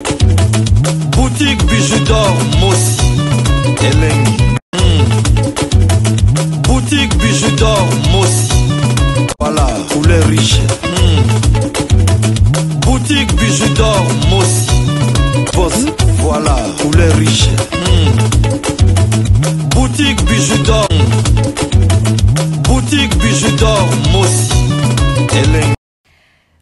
Boutique Bijou d'or Mossi Elengi. Boutique Bijou d'or Mossi. Voilà, couleur riche. Boutique Bijou d'or Mossi. Boss, voilà, couleur riche. Boutique Bijou d'or. Boutique Bijou d'or Mossi. Elengi.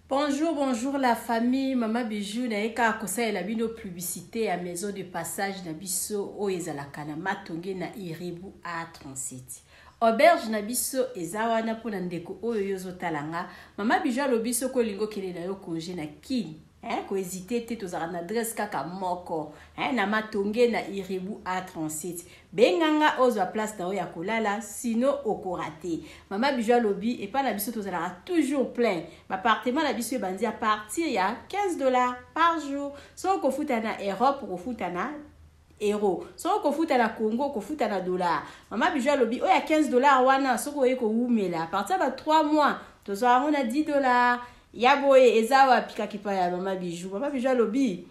Bonjour, bonjour la famille, Mama Bijou naye kaka kosalela bino publicité ya maison de passage na biso oyo ezalaka na Matonge na Iribu A37. Auberge na biso eza wana mpona ndeko oyo yo ozotala nga. Mama Bijou alobi soki olingi okende na yo congé na Kin, hein, kohésite te, tozalaka na adresse kaka moko, hein, na Matonge na Iribu A37. Benga nga ozwa place na yo ya kolala, sino okorate. Mama Bijou alobi epai na biso tozalaka toujours plein. Baappartement na biso ebandi à partir ya 15 $ par jour. Soki okofuta na Europe, okofuta na euro. Soki okofuta na Congo, okofuta na dollar. Mama Bijou alobi oyo ya 15 $ wana, soki oye kowumela à partir ya ba 3 mois, tozwa yango na 10 $. Ya boye eza wapi kaka epai ya Mama Bijou. Mama Bijou alobi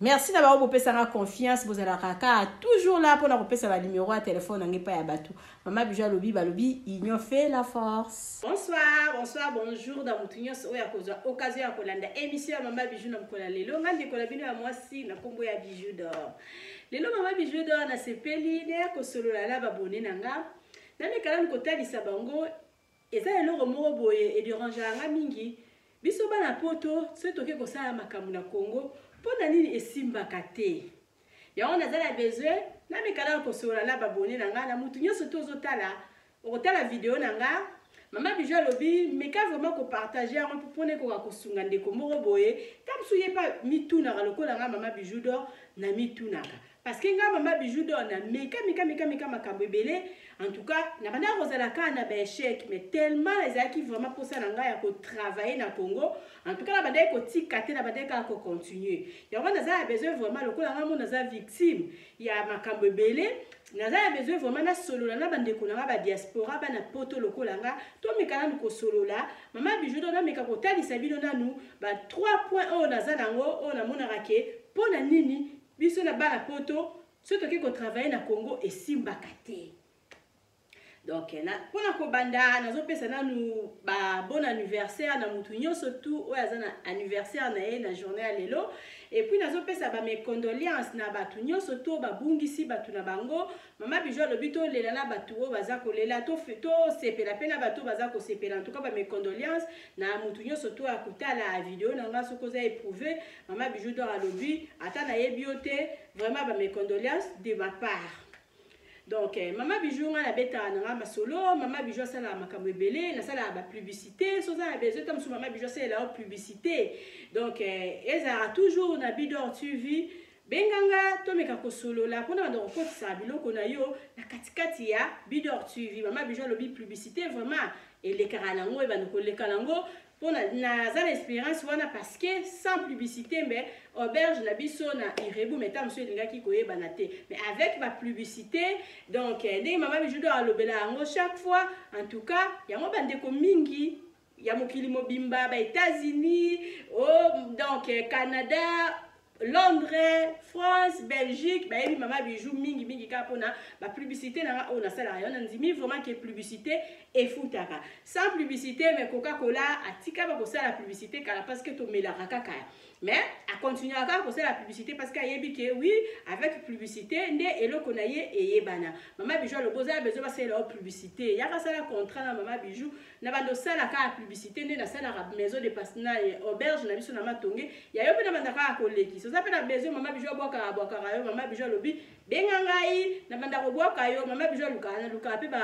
merci na bango bopesanga confiance, bozalaka kaka toujours là mpona kopesa banumero ya telefone nange epai ya bato. Mama Bijou alobi, balobi union fait la force. Bonsoir, bonsoir, bonjour na motu nyonso oyo akozwa occasion ya kolanda émission ya Mama Bijou na mokolo ya lelo. Nga ndeko na bino ya mwasi na nkombo ya Bijou d'or. Lelo Mama Bijou d'or nasepeli naya kosolola na babone na nga, namekala kotalisa bango. Eza eloko moko boye edérangeaka nga mingi. Biso bana Poto, soki toke kosala makambo na Congo, mpo na nini esimbaka te? Yango naza na besoin namekala kosolola na babone na nga, na mutu nyonso to ozotala, okotala video na nga. Mama Bijou alobi meka vraiment kopartage yango mpona ekoka kosunga ndeko moko boye. Ta mosusu ye mpa mitunaka lokola nga Mama Bijou d'or na mitunaka, parce que nga Mama Bijou d'or na meka, meka, meka, meka makambo ebele. En tout cas na bandaka kozala kaka na baéchec, mais tellement ezalaki vraiment mposa na ngai ya kotravailler na Congo, en tout cas na bandaki kotika te, na bandaki kaka kocontinue. Yango naza na besoin vraiment, lokola ngai mo naza victime ya makambo ebele, naza na besoin vraiment nasolola na bandeko na nga badiaspora, bana Poto lokola nga. Tomeka nanu kosolola. Mama Bijou d'or nameka kotalisa bino nanu ba 3 points oyo naza nango, oyo namonaka ke mpo na nini biso na bana Poto, soki toke kotravailler na Congo, esimbaka te. Donc mpona kobanda, nazopesa nanu ba bon anniversaire na mutu nyonso tu oyo aza na anniversaire na ye na journée ya lelo. Et puis nazopesa ba mes condoléances na bato nyonso to babungisi bato na bango. Mama Bijou alobi tolela na bato oyo baza kolela, tosepela mpe na bato oyo baza kosepela. En tout cas ba mes condoléances na mutu nyonso to ya kotala video na nga. Soki oza éprouvé, Mama Bijou d'or alobi ata nayebi yo te, vraiment ba mes condoléances de ma part. Donc Mama Bijou, nga nabetaka na nga masolo. Mama Bijou asalaka makambo ebele, nasalaka bapublicité. So oza na besoin ta mosusu Mama Bijou asalela yo publicité, donc ezalaka toujours na Bidor TV. Benganga tomeka kosolola mpona banda kokotisaka biloko na yo na katikati ya Bidor TV. Mama Bijou alobi publicité vraiment elekaka nango, ebanda koleka nango mpona naza na expérience wana, parce que sans publicité mbe auberge na biso na Irebu mais ta mosusu elingaki koyebana te. Mais avec bapublicité, donc ndenge Mama Bijou d'or alobela yango chaque fois, en tout cas yango bandeko mingi ya mokili mobimba, ba États-Unis, oh, donc Canada, Londres, France, Belgique, bayebi Mama Bijou mingi mingi kaka mpona bapublicité na nga oyo nasalaka. Yo na ndimi vraiment ke publicité efutaka. Sans publicité mais Coca-Cola atika bakosala publicité kala, parce que tomelaka kaka, mais akontinuaka kaka kosala publicité parce que ayebi ke oui, avec publicité nde eloko na ye eyebana. Mama Bijou alobi oza besoin basalela yo publicité, yaka sala contrat na Mama Bijou na bando osala kaka publicité nde nasalaka maison de passe na auberge na biso na Matonge ya yo mpe na banda kaka kolekisa. Oza mpe na besoin Mama Bijou abwakaka, abwakaka yo. Mama Bijou alobi benga ngai na banda kobwaka yo. Mama Bijou alukaka, nalukaka mpe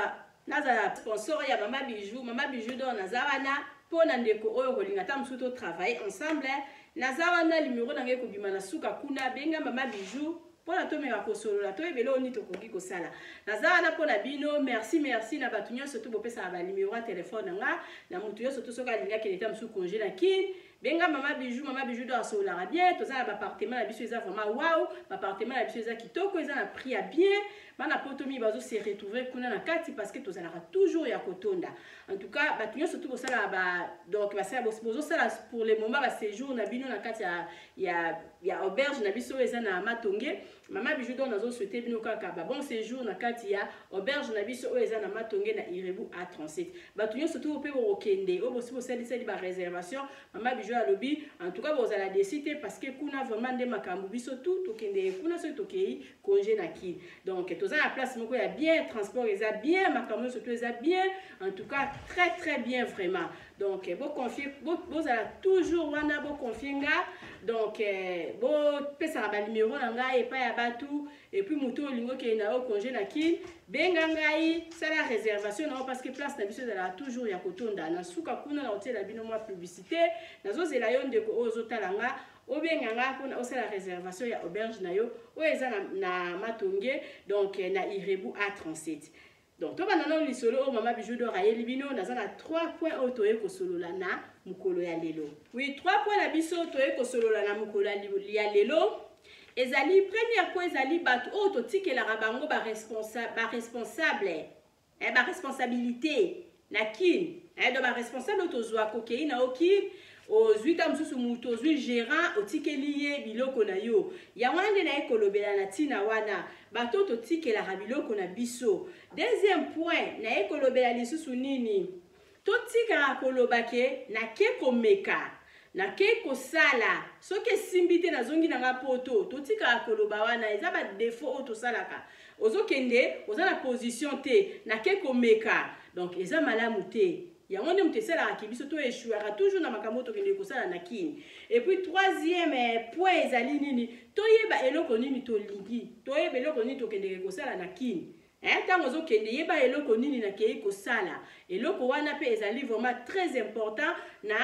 nazala sponsor ya Mama Bijou. Mama Bijou donc naza wana mpo na ndeko oyo kolinga ata mosusu totravaille ensemble. Naza wana, numero na ngai ekobima na suka kuna. Benga Mama Bijou mpona tomeka kosolola, toyebela oyo nini tokoki kosala. Naza wana mpona bino. Merci, merci na bato nyonso to bopesaka banumero ya telefone na nga, na motu nyonso to soki alingi akende ta mosusu congé na Kine. Benga Mama Bijou, Mama Bijou do asololaka bien. Toza na baappartement na biso, eza vraiment wow. Baappartement na biso eza kitoko, eza na prix ya bien. Bana poto mingi bazo se retrouver kuna na kati parce que tozalaka toujours ya kotonda. En tout cas, bato nyonso tu bosala ba, donc basala, bozosala pour le moment ba séjour na bino na kati ya auberge na biso oyo eza na Matonge. Mama Bijou donc nazo souhaiter bino kaka ba bon séjour na kati ya auberge na biso oyo eza na Matonge na Irebu A37. Bato nyonso tu mpe bokokende oyo bosi bosalisali ba réservation, Mama Bijou alobi en tout cas bozala déçu te parce que kuna vraiment nde makambo. Biso tu tokende kuna soki tokei congé na Kini. Donc toza na place moko ya bien, transport eza bien, makambo nyonso tu eza bien, en tout cas très très bien vraiment. Donc boconfie, bozala toujours wana, boconfie nga. Donc bopesaka banimero na ngai epai ya bato. Et puis moto olingi okende na yo congé na Kini, benga ngai, sala réservation na yo parce que place na biso ezalaka toujours ya kotonda. Na suka kuna na kotiela bino mwa publicité. Nazozela yo, ndeko oyo ozotala nga, obenga nga mpona osala réservation ya auberge na yo oyo eza na Matonge, donc na Irebu A37. Donc tobanda nano lisolo oyo Mama Bijou d'Or ayeli bino. Naza na 3 points oyo toye kosolola na mokolo ya lelo. Oui, 3 points na biso toye kosolola na mokolo ya lelo ezali: premier point ezali bato oyo totikelaka bango baresponsable, baresponsabilité na Kini, donc baresponsable oyo tozwaka. Okei na yo Kini, ozwi ta mosusu moto, ozwi gérant, otikeli ye biloko na yo. Yango wana nde naye kolobela na ntina wana, bato oyo totikelaka biloko na biso. Deuxième point naye kolobela lisusu nini? Totikaka koloba ke nake komeka, nake kosala, soki esimbi te nazongi na nga poto. Totikaka koloba wana, eza badéfaut oyo tosalaka. Ozokende, oza na position te, nake komeka, donc eza malamu te. Yango nde moto esalaka biso to échouaka toujours na makambo oyo tokende kosala na Kini. Et puis troisième point ezali nini? Toyeba eloko nini tolingi, toyeba eloko nini tokendeke kosala na Kini. Ntango ozokende, yeba eloko nini nakei kosala. Eloko wana mpe ezali vraiment très important na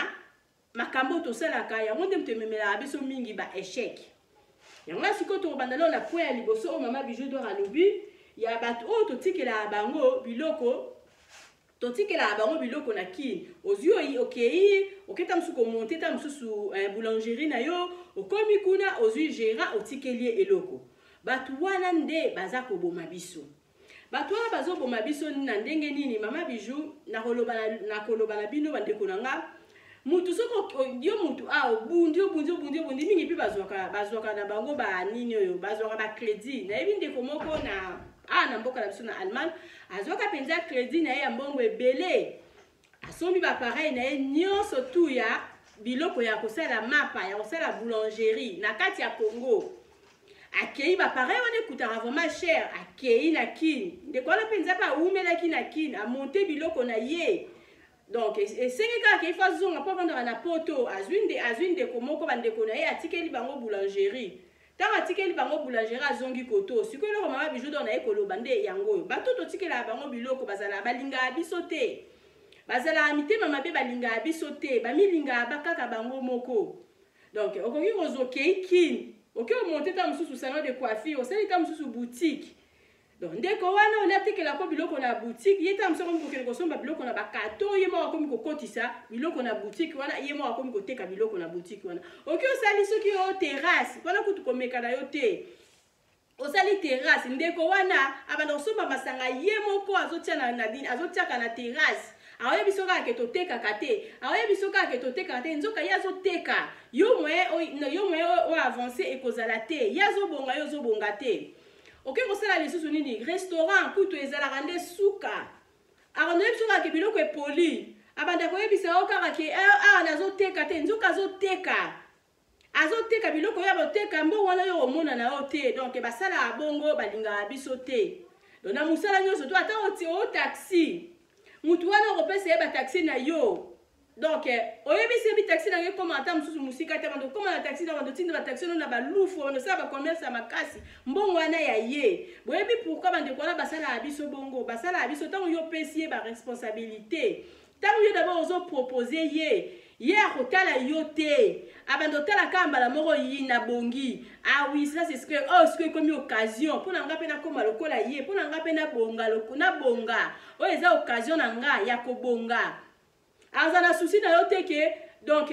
makambo oyo tosalaka. Yango nde moto ememelaka biso mingi ba échec. Yango na sikoyo tokobanda nano na point ya liboso oyo Mama Bijou d'Or alobi, ya bato oyo totikelaka bango biloko. Totikelaka bango biloko na Kini. Ozwi, okei, oketa mosusu komonter ta mosusu boulangerie na yo, okomi kuna, ozwi gérant, otikeli ye eloko. Bato wana nde baza koboma biso. Bato wana bazoboma biso na ndenge nini? Mama Bijou nakoloba na bino, bandeko na nga, mutu soki yo mutu a obundi, obundi, obundi, obundi mingi mpe bazwaka na bango banini oyo bazwaka bacrédit. Nayebi ndeko moko na awa na mboka na biso na Allemagne, azwaka mpenza crédit na ye ya mbongo ebele, asombi baappareil na ye nyonso tu ya biloko ya kosala mapa, ya kosala boulangerie na kati ya Congo. Akei, baappareil wana ekutaka vraiment cher. Akei na Kini, ndeko wana mpenza mpe awumelaki na Kini, amonte biloko na ye. Donc esengi kaka ke ifo azonga mpo avandaka na poto. Azwi ndeko moko, bandeko na ye, atikeli bango boulangerie. Ntango atikeli bango boulangerie, azongi koto. Sikoyo eloko Mama Bijou d'Or na ye koloba nde yango oyo: bato totikelaka bango biloko bazalaka, balingaka biso te, bazalaka mitema mabe, balingaka biso te, bamilingaka kaka bango moko. Donc okoki kozwa, okei Kini, oke omonte ta mosusu salon de coiffure, osali ta mosusu boutique. Donc ndeko wana oli atikelako biloko na boutique, ye ta mosusu akomi kokende kosomba biloko na bacarton, ye moko akomi kokotisa biloko na boutique wana, ye moko akomi koteka biloko na boutique wana. Oki osali soki yo terrasse wana, kutu komeka na yo te. Osali terrasse, ndeko wana abanda kosomba masanga ye moko, azotia na azotiaka na terrasse, aoyebi so kaka ke totekaka te, aoyebi so kaka ke totekaka te, nzoka ye azoteka. Yo moyen oyo avance ekozala te, ye azobonga, yo ozobonga te. Okoki kosala lisusu nini? Restaurant kutu ezalaka nde suka. Akondo yebi so kaka ke biloko epoli, abanda koyebisa yo kaka ke awa nazoteka te, nzoka azoteka, azoteka biloko oyo aboteka. Mbongo wana oyo omona na yo te. Donc basalaka bongo, balingaka biso te. Donc na mosala nyonso to ata o taxi, mutu wana okopesa ye bataxi na yo. Donc oyebisi yebi taxi na ngai ekóma ata mosusu mosika te, bando okóma na taxi na bando tinda bataxi ono na balufu, bando osala bacommerce ya makasi, mbongo wana ya ye. Boyebi pourquoi bandeko wana basalaka biso bongo? Basalaka biso ntango yo opesi ye baresponsabilité, ntango yo d'abord ozopropose ye, ye akotala yo te, abanda otala kaka mbala moko yi na bongi. Ah oui, ça c'est ce que, oh, ce que ekomi occasion mpo na nga mpe nakóma lokola ye, mpo na nga mpe nabonga, nabonga, oyo eza occasion na nga ya kobonga. Aza na souci na yo te ke donc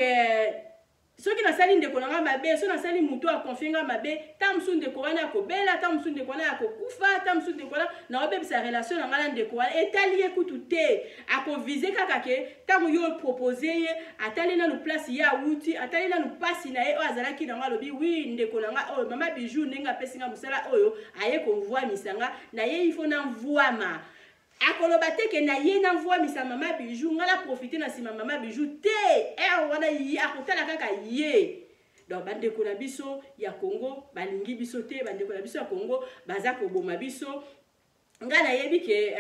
Soki nasali ndeko na ngai mabe, soki nasali moto akonfie ngai mabe, ntango mosusu ndeko wana akobela, ntango mosusu ndeko wana akokufa, ntango mosusu ndeko wana naobebisa relation na ngai na ndeko wana. Etali ye kutu te, akovize kaka ke ntango yo opropose ye, atali nanu place ye awuti, atali nanu mpasi na ye oyo azalaki nango, alobi wi ndeko na ngai oyo mama Bijou ndenge apesi ngai mosala oyo, aye komvwamisa nga na ye, ifo namvwama. Akoloba te ke na ye namvwamisa mama Bijou, ngai na profite na nsima mama Bijou te. Heure wana ye akotala kaka ye. Donc bandeko na biso ya Congo balingi biso te, bandeko na biso ya Congo baza koboma biso. Ngai nayebi ke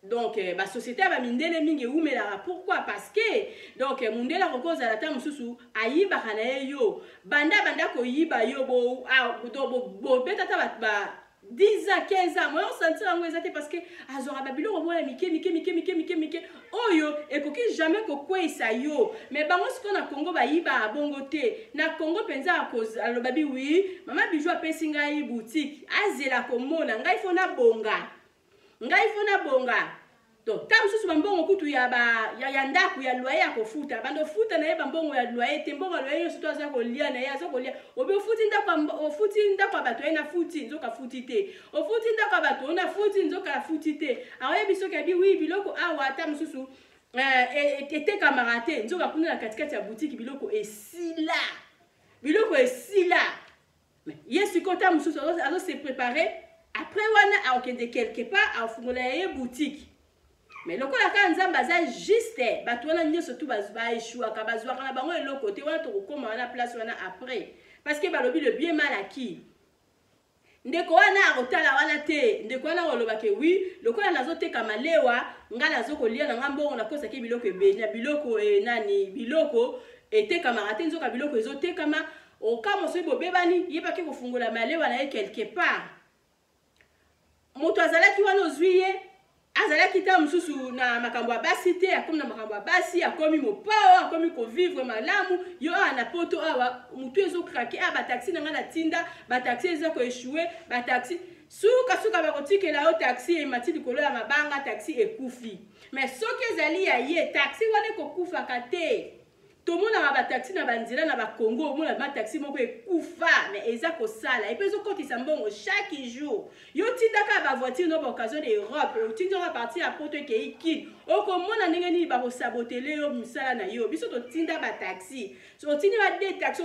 donc ba société ya ba mindele mingi ewumelaka. Pourquoi? Parce que donc mundele akoki kozala ata mosusu ayibaka na ye yo, banda banda koyiba yo, bo, ah, donc, bo, bobeta ata ba 10 ans, 15 ans, moyen osentir yango eza te, parce que azwaka ba biloko moko ya mike mike mike mike mike mike oyo ekoki jamais kokweyisa yo. Mais bango sikoyo na Congo bayibaka bongo te. Na Congo mpenza aloba bi wi, mama Bijou apesi ngai boutique, azela komona ngai fo nabonga, ngai fo nabonga. Donc ntango mosusu bambongo kutu ya, ba, ya, ya ndako ya loyer ya kofuta, bando futa na ye bambongo ya loyer te, mbongo ya loyer nyonso to aza kolia na ye, aza kolia. Obi ofuti ndako, ofuti ndako ya bato ye na futi, nzoka futi te. Ofuti ndako ya bato na futi, nzoka futi te. Aoyebi soki abi wi biloko awa ata mosusu etekamaka te, nzoka kuna na katikati ya boutique biloko esila, biloko esila. Mais ye sikoyo ntango mosusu azo se préparer après wana akokende quelque part akofungola ya ye boutique. Mais lokola kaka Nzambe aza juste, bato wana nyonso tu baeshuaka, bazwaka na bango eloko te. Wana tokokóma wana place wana après, parce que balobi le bien mal acquis. Ndeko wana akotala wana te, ndeko wana akoloba ke wi, lokola nazoteka malewa, ngai nazokolia na ngai mbongo, nakosaki biloko ebele na biloko nani, biloko etekamaka te, nzoka biloko ezotekama. Okamwa soki bobebani, yebaki kofungola malewa na ye quelque part. Moto azalaki wana ozwi ye, azalaki ta mosusu na makambo ya basi te, akomi na makambo ya basi, akomi mopao, akomi kovivre malamu. Yo awa na poto awa motu ezokrake, awa bataxi na ngai natinda, bataxi eza koechoue, bataxi sukasuka bakotikela yo taxi emati likolo ya mabanga, taxi ekufi. Mais soki ezali ya ye, taxi wana ekokufaka te. Tomonaka bataxi na banzela na bakongo, omona ba taxi moko ekufa, mais eza kosala epe ezokotisa mbongo chaque jour. Yo tindaka bavoiture no baoccasion de Europe, otindaka partir ya poto ekei Kin, okomona ndenge nini bakosabotele yo misala na yo. Biso totinda bataxi, otindi ba de taxi,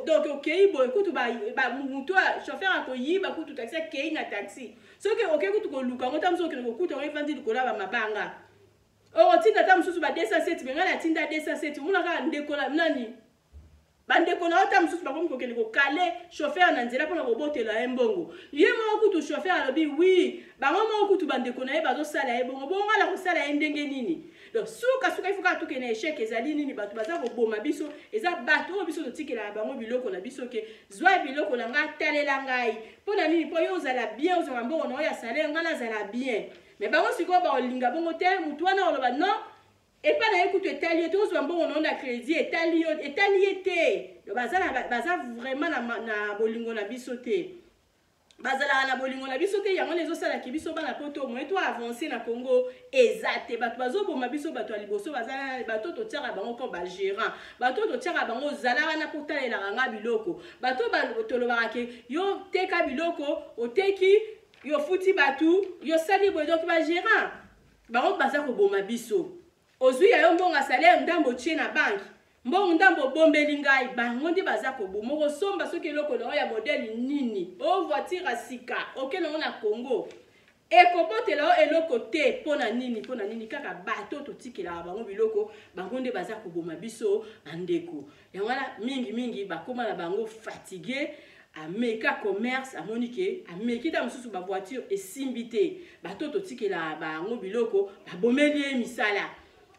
donc okei boye kutu motu chauffeur akoyiba kutu taxi, akei na taxi. Soki okei kutu koluka yango, ta mosusu okende kokuta yango evandi likolo ya bamabanga. Okotinda ata mosusu ba 207, me ngai natinda 207, omona kaka ndeko na nani, bandeko na yo ata mosusu bakomi kokende kokale chauffeur na nzela mpona kobotela ye mbongo. Ye moko kutu chauffeur alobi wi, bango moko kutu bandeko na ye bazosala ye bongo, bongo ngai nakosala ye ndenge nini? Donc sukasuka ifo kaka tokende échec. Ezali nini? Bato baza koboma biso eza bato oyo biso totikelaka bango biloko na biso, ke zwa biloko na ngai, talela ngai. Mpo na nini? Mpo yo ozala bien, ozwaka mbongo na oyo ya salaire, ngai nazala bien. Mais bango sikoyo bakolinga bongo te. Motu wana oloba non, epai na ye kutu etali ye te, ozwa mbongo na yo na crédit etali yo, etali ye te. Donc baza vraiment na bolingo na biso te, bazalaka na bolingo na biso te. Yango wana ezosalaki biso bana poto moye to avance na Congo eza te. Bato bazoboma biso, bato ya liboso baza bato totiaka bango comme bagérant, bato totiaka bango ozala wana mpo talelaka nga biloko, bato tolobaka ke yo teka biloko, oteki, yo futi bato, yo sali boye. Donc bagérant bango baza koboma biso. Ozwi ya yo mbongo ya salaire, ndambo otie na banke, mbongo ndambo obombeli ngai, bango nde baza koboma. Okosomba soki eloko na yo ya modele nini, o voiture ya sika, oke nango na Congo, ekobotela yo eloko te. Mpo na nini? Mpo na nini? Kaka bato totikelaka bango biloko, bango nde baza koboma biso bandeko. Yango wana mingimingi bakóma na bango fatigue. Ameka commerce, amoni ke ameki ta mosusu bavoiture esimbi te, bato totikelaka bango biloko babomeli ye misala.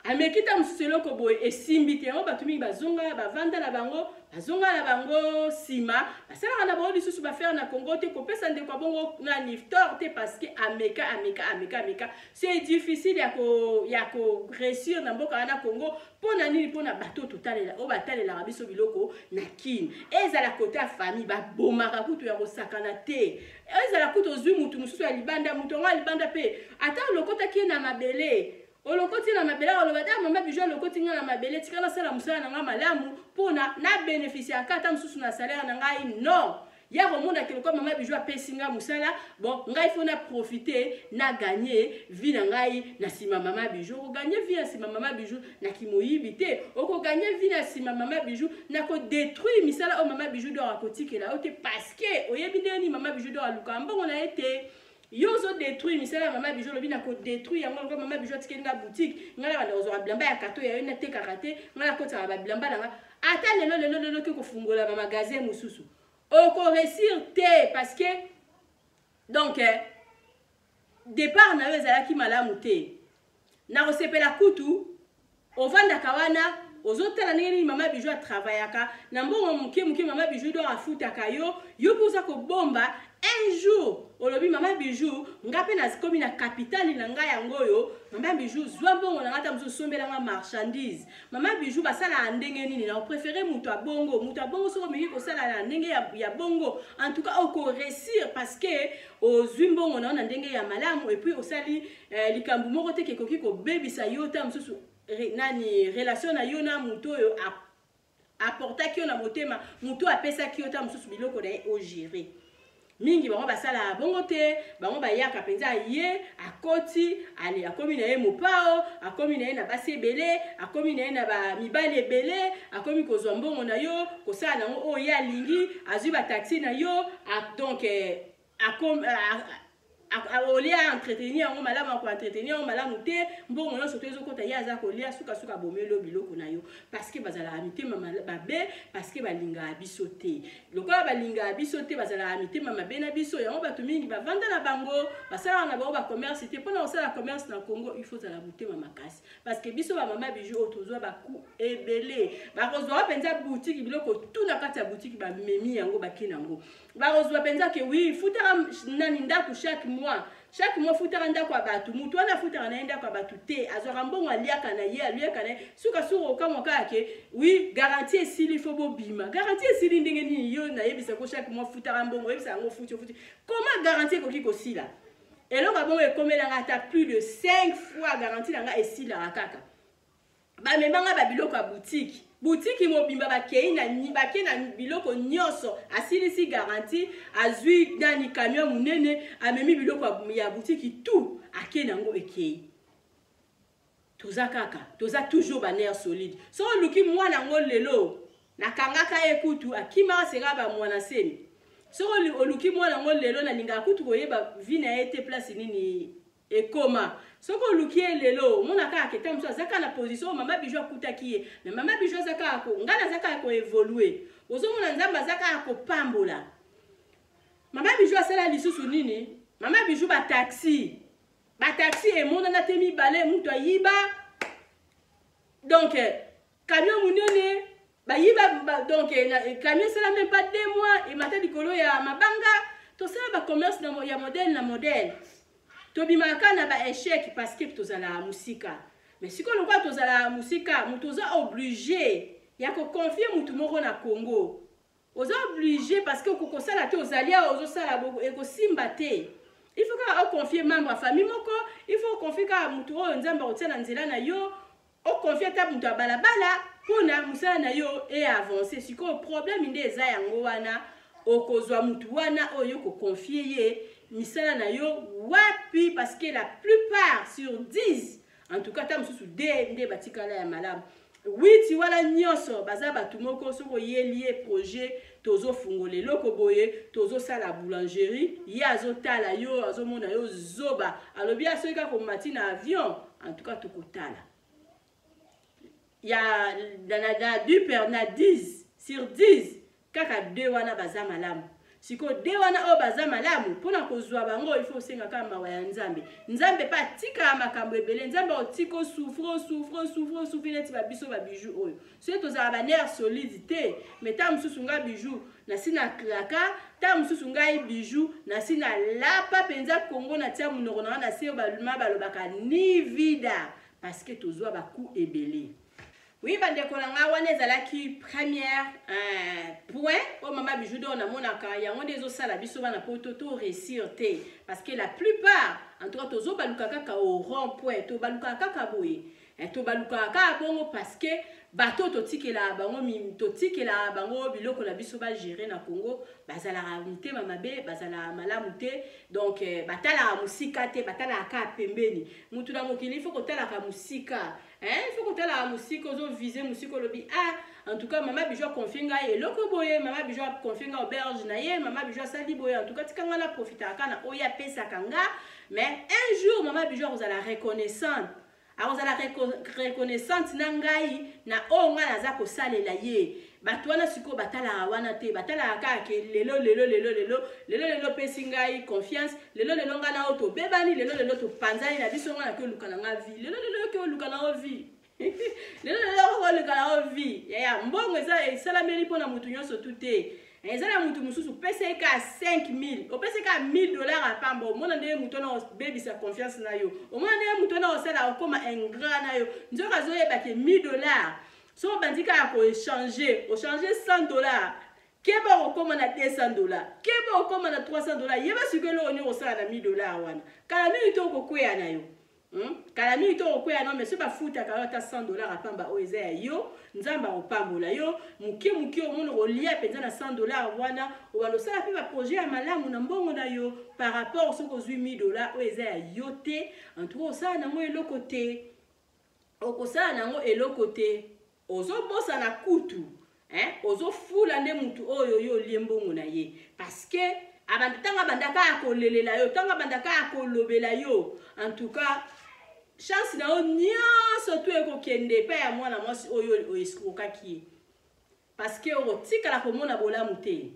Ameki ta mosusu eloko boye esimbi te. Yango bato mingi bazonga, bavanda na bango, bazonga na bango nsima, basalaka na bango lisusu bafere na Congo te, kopesa ndeko ya bongo nani tort te, parce que ameka, ameka, ameka, ameka, c'est difficile ya ko réussir na mboka wana Congo. Mpo na nini? Mpo na bato totalela oyo batalelaka biso biloko na Kini. Ezala kote ya famille, babomaka kutu ya kosakana te. Ezala kutu ozwi mutu mosusu ya libanda, mutu yango ya libanda mpe ata olokotaki ye na mabele. Olokoti na mabele, akoloba te, ah, mama Bijou alokoti ngai na mabele, tika nasala mosala na ngai malamu mpona na bénéficiaka ata mosusu na salaire na ngai. Non, ya komona ke lokola mama Bijou apesi ngai mosala, bon, ngai faut na profiter na gagner vie na ngai na nsima mama Bijou. Okogagner vie na nsima mama Bijou na kimoyibi te. Okogagner vie na nsima mama Bijou na kodétruire misala oyo mama Bijou d'or akotikela yo te, parce que oyebi ndenge nini mama Bijou d'or alukaka mbongo na ye te. Yo ozodétruire misala ya mama Bijou. Olobi na kodétruire yango lokola mama Bijou atikeli nga boutique, ngai na banda kozwaka bilamba ya kato ya yo, natekaka te, ngai nakotisaka babilamba na nga. Ata lelo lelo lelo ke kofungola bamagasin mosusu, okoréussir te, parce que donc départ na yo ezalaki malamu te. Nakosepela kutu ovandaka wana, ozotala ndenge nini mama Bijou atravaillaka na mbongo moke moke mama Bijou d'or afutaka yo. Yo mpe oza kobomba. Un jour olobi: "Mama Bijou, nga mpe nakomi na kapitali na ngai, yango oyo. Mama Bijou, zwa mbongo na ngai, ata mosusu osombelanga marchandise." Mama Bijou, basalaka ndenge nini? Na opréféré moto abongo, moto abongo. Soki omingi kosala na ndenge ya bongo, en tout cas okoréussir, parce que ozwi mbongo na yo na ndenge ya malamu, et puis osali likambo moko te kekoki kobebisa yo ta mosusu nani relation na yo na moto oyo aportaki yo na motema, moto oyo apesaki yo ta mosusu biloko na ye ogérer. Mingi bango basalaka bongo te. Bango bayaka mpenza, ye akoti, ale akomi na ye mopao, akomi na ye na basi ebele, akomi na ye na bamibali ebele, akomi kozwa mbongo na yo, kosala nango oyo ye alingi, azwi bataxi na yo. Donc olia, entretenir yango malamu, akoentretenir yango malamu te. Mbongo nyonso to ezokɔta, ye aza kolia. Sukasuka abomeli yo biloko na yo, parce que bazalaka mitema mabe, parce que balingaka biso te. Lokola balingaka biso te, bazalaka mitema mabe na biso. Yango bato mingi bavanda na bango, basalaka na bango bacommerce te. Mpona kosala commerce na Congo, il faut ozala motema makasi, parce que biso bamama Bijou oyo tozwa bacoup ebele. Bakozwaka mpenza boutique, biloko tu na kati ya boutique, bamemi yango, bake nango. Bakozwa mpenza ke wi, futaka nani ndako chaque mois, chaque mois futaka ndako ya bato. Motu wana afutaka na ye ndako ya bato te, azwaka mbongo, aliaka na ye, aliaka na ye. Sukasuka okamwa kaka ke wi, garantie esili, faut bobima. Garantie esili ndenge nini? Yo nayebisako chaque mois futaka mbongo, oyebisa yango, futi, ofuti, comment garantie ekoki kosila? Eloko ya bongo ekomelanga ata plus de 5 fois. Garantie na nga esilaka kaka. Bamemanga babiloko ya boutique, boutique mobimba bakei na, bakei na biloko nyonso. Asilisi garantie, azwi nani, camion monene, amemi biloko ya boutique tout, akei nango, ekei. Toza kaka, toza toujours banerfs solides. Soki oluki mwana yango lelo, nakangaka ye kutu, akimaka senga bamwana semi. Soki oluki mwana yango lelo, nalingaka kutu koyeba vie na ye te, place nini ekoma. Soki oluki ye lelo, omona kaka keta mosusu aza kaka na position oyo mama Bijou akutaki ye. Mais mama Bijou aza kaka, ngai naza kaka koévoluer. Ozomona Nzambe aza kaka kopambola mama Bijou. Asala lisusu nini mama Bijou? Bataxi, bataxi emonana te mibale, mutu ayiba. Donc camion monene bayiba ba, donc camion esala même pas 2 mois, emata likolo ya mabanga. Tosala bacommerce ya modèle na modèle, tobimaka kaka na baéchec, parce que tozalaka mosika. Mais sikoyo, lokola tozalaka mosika, moto oza obligé ya koconfier motu moko na Congo, oza obligé, parce que okokosala te. Ozali awa, ozosala, ekosimba te. Il faut kaka oconfier membre ya famille moko, il faut oconfier kaka motu oyo Nzambe akotia na nzela na yo, oconfier ata moto ya balabala mpona mosala na yo eavance. Sikoyo problème nde eza yango wana: okozwa motu wana oyo koconfier ye misala na yo wapi? Parce que la plupart, sur 10 en tout cas, ata mosusu de nde batikala ya malamu, witi wana nyonso baza bato moko. Soki oyeli ye projet, tozofungola eloko boye, tozosala boulangerie, ye azotala yo, azomona yo zoba, alobi asoki kaka komati na avion, en tout cas tokotala ya na duper na 10 sur 10, kaka 2 wana baza malamu. Sikoyo de wana oyo baza malamu, mpona kozwa bango, il faut osenga kaka mawa ya Nzambe. Nzambe mpe atikaka makambo ebele. Nzambe otika osouffre, osouffre, osouffre, osouffre neti babiso babiju oyo. Soki tozala banerfs solides te. Mais ntango mosusu ngai Bijou nasi na klaka, ntango mosusu ngai Bijou nasi nalapa mpenza Kongo, natia monoko na nga na se, baluma balobaka ni vida, parce que tozwa bacoup ebele. Oui, bandeko na nga, wana ezalaki première point oyo Mama Bijou d'Or namonaka yango nde ezosala biso bana poto to réussir te, parce que la plupart, en tout cas, tozobaluka kaka au rond point, tobalukaka kaka boye. Tobalukaka kaka bongo parce que bato totikelaka bango, totikelaka bango biloko na biso bagérer na Congo, bazalaka mitema mabe, bazalaka malamu te. Donc batalaka mosika te, batalaka kaka pembeni. Mutu na mokili, il faut kotalaka mosika, hein? Il faut kotalaka mosika, ozoviser mosika, olobi: "Ah, en tout cas, Mama Bijou aconfier ngai eloko boye, Mama Bijou aconfier ngai auberge na ye, Mama Bijou asali boye, en tout cas, tika ngai na profitaka kaka na oyo apesaka nga." Mais un jour, Mama Bijou akozala reconnaissante, akozala reconnaissante na ngai na oyo ngai naza kosalela ye. Bato wana sikoyo batalaka wana te, batalaka kaka ke lelo, lelo, lelo, lelo, lelo, lelo opesi ngai confiance, lelo, lelo ngai na oyo tobebani, lelo, lelo topanzani na biso, ngai naki oluka na ngai vie. Lelo, lelo oki oluka na yo vie, lelo, lelo oluka na yo vie. Yaya, mbongo eza esalameli mpona motu nyonso tu te. Eza na motu mosusu, opesa ye kaka 5000, opesa ye kaka 1000 $ apamba, omona ndenge motu wana obebisa confiance na yo, omona ndenge motu wana osala okóma ingrat na yo. Nzoka azoyeba ke 1000 $, so obandi kaka koéchanger, ochanger 100 $, keba okóma na 200 $, keba okóma na 300 $. Yeba sikoyo eloko nini okosala na 1000 $ wana. Kala mingi te okokweya na yo. Kala mingi to okweya no. Mais soki bafutaka yo ata 100 $ apamba oyo eza ya yo, Nzambe akopambola yo moke moke, omona kolia mpenza na 100 $ wana, obanda osala mpe baprojet ya malamu na mbongo na yo, par rapport soki ozwi 1000 $ oyo eza ya yo te. En tout cas, osala nango eloko te, okosala nango eloko te, ozobosana kutu, hein? Ozofula nde mutu oyo yo olie mbongo na ye, parce que ntango abandaka ya kolelela yo, ntango abandaka ya kolobela yo, en tout cas, chance na yo nyonso tu ekokende epai ya mwana mwasi oyo oescroquaki ye, parce que okotikala komona bolamu te.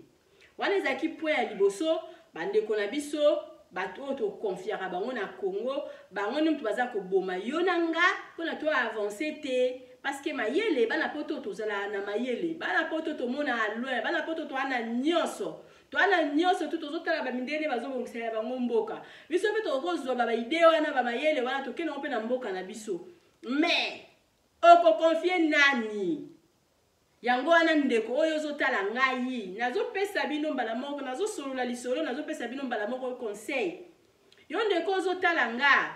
Wana ezalaki point ya liboso. Bandeko na biso, bato oyo toconfiaka bango na Congo, bango nde moto baza koboma yo na nga mpona to avance te, parce que mayele, bana poto tozalaka na mayele, bana poto tomonaka loin, bana poto toa na nyonso, toa na nyonso tu. Tozotala bamindele bazobongisa ya bango mboka, biso mpe tokozwa baidées wana, bamayele wana, tokende mpe na mboka na biso. Mais okoconfier nani? Yango wana, ndeko oyo ozotala ngai, nazopesa bino mbala moko, nazosolola lisolo, nazopesa bino mbala moko conseil. Yo ndeko ozotala nga,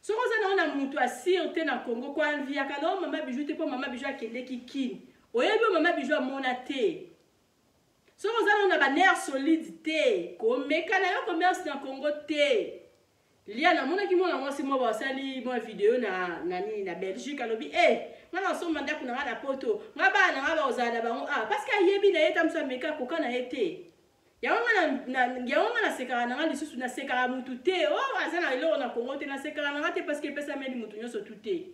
soki oza nango na motu asire te na Congo, koenviaka na o Mama Bijou te, mpo Mama Bijou akendeki Kini, oyebi oyo Mama Bijou amona te. Soki oza nango na banerfs solide te, komeka na yo commerce na Congo te. Lia, namonaki mwana mwasi moko basali mwa video na nini, na Belgique, alobi: "E, nga nasomba ndako na nga na poto, nga bana na nga bakozala na bango." Ah, parce que ayebi na ye ta mosu ameka akoka na ye te. Yango nga nasekaka na nga lisusu, nasekaka mutu te o oh, aza na eloko na Kongo te, nasekaka na nga te, parce que epesameli mutu nyonso tu te,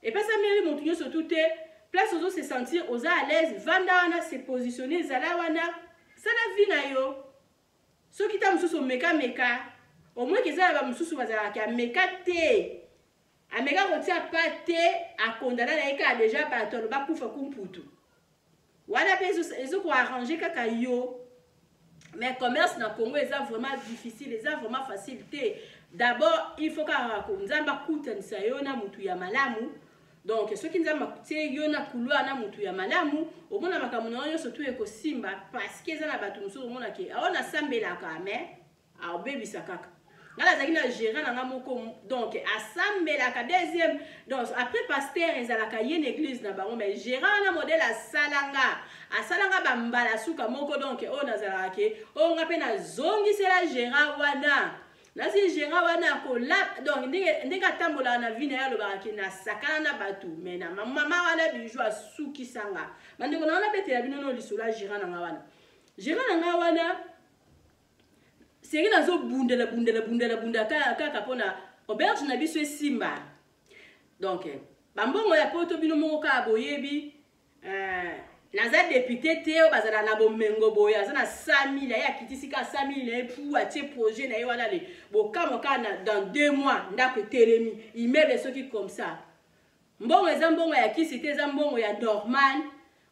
epesameli mutu nyonso tu te. Place ozo se sentir oza à l'aise, vanda wana, se positionner, ezala wana, sala vie na yo. Soki ta mosusu omekameka, omoki eza na bamosusu bazalaka ameka te, ameka kotia pa te, akondana na ye kaka déjà, bato aloba kufa kumputu wana mpe ezokoarranger kaka yo. Mais commerce na Congo eza vraiment difficile, eza vraiment facile te. D'abord, il faut kaka Nzambe akutanisa yo na mutu ya malamu. Donc soki Nzambe atie yo na couloir na mutu ya malamu, omona makambo na yo nyonso tu ekosimba, parce que eza na bato mosusu, omonake awa nasambelaka, mais aobebisa kaka. Ngai nazalaki na gérant na nga moko, donc asambelaka deuxième, donc après pasteur ezalaka ye na église na bango. Mais gérant wana, modèle asalanga, asalanga bambala suka moko. Donc oyo nazalaka ke oyo nga mpe nazongisela gérant wana, nasi gérant wana akola. Donc ndenge atambolaka na vie na ye, alobaka ke nasakana na bato, mais na mama wana Bijou asukisanga. Bandeko na wana, betela bino no lisolo ya gérant na nga wana. Gérant na nga wana, seri nazobundela, bundela, bundela, bundela kaka mpona auberge na biso esimba. Donc bambongo ya poto, bino moko kaka boyebi, naza député te oyo bazala na bomengo boye. Aza na 100 000, aye akitisi kaka 100 000 na ye, pu atie projet na ye wana, le bokamwa kaka dans 2 mois ndako etelemi, immeuble. Soki comme ça, mbongo eza mbongo ya kisi te, eza mbongo ya normal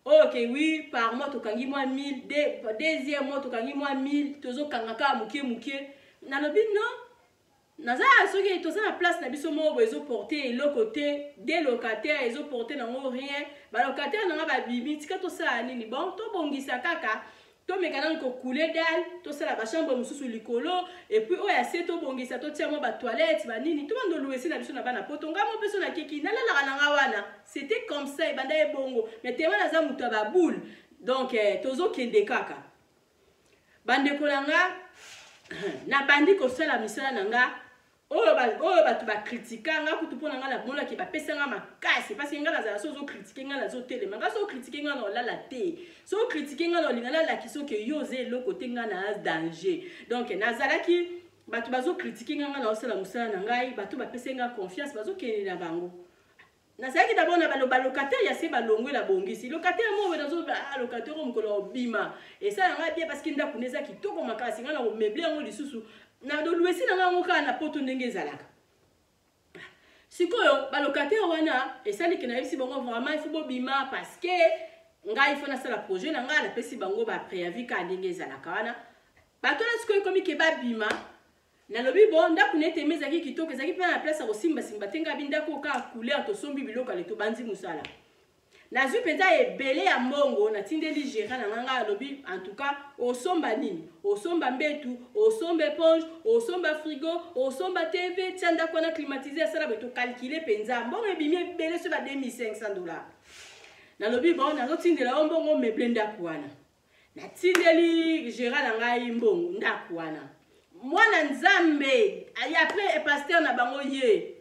oyo ke oui, par mois tokangi mwa 1000, deuxième mois tokangi mwa 1000, tozokanga kaka moke moke. Nalobi non. Naza ya soki toza na place na biso moko boye ezoporte eloko te, de locataire ezoporte nango rien, balocataire nanga babimi, tika tosala nini? Bon, tobongisa kaka, tomeka nanu kokule dal, tosala bachambre mosusu likolo, epuis oyo ya se tobongisa, totia mwa batoilette banini, tobanda oluwesi na biso na bana poto. Ngai mo mpe so nakeki nalalaka na nga wana, c'était comme ça ebanda ebongo. Mais tema naza moto ya baboule, donc tozokende kaka. Bandeko na nga, nabandi kosala misala na nga oyo oyo bato bakritika nga kutu mpo na nga namonaki bapesa nga makasi, parce nga nazala so ozokritike nga nazotelema, nga so okritike nga na olala te, so okritike nga na olinga nalakisa oke yo oza eloko te, nga na danger. Donc nazalaki bato bazokritike nga, nga naosala mosala na ngai, bato bapesa nga confiance, bazokende na bango. Nazalaki d'abord na balo balocataire ya se balongwe, na bongisi locataire moko nazo ah, locataire oyo mokolo obima esala ngai bien, parce que ndako nde eza kitoko makasi, ngai na komeble yango lisusu na doluesi na ngai yango kaka na poto ndenge ezalaka. Sikoyo balocataire wana esali ke nayebisi bango vraiment il faut bobima, parce que ngai il faut nasala projet na ngai. Napesi bango ba préavis kaka ndenge ezalaka wana. Bato wana sikoyo ekomi ke babima. Nalobi bon, ndako na eteme ezalaki kitoko, ezalaki mpe na place ya kosimbasimba te. Ngai bi ndako oyo kaka couleur, tosombi biloko, ale tobandi mosala. Nazwi mpenza ebele ya mbongo, natindeli gérant na ngai. Ngai alobi en tout cas osomba nini? Osomba mbetu, osomba éponge, osomba frigo, osomba TV, tia ndako wana climatisé, asala boye. Tokalkule mpenza mbongo ebimi ebele, so ba 2500 $. Nalobi bon, nazotindela yo mbongo, meuble ndako wana. Natindeli gérant na ngai mbongo, ndako wana. Mwana Nzambe aye après pasteur na bango ye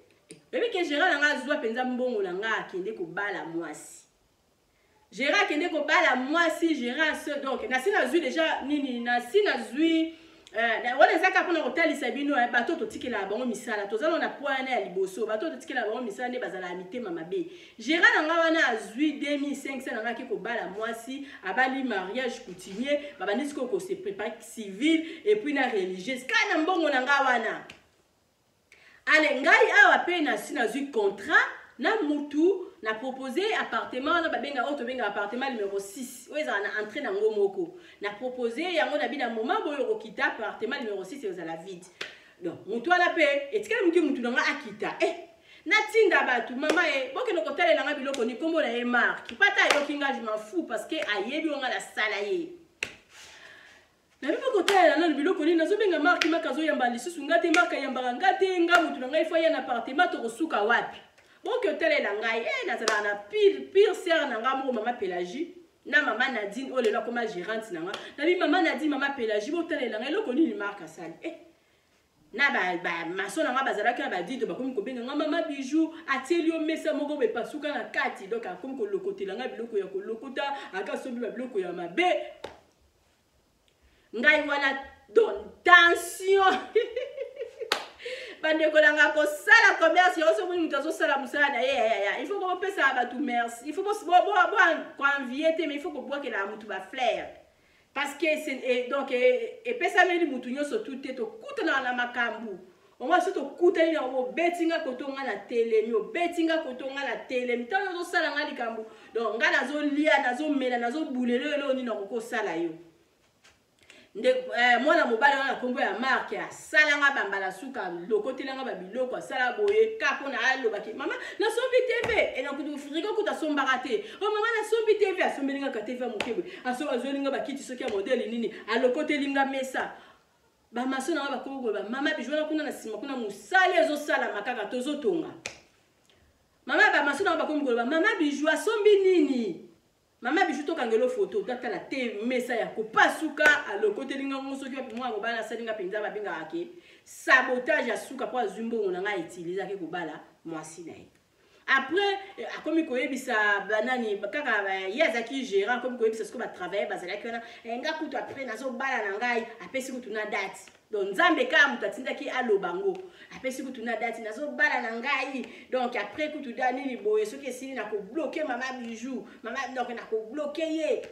oyebi ke gérant na ngai azwa mpenza mbongo na ngai, akende kobala mwasi. Gérant akende kobala mwasi, gérant se donc nasi nazwi déjà nini, nasi nazwi wana eza kaka mpona kotalisa bino bato totikelaka bango misala. Toza nano na point wana ya liboso, bato totikelaka bango misala nde bazalaka mitema mabe. Gérant na ngai wana azwi 2500 na ngai, ake kobala mwasi, abali mariage coutumier, babandi sikoyo kose préparer civil et puis na religieuse kaka na mbongo na ngai wana. Ale ngai awa mpe nasi nazwi contrat na mutu na propose appartement wana babenga oyo tobenga appartement numéro 6, oyo ezala na entrée nango moko. Na propose yango na bina moment boyo okokita, appartement numéro 6 ezala vide. Donc mutu wana mpe etikali moke, mutu na nga akita, natinda bato, mama ye bokende kotalela nga biloko ni nkombo na ye Mark pata. Ayoki nga, je m'en fous, parce que ayebi oyo nga nasala ye. Nayebi mpo kotalela nano biloko nini. Nazobenga Mark, Mark azoyamba lisusu nga te. Mark ayambaka nga te. Nga motu na ngai fo aya na appartement, tokosuka wapi? Boke otalela ngai. Nazalaka na pire pire sere na ngai moko, mama Pélagie na mama Nadine, oyo lelo akoma gérante na nga. Nabi mama Nadine, mama Pélagie, botalela ngai eloko nini Mark asali. Na bamaso na nga bazalaki na badido, bakomi kobenga nga mama Bijou, atieli yo mesa moko boye epasuka na kati. Donc akomi kolokotela nga biloko ya kolokota, aka asombi babiloko ya mabe. Ngai wana donc tension. Bandeko na nga, kosala commerce yango, soki moto azosala mosala na ye yaya, il faut kopesaka bato merci, il faut koenvie te, mais il faut kobwakelaka motu bafleur, parce que donc epesameli motu nyonso tu te. Tokutanaka na makambo omwa so, tokutani na obeti nga koto, nga na telemi, obeti nga koto, nga na telemi. Ntango ozosala nga likambo, donc nga nazolia, nazomela, nazobulela eloko nini nakokosala yo nde mwana mobali wana na nkombo ya Mark asalanga bambala suka, lokotelanga babiloko, asala boye ka mpona alobaki mama nasombi TV enakutu frigo kuta asombaka te. O mama nasombi TV, asombeli ka TV ya moke boye, azwelinga bakiti soki ya modele nini, alokotelinga mesa. Bamaso na nga bakomi koloba mama Bijou wana kuna na nsima kuna mosala ezosalama kaka, tozotonga. Mama, bamaso na nga bakomi koloba mama Bijou asombi nini, mama Bijou tokangelo foto tatala te mesa ya kopasuka alokoteli ngango soki wapi. Mwana mobali asali nga mpenza babengaka ke sabotage ya suka, mpo azwi mbongo na ngai etilisaki kobala mwasi na ye. Après akomi koyebisa banani kaka ye azalaki gérant, akomi koyebisa sikoyo batravaille bazalaki wana, nga kutu après nazobala na ngai, apesi kutu na date. Donc Nzambe kaka moto atindaki aloba ngo, apesi kutu na date, nazobala na ngai. Donc après kutu da nini boye, soki esili nakobloke mama Bijou, mama, donc nakobloke ye.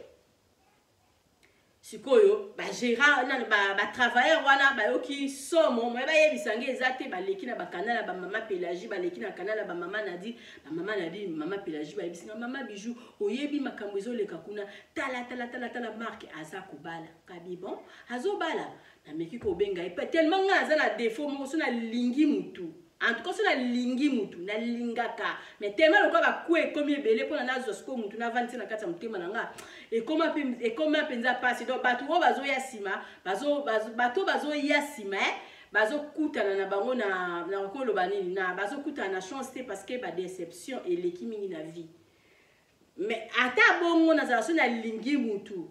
Sikoyo ba gérant nani ba, ba travailleur wana bayoki somo moye bayebisa nge eza te baleki na bakanal ya bamama Pelagie, baleki na kanal ya bamama Nadi, bamama Nadi, mama Pelagie bayebisi nga mama Bijou oyebi makambo ezoleka kuna, tala tala tala tala Mark aza kobala kabi bon azobala nameki kobenga ye tellement ngai aza na défaut moko so nalingi mutu. En tout cas so nalingi mutu nalingaka mais tellement lokola bakwe ekomi ebele mpona nazwa sikoyo mutu navandi te na kati ya motema na nga ekoma mpenza mpasi. Donc bato oyo bazoya nsima bato bazoya nsima bazokutana na bango na koloba nini na bazokutana na chance te parce que badéception eleki mingi na vie. Mais ata bongo nazala so nalingi mutu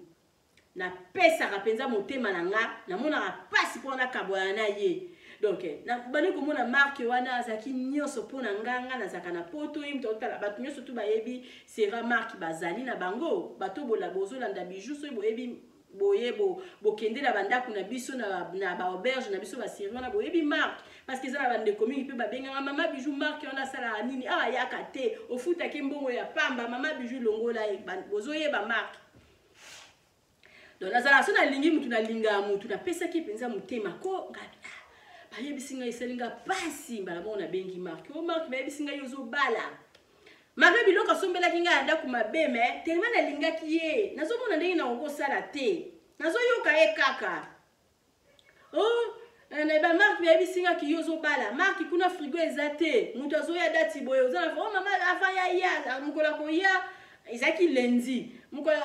napesaka mpenza motema na nga, namonaka mpasi mpo nakabwana na ye. Donc bandi komona Mark wana azalaki nyonso mpo na nga, nga nazalaka na poto ye moto otala bato nyonso tu bayebi sera Mark bazali na bango bato bozolanda Bijou soki boyebi boye bokende na bandako na biso na baauberge na biso basiri wana boyebi Mark parce que eza na bandeko mingi mpe babenganga mama Bijou Mark wana asalaka nini awa ayaka te ofutaki mbongo ya pamba mama Bijou longola ye bozoyeba Mark. Donc nazalaka so nalingi mutu nalingaka mutu napesaki mpenza motema ko ngabi bayebisi ngai esali nga pasi mbala moko nabengi Mark o Mark bayebisi ngai ozobala malgré biloko asombelaki ngai ya ndako mabe me tellement nalingaki ye nazomona ndenge nakokosala te nazoyoka ye kaka o na ba Mark bayebisi nga ki yo ozobala Mark kuna frigo eza te moto azoya dati boye oza na oh mama avant ya ya mokolo akoya ezalaki lundi mokolo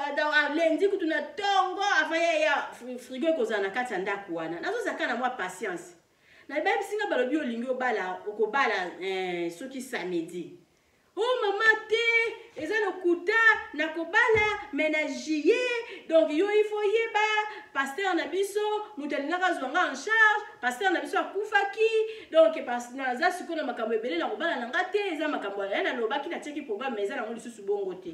lundi kutu na ntongo avant ya ya frigo ekozala na kati ya ndako wana nazozaka na mwa patience na bayebisi nga balobi olingi obala okobala soki samedi. Oh mama te eza lokuta nakobala mais na juillet. Donc yo il faut yeba pasteur na biso moto alingaka azwa nga en charge pasteur na biso akufaki donc naza sikoyo na makambo ebele na kobala na nga te eza makambo ya nalobaki natiaki programme mais eza nango lisusu bongo te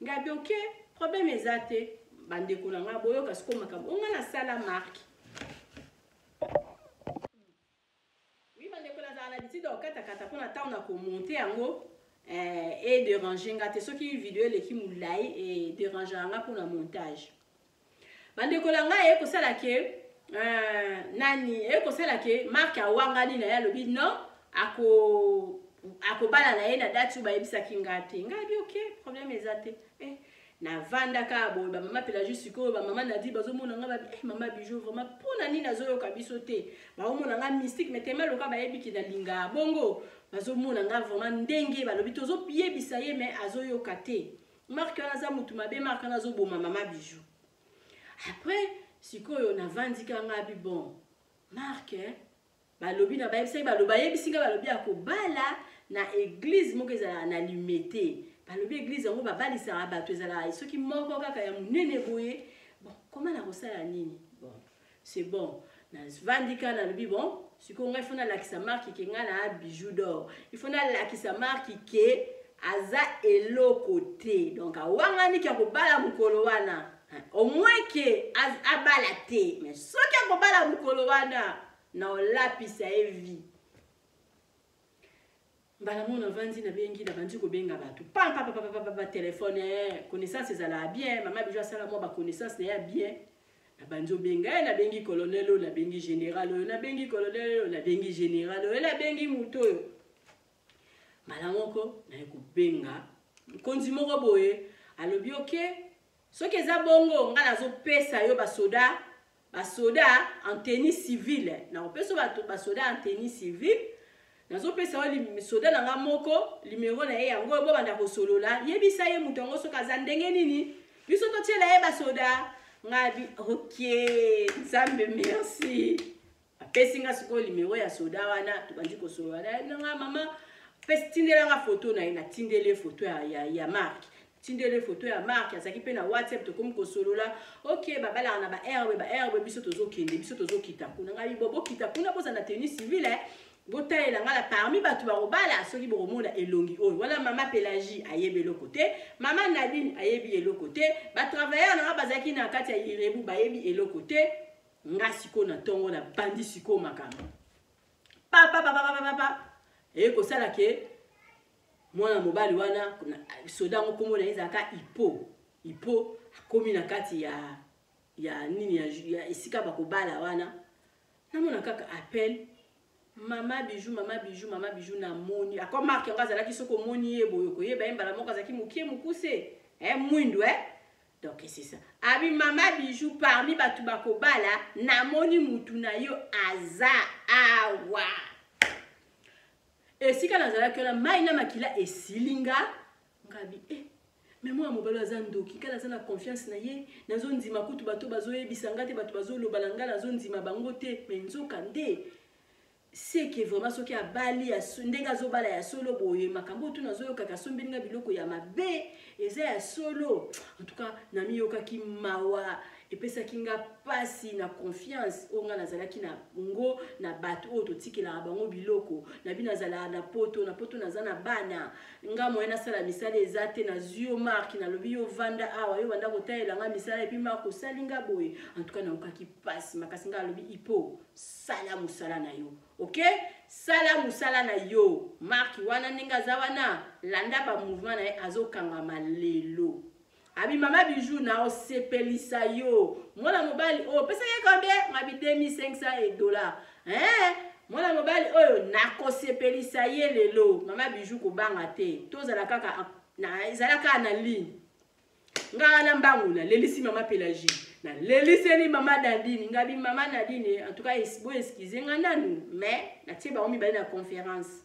ngabi ok problème eza te bandeko na nga boyoka sikoyo makambo onga nasala Mark. Oui bandeko nazala na habitude ya kokatakata mpona ntango na komonte yango edérange nga te soki video eleki molai edérangeaka nga mpona montage. Bandeko na ngai ekosala ke nani ekosala ke Mark awangani na ye alobi non akobala na ye na date oyo bayebisaki nga te ngai bi ok problème eza te navandaka boye bamama Pelagie sikoyo bamama Nadi bazomona nga babi mama Bijou vraiment mpona nini azoyoka biso te baomona nga mystique mais tema loka bayebiki nalingaka bongo bazomona nga vraiment ndenge balobi tozoyebisa ye mais azoyoka te Mark wana aza mutu mabe Mark wana azoboma mama Bijou. Après sikoyo navandika nga bi bon Mark balobi na bayebisaki balobi bayebisi nga balobi akobala na église moko ezalaka na Limete balobi église yango babalisaka bato ezalaka soki moko kaka ya monene boye bon koma nakosala nini bon c'est bon navandika nalobi bon sikoyo ngai faut nalakisa Mark ke ngai na Bijou d'or il faut nalakisa Mark ke aza eloko te donc awanganiki akobala mokolo wana au moins ke abala te mais soki akobala mokolo wana na olapisa ye vie mbala moko navandi nabengi nabandi kobenga bato pampapapapapa telefone connaissance ezalaka bien mama Bijou asala mwa baconnaissance na ye ya bien nabandi obenga ye nabengi colonel oyo nabengi général oyo nabengi colonel oyo nabengi général oyo nabengi moto oyo mbala moko naye kobenga mokonzi moko boye alobi ok soki eza bongo ngai nazopesa yo basoda basoda en tenue civile nakopesa bato basoda en tenue civile nazopesa yo soda na nga moko limero na ye yango oyo bobanda kosolola yebisa ye moto yango soki aza ndenge nini biso totiela ye basoda ngai bi ok Nzambe merci apesi nga sikoyo limero ya soda wana tobandi kosolola nanga mama pesi tindelanga foto na ye natindeli foto ya Mark tindeli foto ya Mark azalaki mpe na WhatsApp tokomi kosolola ok babalaka na baherbe baherbe biso tozokende biso tozokita kuna ngai bo bokita kuna boza na tenue civile botalela nga na parmi bato bakobala soki bokomona elongi oyo wana mama Pelagie ayebi eloko te mama Nadine ayebi eloko te batravailleur na nga bazalaki na kati ya Irebu bayebi eloko te nga sikoyo na ntongo na bandi sikoyo makambo papapapapapa eye kosala ke mwana mobali wana soda yango nkombo na ye ezalaka Ipo Ipo akomi na kati ya ya nini ya, ya esika bakobala wana. Namona kaka appel, mama Bijou, mama Bijou, mama Bijou. Namoni ako Mark yango azalaki, soki omoni ye boye okoyeba ye mbala moko, azalaki mokie, mokuse, eh, mwindu, eh? Donc c'est ça. Abi mama Bijou, parmi bato bakobala, namoni mutu na yo aza awa. Esika nazalaki wana, mai na makila esilinga. Ngabi eh, me mwana mobali aza ndoki kala, aza na confiance na ye, nazondima kutu bato bazoyebisa nga te, bato bazoloba na nga, nazondima bango te. Me nzoka nde seke vraiment soki abali ndenge azobala ya solo boye, makambo oyo tu nazoyokaka, asombeli nga biloko ya mabe, eza ya solo. En tout cas namiyokaki mawa, epesaki nga mpasi na confiance oyo nga nazalaki na ngo na bato oyo totikelaka bango biloko na bino. Nazalaka na Poto, na Poto naza na bana, nga moye nasala misala eza te. Nazwi yo Mark, nalobi yo vanda awa, yo banda kotalela nga misala, et puis Mark osali nga boye. En tout cas nayokaki mpasi makasi. Nga alobi ipo sala mosala na yo, ok, sala mosala na yo. Mark wana ndenge aza wana, landa bamouvement na ye, azokangama lelo. Abi mama Bijou, na osepelisa yo, mwana mobali oyo opesaki combien? Ngabi 2500 dollar, hein? Mwana mobali oyo nakosepelisa ye lelo. Mama Bijou, kobanga te, tozala kaka na ezala kaka na ligne. Nga wana mbangu nalelisi mama Pélagie, naleliseli mama Nadine. Ngabi mama Nadine, en tout cas bo excuse nga nanu, mais natie bango mibale na conférence.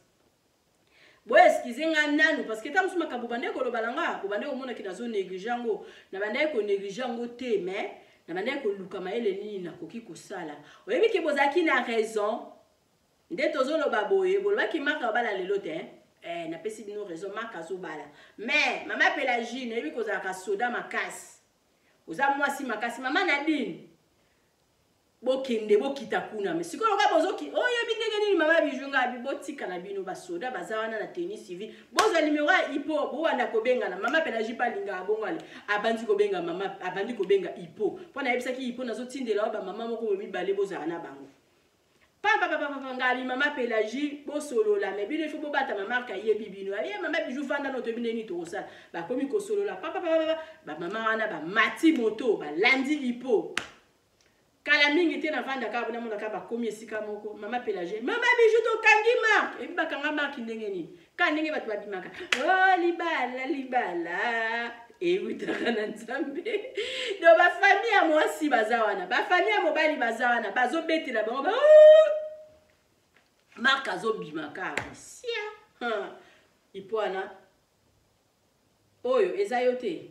Bo excuse nga nanu, parce que ntango mosusu makambo bandeki koloba na nga, bobandeki komonaki nazo néglige yango. Na bandeki konéglige yango te, mais na bandeki koluka mayele nini nakoki kosala. Oyebi ke bozalaki na raison nde tozoloba boye, bolobaki Mark abala lelo te. Eh, napesi bino raison, Mark azobala. Mais mama Pélagie, nayebi kozalaka soda makasi, oza mwasi makasi. Mama Nadine, bokende bokita kuna. Me sikoyo loka bozoki, oyebi ndenge nini mama Bijou, ngabi botika na bino basoda baza wana na tenue civile, bozwa nimero ya Ipo, bowanda kobengana. Mama Pélagie mpe alingaka bongo. Ale abandi kobenga mama, abandi kobenga Ipo, mpo nayebisaki Ipo nazotindela wa bamama moko boye mibale, bozala na bango pampapapapa. Ngabi mama Pélagie, bosolola, me bino ifo bobatama. Mark ayebi bino. Aye mama Bijou, fanda no, toyebi ndenge nini tokosala. Bakomi kosolola papapapapa, bamama wana bamati moto, balandi Ipo. Kala mingi te, navanda kaka, namonaka bakomi esika moko. Mama Pélagie, mama Bijou, tokangi Mark. Ebi bakanga Mark ndenge nini? Kaka ndenge bato babimaka o oh, libala, libala ewutaka na Nzambe. Donc bafamille ya mwasi baza wana, bafamille ya mobali baza wana, bazobetela bango ba oh! Mark azobima kaka sia ipo wana. Oyo eza yo te,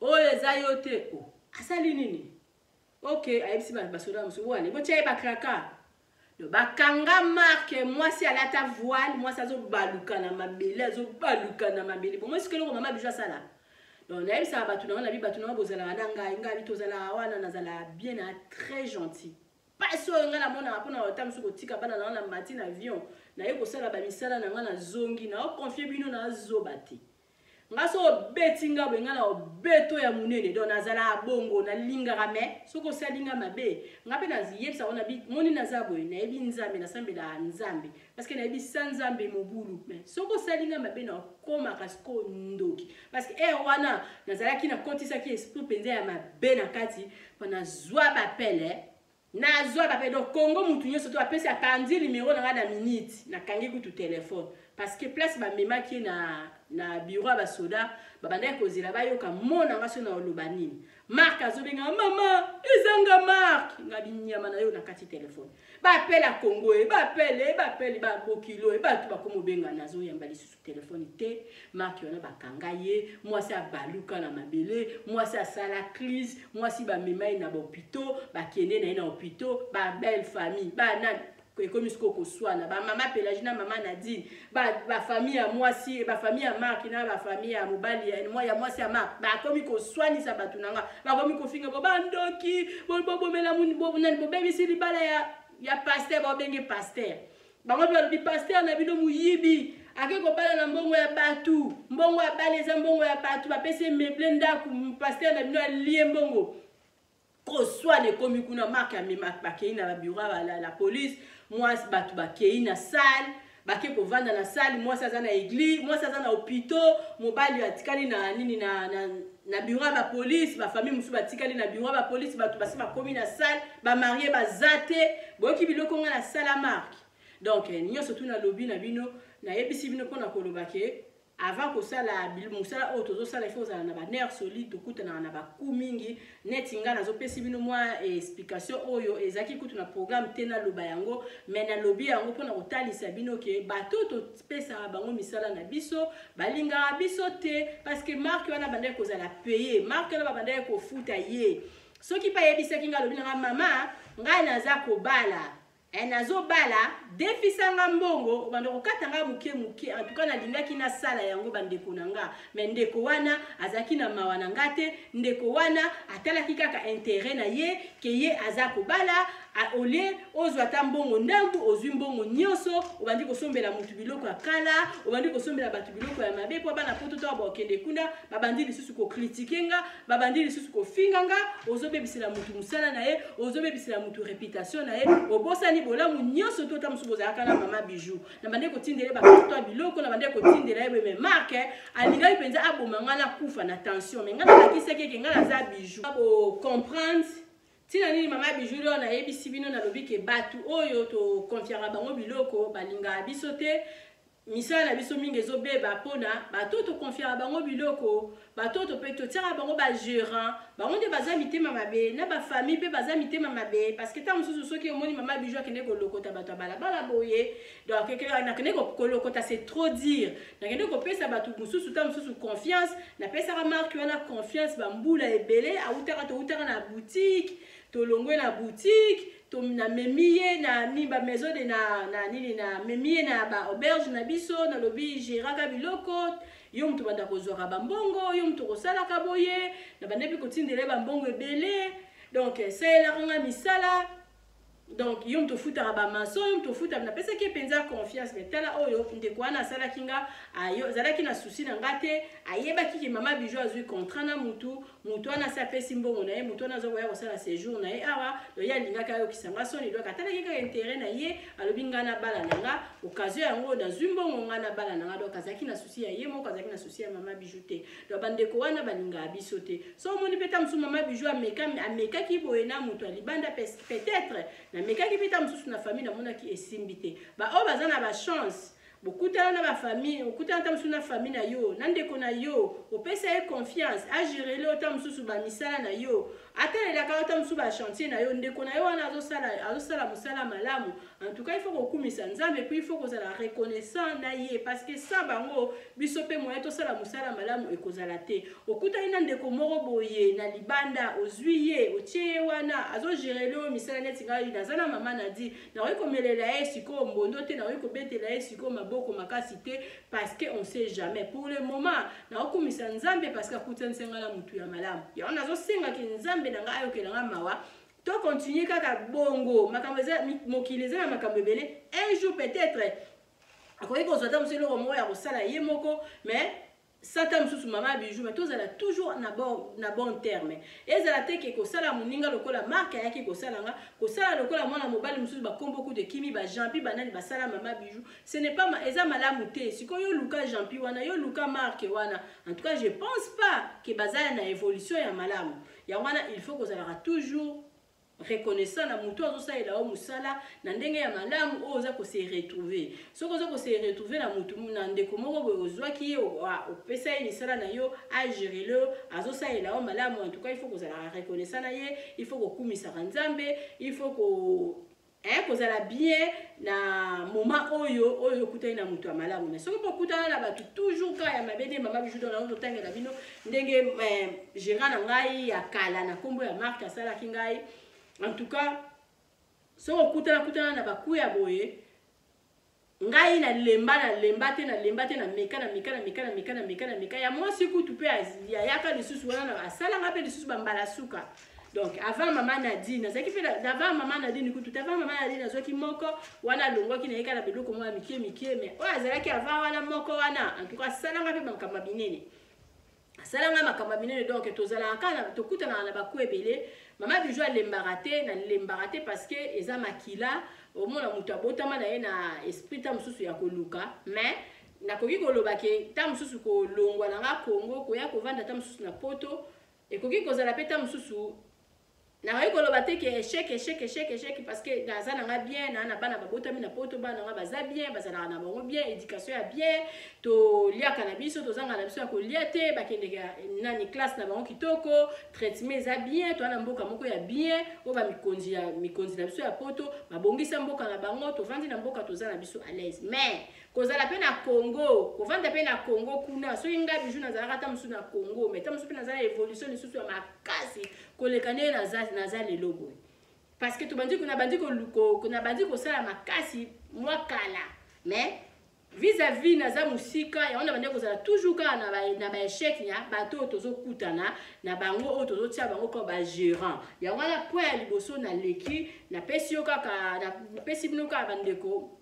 oyo eza yo te. O asali nini? Ok, ayebisi basoda mosusu wana, botia ye bakraka. Bakanga Mark. Mwasi alata voile, mwasi azobaluka na mabele, azobaluka na mabele. Bongo soki eloko mama Bijou asala. Donc nayebisaka bato na nga, nabi bato na nga bozalaka na ngai, ngai tozalaka wana, nazalaka bien na très gentil. Pasi oyo ngai namonaka mpona ota mosusu kotika bana na nga na mati na avion, naye kosala bamisala na ngai, nazongi, naoconfie bino, nazoba te. Nga so obeti nga boye, nga na obeto ya monene. Donc nazalaka bongo, nalingaka, mais soki osali nga mabe, nga mpe nayebisaka na moni naza boye, nayebi Nzambe, nasambelaka Nzambe, parce que nayebi sa Nzambe mobulu. Mais soki osali nga mabe, nakomaka sikoyo ndoki, parce que heure wana nazalaki nakotisaki esprit mpenza ya mabe na kati mpo nazwa bapele, nazwa bape. Donc Congo, mutu nyonso to apesi, apandi numero na ngai na minute, nakangi kutu telefone, parce que place bamemaki ye na bureau ya basoda, babandaki kozela bayoka mona nga so na oloba nini. Mark azobenga mama, ezanga Mark. Nga binyama na yo na kati telefone, bapela Congo e bapele bapele babokilo e bato bakomobenga, nazoyamba lisusu telefone te. Mark wana bakanga ye, mwasi abaluka na mabele, mwasi asala crise, mwasi bamema ye na bahôpitaux, bakende na ye na hôpitaux, babelle famille banani ekomi sikoyo koswana, bamama Pélagie na mama Nadine, bafamille ya mwasi, bafamille ya Mark na bafamille ya mobali ya mwasi ya Mark, bakomi koswanisa bato na nga, bakomi kofinga bo bandoki, bobomela nani, bobebisi libala ya pasteur, babenge pasteur. Bango mpe balobi pasteur na bino moyibi, ake kobala na mbongo ya bato, mbongo ya bala eza mbongo ya bato, bapesi meuble ndako, pasteur na bino alie mbongo. Koswana ekomi kuna. Mark amema, bakei na babureau ya la police, mwasi bato bakei na salle, bake kovanda na salle. Mwasi aza na église, mwasi aza na hôpitaux, mobali atikali na nini na Na bureau ya bapolice, bafamille mosusu batikali na bureau ya bapolice, bato basi bakomi na salle, bamarie baza te. Boyoki biloko nga nasala Marke. Donc nyonso tu nalobi na bino, nayebisi bino mpona koloba ke avant kosala mosala oyo tozosala, il faut ozala na banerf solide. Tokutanaka na baku mingi. Neti ngai nazopesi bino mwa explication oyo ezalaki kutu na programme te, naloba yango, mais nalobi yango mpona kotalisa bino ke bato topesaka bango misala na biso balingaka biso te, parce que Marke wana bandaki kozala paye, Marke wana babandaki kofuta ye. Soki mpe ayebisaki ngai, alobi na ngai: "Mama, ngai naza kobala, nazobala, defisanga mbongo, obanda kokata nga moke moke." En tout cas, nalingaki nasala yango, bandeko na nga, mais ndeko wana azalaki na mawa na nga te. Ndeko wana atalaki kaka intérêt na ye, ke ye aza kobala. Au lieu ozwa ata mbongo ndambu, ozwi mbongo nyonso, obandi kosombela motu biloko ya kala, obandi kosombela bato biloko ya mabe. Mpo bana Poto to bakokende kuna, babandi lisusu kocritiquer nga, babandi lisusu kofinga nga. Ozobebisela motu mosala na ye, ozobebisela motu réputation na ye, obosani bolamu nyonso to ta mosusu bozalaka na mama Bijou. Na bandi kotindela ye bakarton ya biloko, na bandi kotindela ye boye, mais Marke alingaki mpenza aboma nga, nakufa na tension. Mais ngai nalakisaki eke ngai naza Bijou. Bocomprendre ntina nini mama Bijou oyo nayebisi bino, nalobi ke bato oyo toconfiaka bango biloko balingaka biso te. Misala na biso mingi ezobeba mpona bato toconfiaka bango biloko, bato oyo mpe totiaka bango bagérant, bango nde baza mitema mabe, na bafamille mpe baza mitema mabe. Parce que ntango mosusu soki omoni mama Bijou akende kolokota bato ya balabala boye, donc nakende kolokota, c'est trop dire, nakende kopesa bato mosusu ntango mosusu confiance. Napesaka Marke wana confiance bambula ebele. Autaka, toutaka na boutique, tolongwe na boutique, namemi ye na nini, bamaison de na nini, namemi ye na baauberge na biso. Nalobi: "Géraka biloko, yo moto banda kozwaka bambongo, yo moto kosalaka boye." Na bande mpe kotindela ye bambongo ebele. Donc esalelaka nga misala, donc yo moto ofutaka bamaçon, yo moto ofuta. Napesaki ye mpenza confiance. Mais tala oyo ndeko wana asalaki nga. Azalaki na souci na nga te. Ayebaki ke mama Bijou azwi contrat na mutu, mutu wana asi apesi mbongo na ye, mutu wana aza koya kosala séjour na ye awa. Donc ye alingaki ayokisa nga soni. Donc atalaki kaka intérêt na ye. Alobi: "Nga na bala na nga, occasion yango nazwi mbongo, nga na bala na nga." Donc azalaki na souci ya ye moko, azalaki na souci ya mama Bijou te. Donc bandeko wana balingaka biso te. So omoni mpe ta mosusu mama Bijou amekaki boye na moto ya libanda, peut-être namekaki mpe ta mosusu na famille, namonaki esimbi te. Baoyo baza na bachance, bokutana na bafamille, okutana ta mosusu na famille na yo, na ndeko na yo, opesa ye confiance, agérer yo ta mosusu bamisala na yo, atalelaka yo ta mosusu bachantier na yo, ndeko na yo wana azosala mosala malamu, en tout cas il faut kokumisa Nzambe, puis il faut kozala reconnaissant na ye, parce que sa bango biso mpe moye tosala mosala malamu ekozala te. Okutani na ndeko moko boye na libanda, ozwi ye, otie ye wana, azogérer yo misala. Neti ngai naza na mama Nadi, nakoki komelela ye sikoyo mbondo te, nakoki kobetela ye sikoyo maboko makasi te, parce que on sait jamais. Pour le moment nakokumisa Nzambe parce que akutanisi ngai na motu ya malamu. Yango nazosengaki Nzambe na ngai ayokela ngai mawa, tocontinue kaka bongo. Makambo eza, mokili eza na makambo ebele. Un jour peut-être akoki kozwa ta mosu eloko moko ya kosala ye moko, mais sata mosusu mama Bijou, mais tozala toujours na bon terme. Ezala te ke kosala moninga lokola Marke ayaki kosala nga, kosala lokola mwana mobali mosusu, bakombo kutu ekimi, bajampi, banani basala mama Bijou, ce n'est pas, eza malamu te. Sikoyo yo luka jampi wana, yo luka Marke wana, en tout cas je pense pas ke baza na évolution ya malamu. Yango wana il faut kozalaka toujours reconnaissant na motu azosalela yo mosala na ndenge ya malamu oyo oza kose retrouver. Soki oza kose retrouver na motu, na ndeko moko boye, ozwaki ye, opesa ye misala na yo, agérer yo, azosalela yo malamu, en tout cas il faut kozalaka reconnaissant na ye, il faut kokumisaka Nzambe, il faut kozala bien na moment oyo okutani na moto ya malamu. Mais soki mpo okutana na bato toujours kaka ya mabe, nde mama Bijou don totangela bino ndenge gérant na ngai ya kala na nkombo ya Marke asalaki ngai. En tout cas soki okutana kutana na baku ya boye, ngai nalemba, nalemba te, nalemba te, nameka, nameka, nameka, nameka, nameka, nameka. Ya mwasi kutu mpe ayaka lisusu wana, asalanga mpe lisusu bambala suka. Donc avant mama Nadine azalaki mpe, avant mama Nadine kutu te, avant mama Nadine azwaki moko wana, alongwaki na ye kaka na biloko moko ya mike mike. Mais oyo azalaki avant wana, moko wana, en tout cas asalanga mpe makambo ya minene, asalanga makambo ya minene. Donc tozalaka kaka, tokutanaka na baku ebele. Mama Bijou alembaka te, nalembaka te, parce que eza makila. Omona moto abotama na ye na esprit ta mosusu ya koluka, mais Nakoki koloba ke ntango mosusu kolongwa na nga Congo koya kovanda ntango mosusu na poto ekoki kozala mpe ntango mosusu. Nakoki koloba te ke échec, échec, échec, échec, parce que naza na nga bien na bana babotami na poto, bana na nga baza bien, bazalaka na bango bien, éducation ya bien, toliaka na biso, tozanga na biso ya kolia te, bakendeka nani classe na bango kitoko, traitement eza bien. Toza na mboka moko ya bien oyo bamikonzi ya mikonzi na biso ya poto babongisa mboka na bango. Tovandi na mboka, toza na biso à l'aise. Mais kozala mpe na Congo, kovanda mpe na Congo kuna, soki ngai Bijou nazalaka ata mosusu na Congo, mais ta mosusu mpe naza na évolution lisusu ya makasi koleka ndenge naza lelo boye, parce que tobandi nabandi kosala makasi mwa kala, mais vis-à-vis naza mosika yango, na bandi kozala toujours kaka na baéchec ya bato oyo tozokutana na bango, oyo tozotia bango kaka bagérant. Yango wana point ya liboso naleki, napesi yo kaka, napesi bino kaka bandeko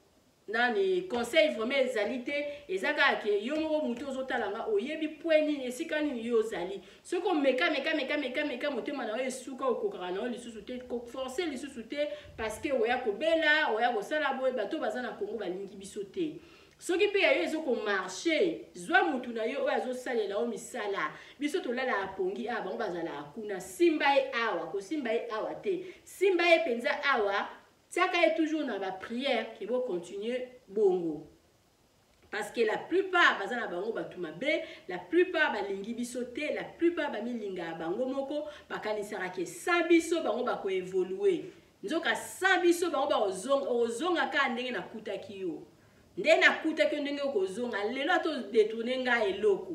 nani conseil vraiment ezali te. Eza kaka ke yo moko motu ozotala nga, oyebi point nini, esika nini yo ozali. Soki omeka, meka, meka, meka, meka, motema na yo esuka, okokaka na yo lisusu te, koforce lisusu te, parce que oya kobela, oya kosala boye. Bato baza na Kongo balingi biso te. Soki mpe ya yo ezokomarcher, zwa mutu na yo oyo azosalela yo misala. Biso tolalaka pongi awa, bango bazalaka kuna. Simba ye awa, kosimba ye awa te, simba ye mpenza awa, tiaka ye toujours na baprière ke bocontinue bongo, parce que la plupart baza na bango bato mabe, la plupart balingi biso te, la plupart bamilingaka bango moko, bakanisaka ke sans biso bango bakoévoluer. Nzoka sans biso bango bakozonga kaka ndenge nakutaki yo, nde nakutaki yo ndenge okozonga lelo. Ata odétourner ngai eloko,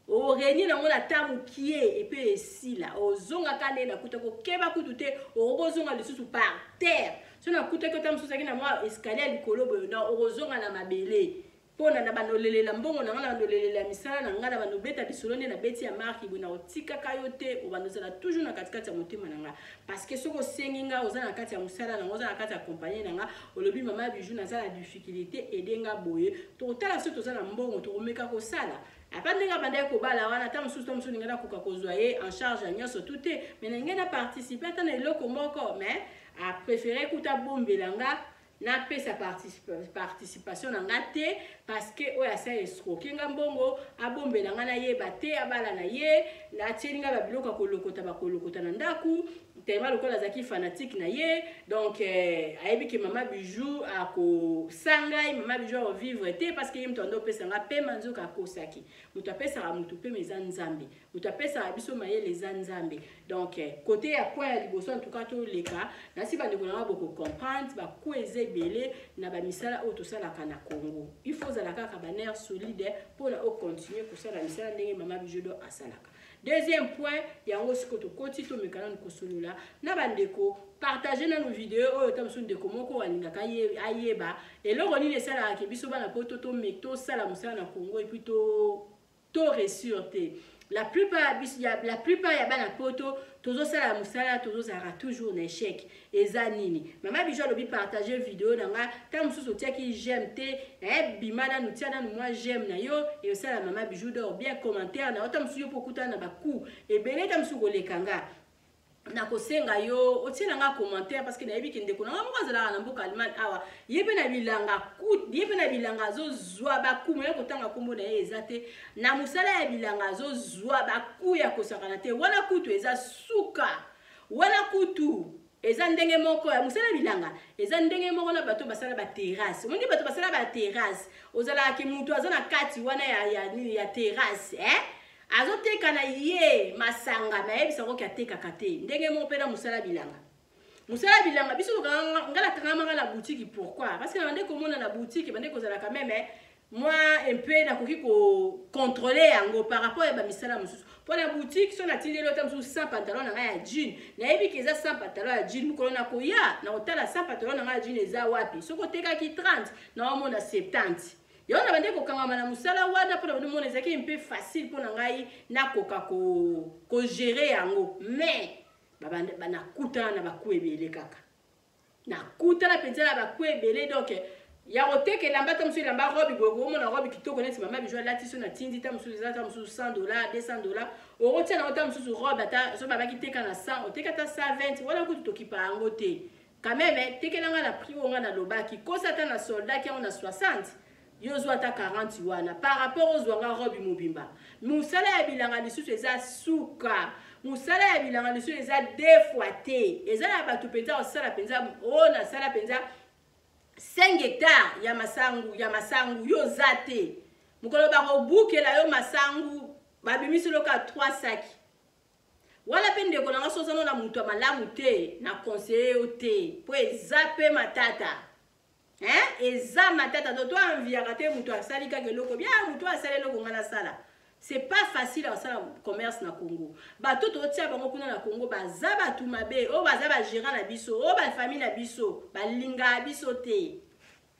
oreni nango na ta mokie epe esila, ozonga kaka ndenge nakutaki. Okeba kutu te, okokozonga lisusu par terre. So nakutaki ota mosusu azalaki na mwa escalier ya likolo boye, na okozonga na mabele, mpona na bandolelela mbongo na nga, na bandolelela misala na nga, na bandobeta lisolo nde nabeti ya marke boye. Na otikaka yo te, obanda ozala toujours na katikati ya motema na nga, parce que soki osengi nga, oza na kati ya mosala na nga, oza na kati ya compagnie na nga, olobi: "Mama Bijou, naza na difficulté, aide nga boye." Tokotala soki toza na mbongo, tokomeka kosala. Apa ndenge abandaki kobala wana, ata mosusu, ta mosusu ndenge nakoka kozwa ye en charge ya nyonso tu te, mais na ngai na participe ata na eloko moko. Mais apréféré kuta bombela nga, napesa participation na nga te, parce que oyo asa escroquer nga mbongo, abombela nga, nayeba te. Abala na ye, atieli nga babiloko ya kolokota, bakolokota na ndako, tellement lokola azalaki fanatique na ye. Donc ayebi ke mama Bijou akosa ngai, mama Bijou akovivre te, parce que ye moto ando opesa nga pema. Nzoka akosaki. Moto apesaka motu pema eza Nzambe, moto apesaka biso mayele eza Nzambe. Donc côté ya point ya liboso, en tout cas toleka nasi, bandeko na nga, bokocomprendre baku eza ebele na bamisala oyo tosalaka na Congo. Il faut ozala kaka banerf solide mpona ocontinue kosala misala ndenge mama Bijou d'or asalaka. Deuxième point, yango sikoyo tokoti, tomeka nanu kosolola na bandeko. Partage nanu video oyo, ta mosusu ndeko moko alingaka ayeba eloko nini esalaka ke biso bana poto tosala mosala na Congo et puis to réussir te. La plupart ya bana poto tozosala mosala, tozozalaka toujours na échec. Eza nini? Mama Bijou alobi partage video na nga. Ntango mosusu otiaki j'aime te, bima nanu, tia nanu mwa j'aime na yo, esala mama Bijou d'or bien. Commentaire na yo, ta mosusu yo mpo okutana na baku ebele, ta mosusu koleka nga, nakosenga yo otiela nga commentaire, parce que nayebi ke ndeko nanga moko azalaka na mboka Allemagne awa, ye mpe na bilanga, ye mpe na bilanga azozwa baku moya kotanga nkombo na ye eza te. Na mosala ya bilanga azozwa baku ya kosakana te. Wana kutu eza suka, wana kutu eza ndenge moko ya mosala ya bilanga, eza ndenge moko na bato basala baterrasse. Omoni bato basala baterrasse, ozalaka ke moto aza na kati wana ya nini, ya terrasse, eh? Azoteka na ye masanga, me ayebisa koki atekaka te. Ndenge moko mpe na mosala bilanga. Mosala bilanga, biso nga nakangamaka na boutique. Pourquoi? Parce que na bande komona na boutique, bande kozalaka même moi un peu nakoki kocontrôler yango par rapport ya bamisala mosusu. Mpo na boutique, so natindeli ota mosusu 100 pantalon na ngai ya jean, nayebi ke eza 100 pantalon ya jean. Mokolo nakoya, na kotala 100 pantalon na ngai ya jean eza wapi. Soki otekaki 30, naomona 70. Yango na bande kokangama na mosala wana, mpona bande mona ezalaki mpe facile mpo na ngai nakoka kogérer yango. Mais nakutana na baku ebele kaka, nakutana mpenza na baku ebele. Donc ya koteka elamba, ta mosusu elamba robe boye, komona robe kitoko neti mama Bijou alati, so natindi, ta mosusu eza ta mosusu 100 $, 200 $. Okotia nango ta mosusu robe, ata so babaki teka na 100, oteka ata 120. Wana kutu tokipa yango te. Quand même, tekelanga na prix oyo nga nalobaki, kosa ata na soldaki yango na 60. Yo ozwa ata 40 wana par rapport ozwa nga robe mobimba. Mosala ya bilanga lisusu eza suka. Mosala ya bilanga lisusu eza deux fois te. Eza na bato mpenza osala mpenza oyo nasala mpenza 5 hectare ya masangu ya masangu yo oza te. Mokolo bakobukela yo masangu babimisi loka 3 saki. Wana mpe ndeko na nga soki oza na moto ya malamu te na conseiller yo te mpo eza mpe matata. Hein? Eza matata to to enviaka te moto asali kaka eloko bien moto asali eloko nga nasala. C'est pas facile à sala commerce na Congo. Bato totia bango kuna na Congo baza bato mabe, oyo baza ba gérant na biso, oyo ba famille na biso, balinga biso te.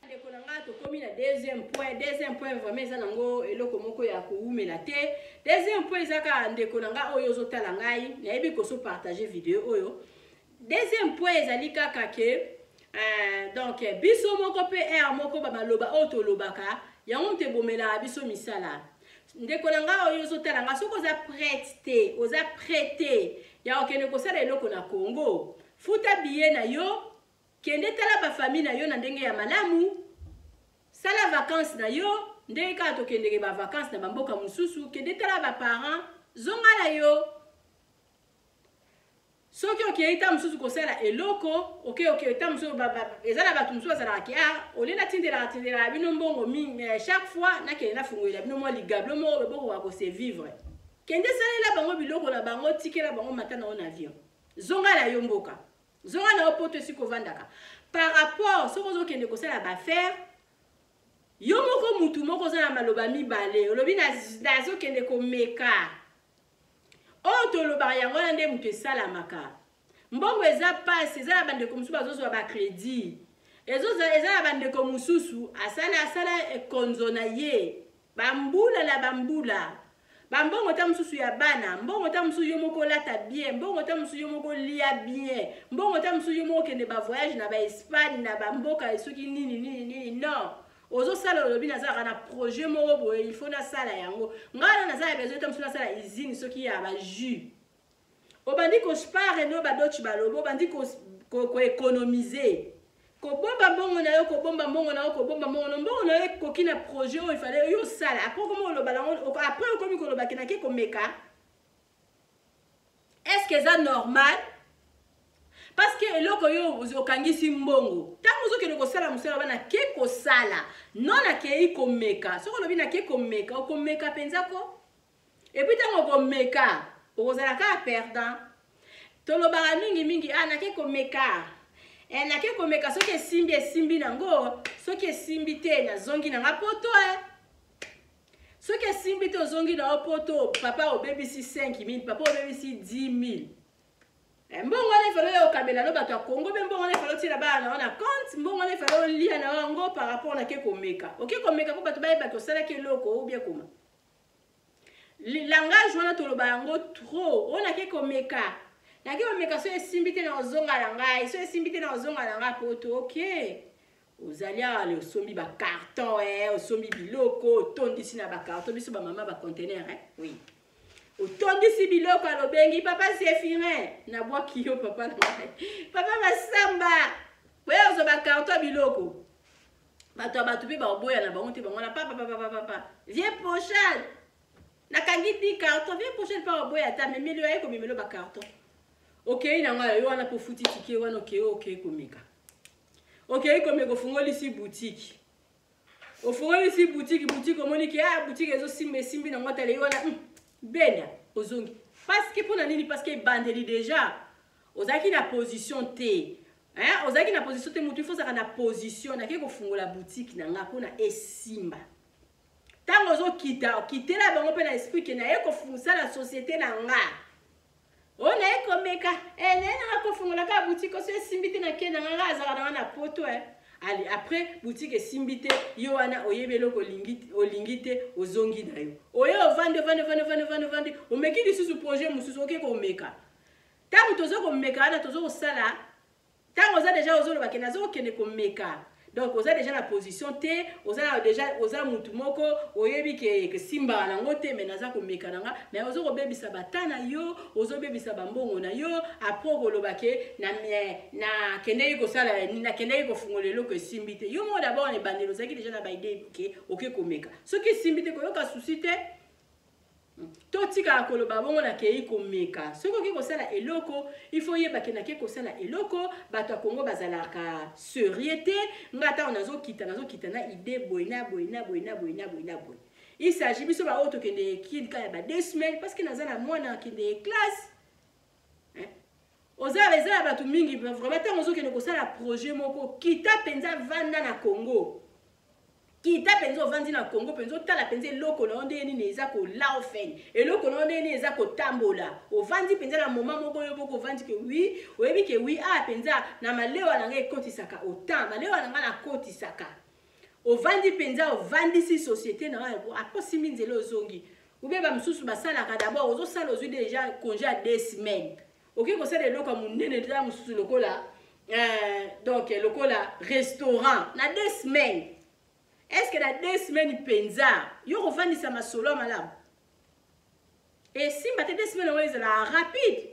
Ndeko na nga tokomi na deuxième point. Deuxième point vraiment eza nango eloko moko ya kowumela te. Deuxième point eza kaka ndeko na nga oyo ozotala ngai, nayebi koso partager video oyo. Deuxième point ezali kaka ke donc biso moko pe air moko ba maloba oyo tolobaka yango moto ebomelaka biso misala. Ndeko na nga oyo ozotala nga soki oza prête te, oza prête te ya kokende kosala eloko na Congo, futa billet na yo, kende tala ba famille na yo na ndenge ya malamu, sala vacances na yo ndenge kaka tokendeke ba vacances na ba mboka mosusu, kende tala ba parents, zonga na yo. Soki okei ta mosusu kosala eloko, okei okei ta mosusu eza na bato mosusu bazalaka ke ah olie natindelaka tindelaka bino mbongo mingi, mais chaque fois nakende nafungolela bino mwa ligablo moko bokoka ko se vivre. Kende salela bango biloko na bango, tikela bango mata na yo na avion. Zonga na yo mboka. Zonga na yo poto esika ovandaka. Par rapport soki ozokende kosala ba affaire, yo moko mutu moko oza na maloba mibale, olobi nazokende komeka. Oyo tolobaka yango wana nde moto esalamaka. Mbongo eza pasi, eza na bandeko mosusu bazozwa ba credit. Ezoza eza na bandeko mosusu asala asala ekonzo na ye bambula na bambula. Bambongo ta mosusu ya bana, mbongo ta mosusu yo moko olata bien, mbongo ta mosusu yo moko lia bien, mbongo ta mosusu yo moko okende ba voyage na ba Espagne na ba mboka soki nini nini nini non. Ozosala olobi nazalaka na projet moko boye il faut nasala yango ngai wana naza na besoin ta mosusu nasala usine soki ya ba jus obandi kospare no badochi balobi obandi koekonomize kobomba mbongo na yo kobomba mbongo na yo kobomba mbongo na mbongo na yo ekoki na projet oyo ifale yo osala après okomi koloba nango après okomi koloba ke nake komeka. Est-ce que eza normal? Parce que eloko yo okangisi mbongo ntango ozokende kosala mosala wana ke kosala non nakei komeka. Soki olobi nake komeka, okomeka mpenza ko. Et puis ntango okomeka okozala kaka perdant. Tolobaka mingi mingi ah nake komeka. Nake komeka soki esimbi esimbi nango, soki esimbi te nazongi nanga poto Soki esimbi te ozongi na yo poto, papa obebisi 5000, papa obebisi 10000. Mbongo wana efale oyo okabela no bato ya Congo, mpe mbongo wana efale otiela bana na yo na compte, mbongo wana efale olia na yo yango par rapport na ke komeka. Oke komeka mpo bato bayebaki osalaki eloko ou bien koma. Langage wana toloba yango trop. Oyo nake komeka. Nake komeka so esimbi te na ozonga na ngai, so esimbi te na ozonga na ngai poto. Okay. Ozali awa le osombi ba carton osombi biloko, otondisi na ba carton, biso ba mama ba conteneur oui. Otondisi biloko alobengi papa Zéphirin, nabwaki yo papa na ngai. Papa Masamba, boya ozwa ba carton biloko. Bato ya bato mpe baoboya na bango te bango na papa papa papa papa. Viens prochaine. Nakangi 10 carton, viens prochaine pa oboya ata memeli yo aye komemelo ba carton. Okei na ngai yo wana po futi ticket wana okei okei komeka. Okei komeka ofungolisi boutique. Ofungolisi boutique, boutique omoni ke ah boutique ezosimba esimbi nango tale yo wana benda ozongi. Parce que pona nini? Parce que ebandeli déjà ozalaki na position te. Hein, ozalaki na position te, mutu il faut ozalaka na position. Nake kofungola boutique na nga pona esimba. Tango ozokita, okitela bango pe na esprit ke naye kofungisa société na nga. Oyo naye komeka, naye nanga kofungola kaka boutique oso esimbi te na ke na nga, nga azalaka na nga na poto Allez, après boutique esimbi te, yo wana oyebi eloko olingi te, ozongi na yo. Oye ovandi, ovandi, ovandi, ovandi, ovandi, ovandi, omeki lisusu projet mosusu, oke komeka. Tango tozo komeka wana tozo kosala, tango oza déjà ozoloba ke nazo kokende komeka. Donc oza déjà na position te, oza na déjà, oza mutu moko oyebi ke simbaka nango te, mais naza komeka na nga, mais ozo kobebisa bata na yo, ozobebisa bambongo na yo. Après okoloba ke nakendeki kosala, nakendeki kofungola eloko, esimbi te. Yo moko d'abord na ebandeli ozalaki déjà na baidée ke oke komeka. Soki esimbi te, koyoka souci te. Totikala koloba bongo, nakei komeka. Soki okoki kosala eloko, il faut oyeba ke nakei kosala eloko. Bato ya Kongo bazalaka sérieux te. Nga ntango nazokita, nazokita na idée boye na boye na boye na boye na boye na boye. Il s'agit biso baoyo tokende kika ya ba 2 semaines, parce que naza na mwana akende classe. Oza, eza ya bato mingi vraiment. Ntango ozokende kosala projet moko, kita mpenza, vanda na Congo, kita mpenza, ovandi na Congo mpenza, otala mpenza eloko na yo ndenge nini eza kolaofen, eloko na yo ndenge nini eza kotambola. Ovandi mpenza na moment moko, yo moko ovandi ke oui, oyebi ke oui, ah, mpenza na malewa na ngai ekotisaka autant, malewa na ngai nakotisaka. Ovandi mpenza, ovandisi société na yo, akosimbi nzela, ozongi. Ube bamosusu basalaka d'abord, ozosala, ozwi déjà congé ya 2 semaines, okoki kosala eloko ya monene eza mosusu lokola donc lokola restaurant na 2 semaines. Est ce que na 2 semaines mpenza yo kofandisa masolo ya malamu esimba te? 2 semaines yango ezala rapide,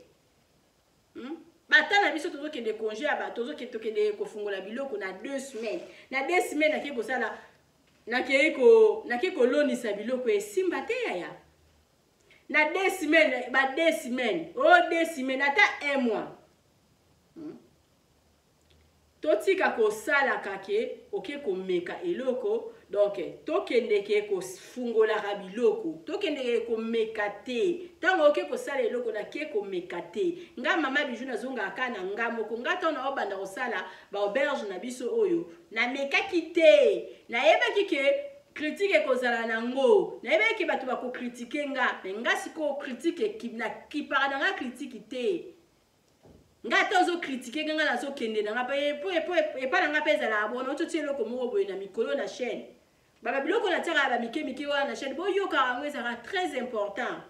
Bata na biso tozokende congé ya bato, tokende kofungola biloko na 2 semaines. Na 2 semaines nakei kosala, nakei kolonisa biloko, esimba te yaya. Na 2 semaines, ba 2 semaines o oh, 2 semaines, ata un mois, Totika kosalaka ke oke komeka eloko. Donc tokendeke kofungolaka biloko, tokendeke komeka te. Ntango oke kosala eloko, nake komeka te. Nga mama Bijou, nazongaka kaka na nga moko. Nga ntango naobanda kosala baauberge na biso oyo, namekaki te. Nayebaki ke critique ekozala nango, nayebaki ke bato bakocritiquer nga. Me nga sikoyo critique nakipaka na nga critique te. Nga ata ozocritiquer nga, nga nazokende na nga po epa na nga mpe ezalaka bona. Ototia eloko moko boye na mikolo na chaîne, baba biloko natiaka ya bamike mike wana na chaîne, boyokaka yango, ezalaka très important.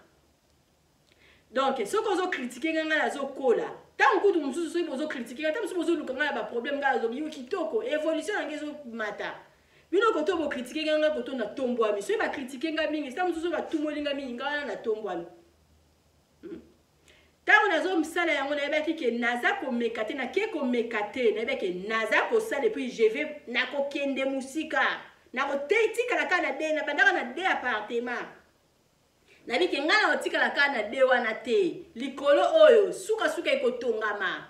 Donc soki ozocritiquer nga, nga nazokola. Ntango kutu mosusu soki bozocritiquer nga, ntango mosusu bozoluka nga na baproblème, nga nazobi yo kitoko, évolution na nga ezomata. Bino koto bocritiquer nga, nga koto natombwami. Soki bacritiquer nga mingi, ntango mosusu batumoli nga mingi, nga wana natombwami. Ntango nazosala yango, nayebaki ke naza komeka te, nake komeka te. Nayebaki ke naza kosala et puis je vais, nakokende mosika, nakotikala kaka na de nabandaka na de appartement. Nayebi ke ngai nakotikala kaka na de wana te. Likolo oyo sukasuka ekotongama,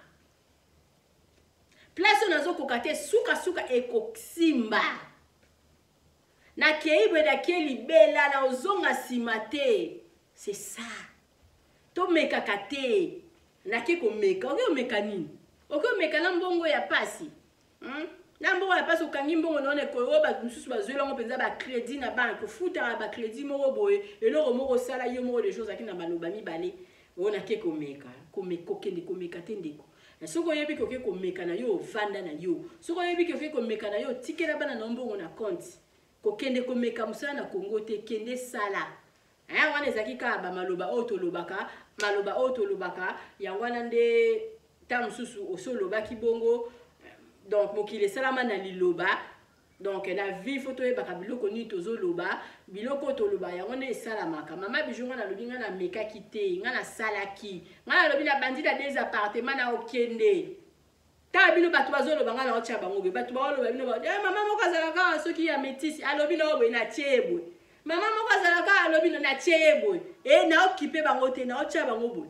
place oyo nazokoka te, sukasuka ekosimba. Nakei boye, nakei libela, na ozonga nsima te. C'est ça, tomekaka te. Nake komeka, oke omeka nini? Oke omeka na mbongo ya pasi, Na mbongo ya pasi, okangi mbongo na wana oyo bato mosusu bazweli yango mpenza bacrédit na banque, ofutaka bacrédit moko boye, eloko moko osala yo moko deja ozalaki na maloba mibale oyo nake komeka. Kokende komeka te, ndeko. Soki oyebi ke oke komeka na yo, ovanda na yo. Soki oyebi ke oke komeka na yo, otikela bana na yo mbongo na compte. Kokende komeka mosala na Kongo te, kende sala. Wana ezalaki kaka bamaloba oyo tolobaka, maloba oyo tolobaka yango wana nde. Ntango mosusu osi olobaki bongo. Donc mokili esalama na liloba. Donc na vie, faut toyebaka biloko nini tozoloba. Biloko oyo toloba, yango nde esalamaka. Mama Bijou, ngai nalobi, ngai namekaki te, ngai nasalaki. Ngai nalobi, nabandi na des appartement na okende. Tala bino bato bazoloba, ngai naotya bango boye. Bato baoloba bino, eh, mama moko azalaka soki ya métisi, alobi na boye, natie ye boye. Mama moko azalaka, alobi, natie ye boye. E naokipe bango te, naotya bango boye,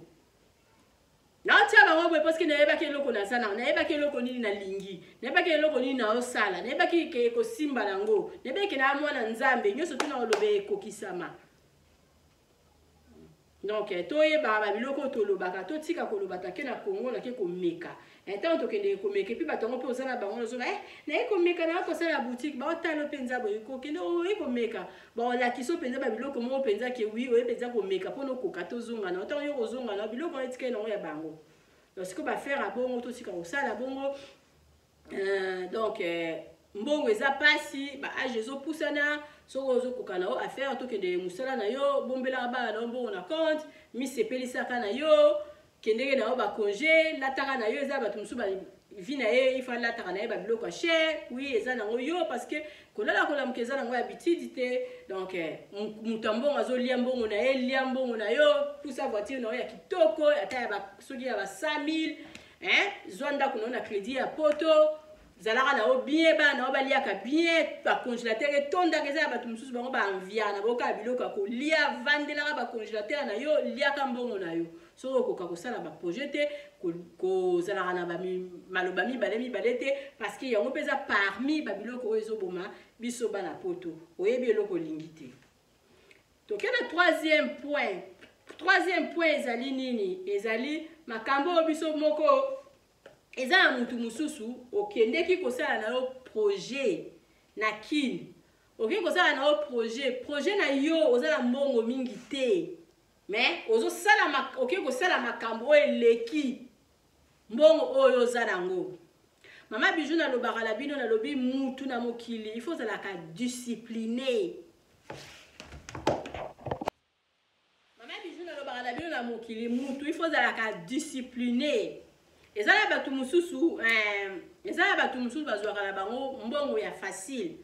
naotia bango boye, parce que nayebaki eloko naza nango, nayebaki eloko nini nalingi, nayebaki eloko nini naosala, nayebaki ke ekosimba nango, nayebaki ke na mwana Nzambe, nyonso tuna oloba ekokisama. Donc toyebaka babiloko oyo tolobaka, totika koloba take na Kongo, nake komeka. Ntango tokendeke komeka, et puis bato yango mpe oza na bango, ozoba eh, naye komeka, naye kosala boutique, baotala mpenza boye. Kokende oye komeka, baolakisa mpenza babiloko moko mpenza ke oui, oye mpenza komeka mpona okoka tozonga na ntango yo kozonga na biloko wana etikali nango ya bango. Donc sikoyo baaffaire ya bongo, totika kosala bongo. Donc mbongo eza mpasi, baâge ezopusana. Soki ozokoka na yo affaire, tokende mosala na yo, bombelaka bana na yo mbongo na compte, misepelisaka na yo, kendeke na yo bacongé, lataka na yo. Eza bato mosusu. Vie na ye, il faut alataka na ye babiloko ya cher. Oui, eza nango yo, parce que kolala kolamuka eza nango habitude te. Donc moto ya mbongo azolia mbongo na ye, lia mbongo na yo, pusa voiture na yo ya kitoko, ata ya soki ya ba 100 000, hein, zwa ndako na yo na crédit ya poto, zalaka na yo bien, bana na yo baliaka bien, bacongélateur etondaka. Eza ya bato mosusu, bango baenviaka na boyoka biloko ya kolia. Vandelaka bacongélateur na yo, liaka mbongo na yo. Soki okoka kosala baprojet te, kozalaka na maloba mibale mibale te, parce que yango mpe eza parmi babiloko oyo ezoboma biso bana poto. Oyebi eloko olingi te. Toke na troisième point. Troisième point ezali nini? Ezali makambo oyo biso moko. Eza na mutu mosusu, okendeki kosala na yo projet na Kini, okei kosala na yo projet na yo, oza na mbongo mingi te, mais ozosala, okei kosala makambo oyo eleki mbongo oyo oza nango. Mama Bijou, nalobaka na bino, nalobi mutu na mokili, il faut ozalaka discipliné. Mama Bijou, nalobaka na bino, na mokili mutu il faut ozalaka discipliné. Eza na bato mosusu, eza na bato mosusu bazwaka na bango mbongo ya facile.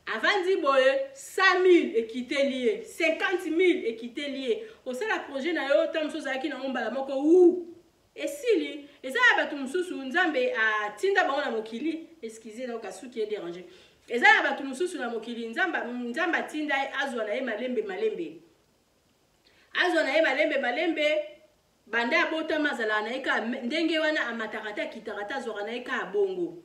Avandi boye, 100 000 ekiteli ye, 50 000 ekiteli ye, osala projet na yo, ta mosusu ozalaki nango, mbala moko wu esili. Eza na bato mosusu, Nzambe atinda bango na mokili, excuse, nayoka suki edérange. Eza na bato mosusu na mokili, Nzambe atinda ye azwa na ye malembe malembe, azwa na ye malembe malembe. Banda abotama, azalaka na ye kaka ndenge wana, amataka te, akitaka te, azwaka na ye kaka bongo.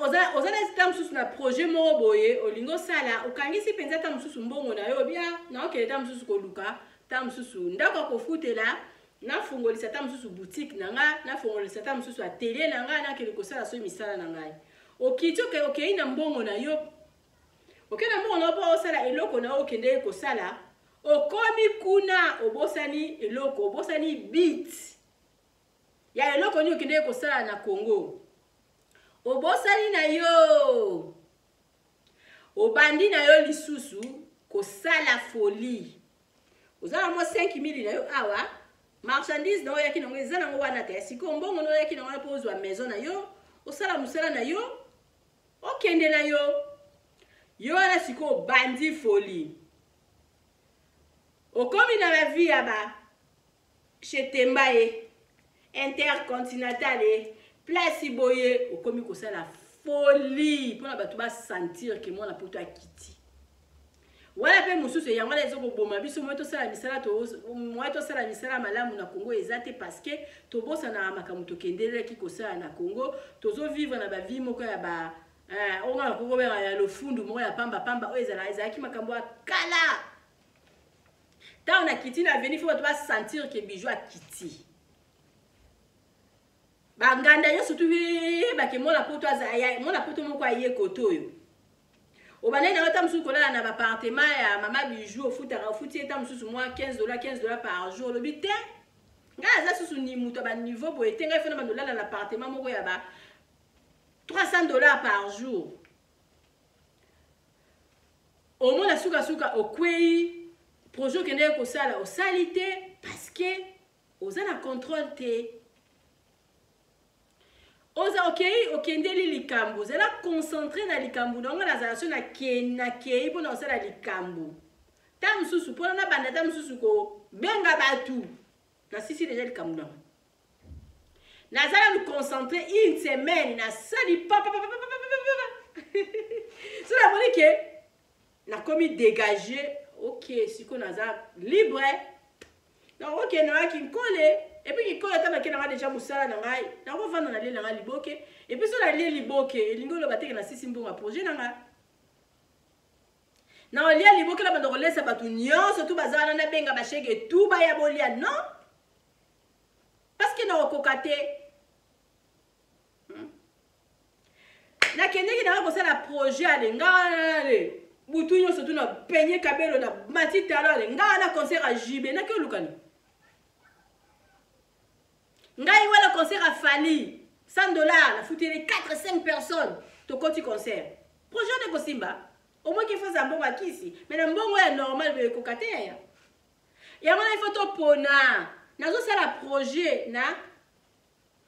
Oza na ta mosusu na projet moko boye olingi osala, okangisi mpenza ta mosusu mbongo na yo, obia naokende ta mosusu koluka ta mosusu ndako ya kofutela, nafungolisa ta mosusu boutique na nga, nafungolisa ta mosusu atelier na nga, nakende kosala soki misala na ngai. Okiti, okei na mbongo na yo, okei na mbongo na yo mpo osala eloko na yo. Okendeki kosala, okomi kuna, obosani eloko, obosani but ya eloko nini okendeki kosala na Congo, obosani na yo, obandi na yo lisusu kosala folie. Oza na mwa 5000 na yo awa, marchandise na oyaki nango eza nango wana te. Sikoyo mbongo na oyaki nango wana mpo ozwa maison na yo, osala mosala na yo, okende na yo, yo wana sikoyo obandi folie, okomi na bavie ya ba Chetemba ye Intercontinental ye place boye, okomi kosala folie mpona bato basentir ke mwana poto akiti wana. Mpe mosusu, yango wana ezokoboma biso. Moye tosala misala, moye tosala misala malamu na Congo eza te, parce que tobosanaka makambo tokendelaki kosala na Congo. Tozovivre na bavie moko ya ba oyo nga nakokobenga ya lofundu moko ya pambapamba, oyo ezalaki makambo ya kala. Ntango nakiti na avenue, faut bato basentir ke Bijou akiti. Banganda nyonso tu bake mwana poto, mwana poto moko aye kote oyo. Obandaki nango ta mosusu kolala na baappartement ya mama Bijou, ofutaka, ofuti ye ta mosusu mwa 15 dollar, 15 dollar par jour. Olobi te, ngai aza susu ni moto ya baniveau boye te, ngai fona bando olala na appartement moko ya ba 300 $ par jour. Omona sukasuka okwei, projet okendeki kosala osali te, parce que oza na contrôle te. Oza okei, okendeli likambo, ozala concentré na likambo na ngo. Nazala so nakei mpona kosala likambo, ta mosusu mpona nabanda ta mosusu kobenga bato, nasisi deja likambo nango, naza nanu concentré une semaine, nasali papapapapapapa. So namoni ke nakomi dégagé, ok, sikoyo naza libre, donc okende nanga Kinkole. Et puis Kinkole, ata nake nanga deja mosala na ngai, nakovanda, nalie nanga liboke. Et puis so nalie liboke, elingi oloba teke nasisi mbongo ya projet na ngai. Na olia liboke na banda kolesa bato nyonso tu baza wana, nabenga bashege tu baya bolia, non, parce que nakokoka te. Nakendeki nanga kosala projet, ale nga wana, ale butu nyonso tu na penye kabelo na mati talo, ale nga wana concert ya JB naki olukani ngai wana, concert ya Fally, 100 $, nafuteli 4 5 personnes, tokoti concert. Projet wana ekosimba omoki foza mbongo ya kisi, mais na mbongo ya normal boye ekoka te. Yaya, yango wana ifo topona. Nazosala projet na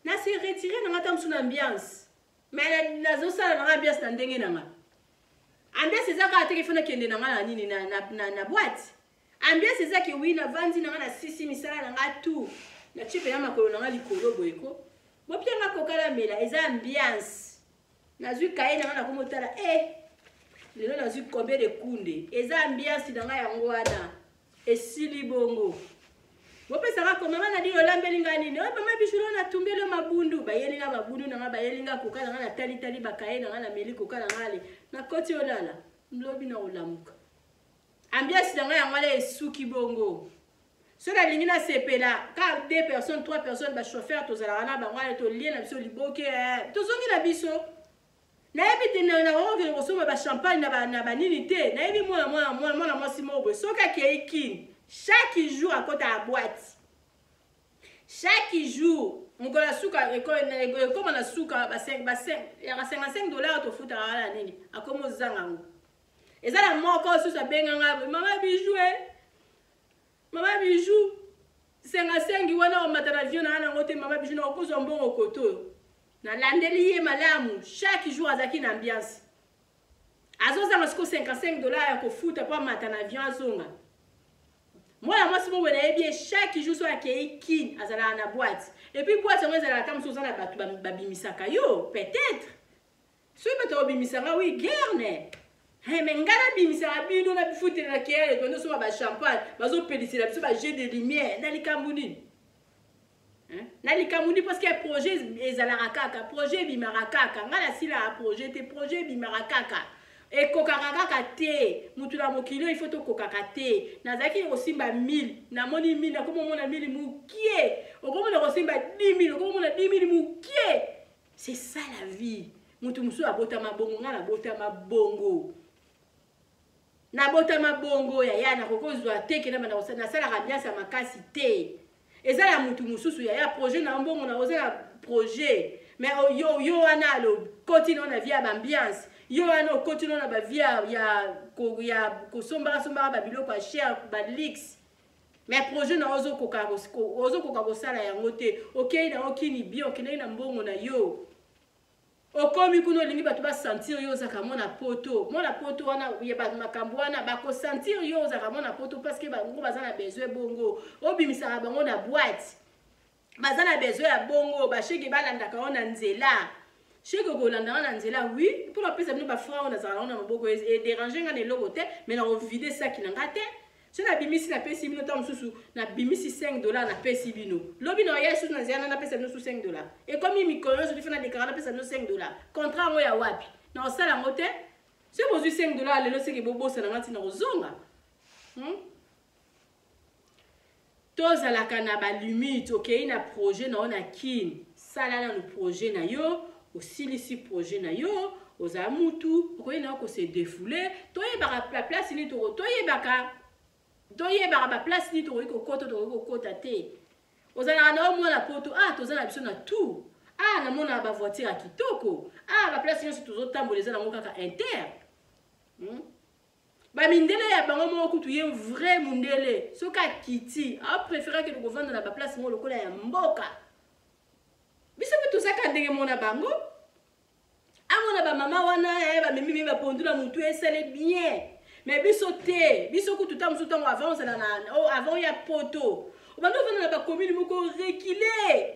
Na se retirer na nga ta mosusu na ambiance. Mais nazosala na nga ambiance na ndenge na nga. Ambiance eza kaka te ke fo nakende na nga na nini na, na, na, na boîte. Ambiance eza ke oui navandi na nga na sisi misala na nga tout. Natie mpenza makolo na nga likolo boye ko. Bopia nga koka namela eza ambiance. Nazwi kaye na nga nakomi otala eh lelo nazwi combien de kunde. Eza ambiance na nga yango wana. Esili bongo. Bopesaka ko mama Nadine olambeli nga nini? Oyo mama Bijou na natumbeli yo mabundu. Bayeli nga mabundu na nga bayeli nga koka na nga natali tali bakaye na nga nameli koka na nga ale. Nakoti olala. Lobi na olamuka. Ambiance na nga yango wana esuki bongo. Soki nalingi nasepela ka deux personnes trois personnes ba chauffeur tozalaka na bango ale tolie na biso liboke eh, tozongi na biso. Nayebi te nakokokende kosomba ba champagne na ba na banini te. Nayebi mwana mwana mwana mwana mwasi moko boye soki akei kin chaque jour akotaka boîte. Chaque jour mokolo ya suka ekoma na suka ba 55 dollars tofutaka wana nini akoma ozanga yango. Eza na moko susu abenga nga mama Bijou eh. Mama Bijou senga sengi wana omata na avion na yango te mama Bijou na okozwa mbongo koto oyo. Nalandeli ye malamu chaque jour azalaki na ambiance. Azozanga siko 55 dollars ya kofuta po amata na avion azonga. Mwana mwasi moko nayebi ye chaque jour so akei kin azalaka na boîte. Et puis boîte yango ezalaka ata mosusu oza na bato babimisaka yo peut-être. Soki bato bakobimisa nga oui guerre ne. Hey, mais nga nabimisaka bino na bifutela na keyale tondo soma ba champagne bazopelisela biso ba jeu de lumière na likambo nini? Hein? Na likambo nini parce que projet ezalaka kaka projet ebimaka kaka nga nasilaka projet te projet ebimaka kaka ekokaka kaka te motu na mokili oyo ifo tokokaka te nazalaki kosimba 1000 namoni 1000 nakomomona 1000 mokie okomona kosimba 10000 okomomona 10000 mokie. C'est ça la vie. Mutu mususu abotama bongo, nga nabotama bongo. Nabotama bongo yaya, nakoki kozwa te ke nasalaka ambiance ya makasi te. Eza ya mutu mususu yaya, projet na mbongo na oza na projet. Mais yo yo wana alo koti na na vie ya ambiance. Yo wana okoti na ba vie ya ya kosombaka sombaka ba biloko ya cher, ba luxe. Mais projet na ozokoka ozokoka kosala yango te. Okei na okini bien, okendaki na mbongo na yo. Okomi kuna olingi bato ba sentir yo ozaka mwana poto. Mwana poto wana ya ba makambo wana bako sentir yo ozaka mwana poto parce que bango baza na besoin bongo. Obimisaka bango na boîte. Baza na besoin ya bongo, ba shege balandaka yo na nzela. Shege okolanda nga na nzela oui, mpo napesa bino ba francs oyo nazalaka nango na maboko e déranger nga na eloko te, mais nako vider saki na nga te. Soki nabimisi napesi bino ntango mosusu nabimisi 5 dollars napesi bino. Lobi na oya susu na nzela na napesa bino su 5 dollars. Ekomi mikolo nyonso tifo na déclarer napesa bino 5 dollars. Contrat yango ya wapi? Na kosala yango te. Soki bozwi 5 dollars lelo seke bobosana nga ntina kozonga. Tozalaka na ba limite, okei na projet na yo na kin, sala nanu projet na yo, osilisi projet na yo, oza mutu, okoki na yo ko se defouler, toyebaka ba place nini toko, toyebaka, toyebaka ba place nini tokoki kokota, tokoki kokota te. Ozalaka na yo mwana poto, ah toza na biso na tout, ah namonaka ba voiture ya kitoko, ah ba place nyonso tozotambola eza nango kaka inter. Ba mindele ya bango moko kutu ye vrai mundele soki akiti a prefere akende kovanda na ba place moko lokola ya mboka. Biso pe tozaka ndenge mona bango. Amona ba mama wana eh, ba memi memi ba pondu na mutu esale bien. Mais biso te, biso kutu ta musu tango avant ozala na oh, avant ya poto. Obanda ovanda na ba commune moko reculer.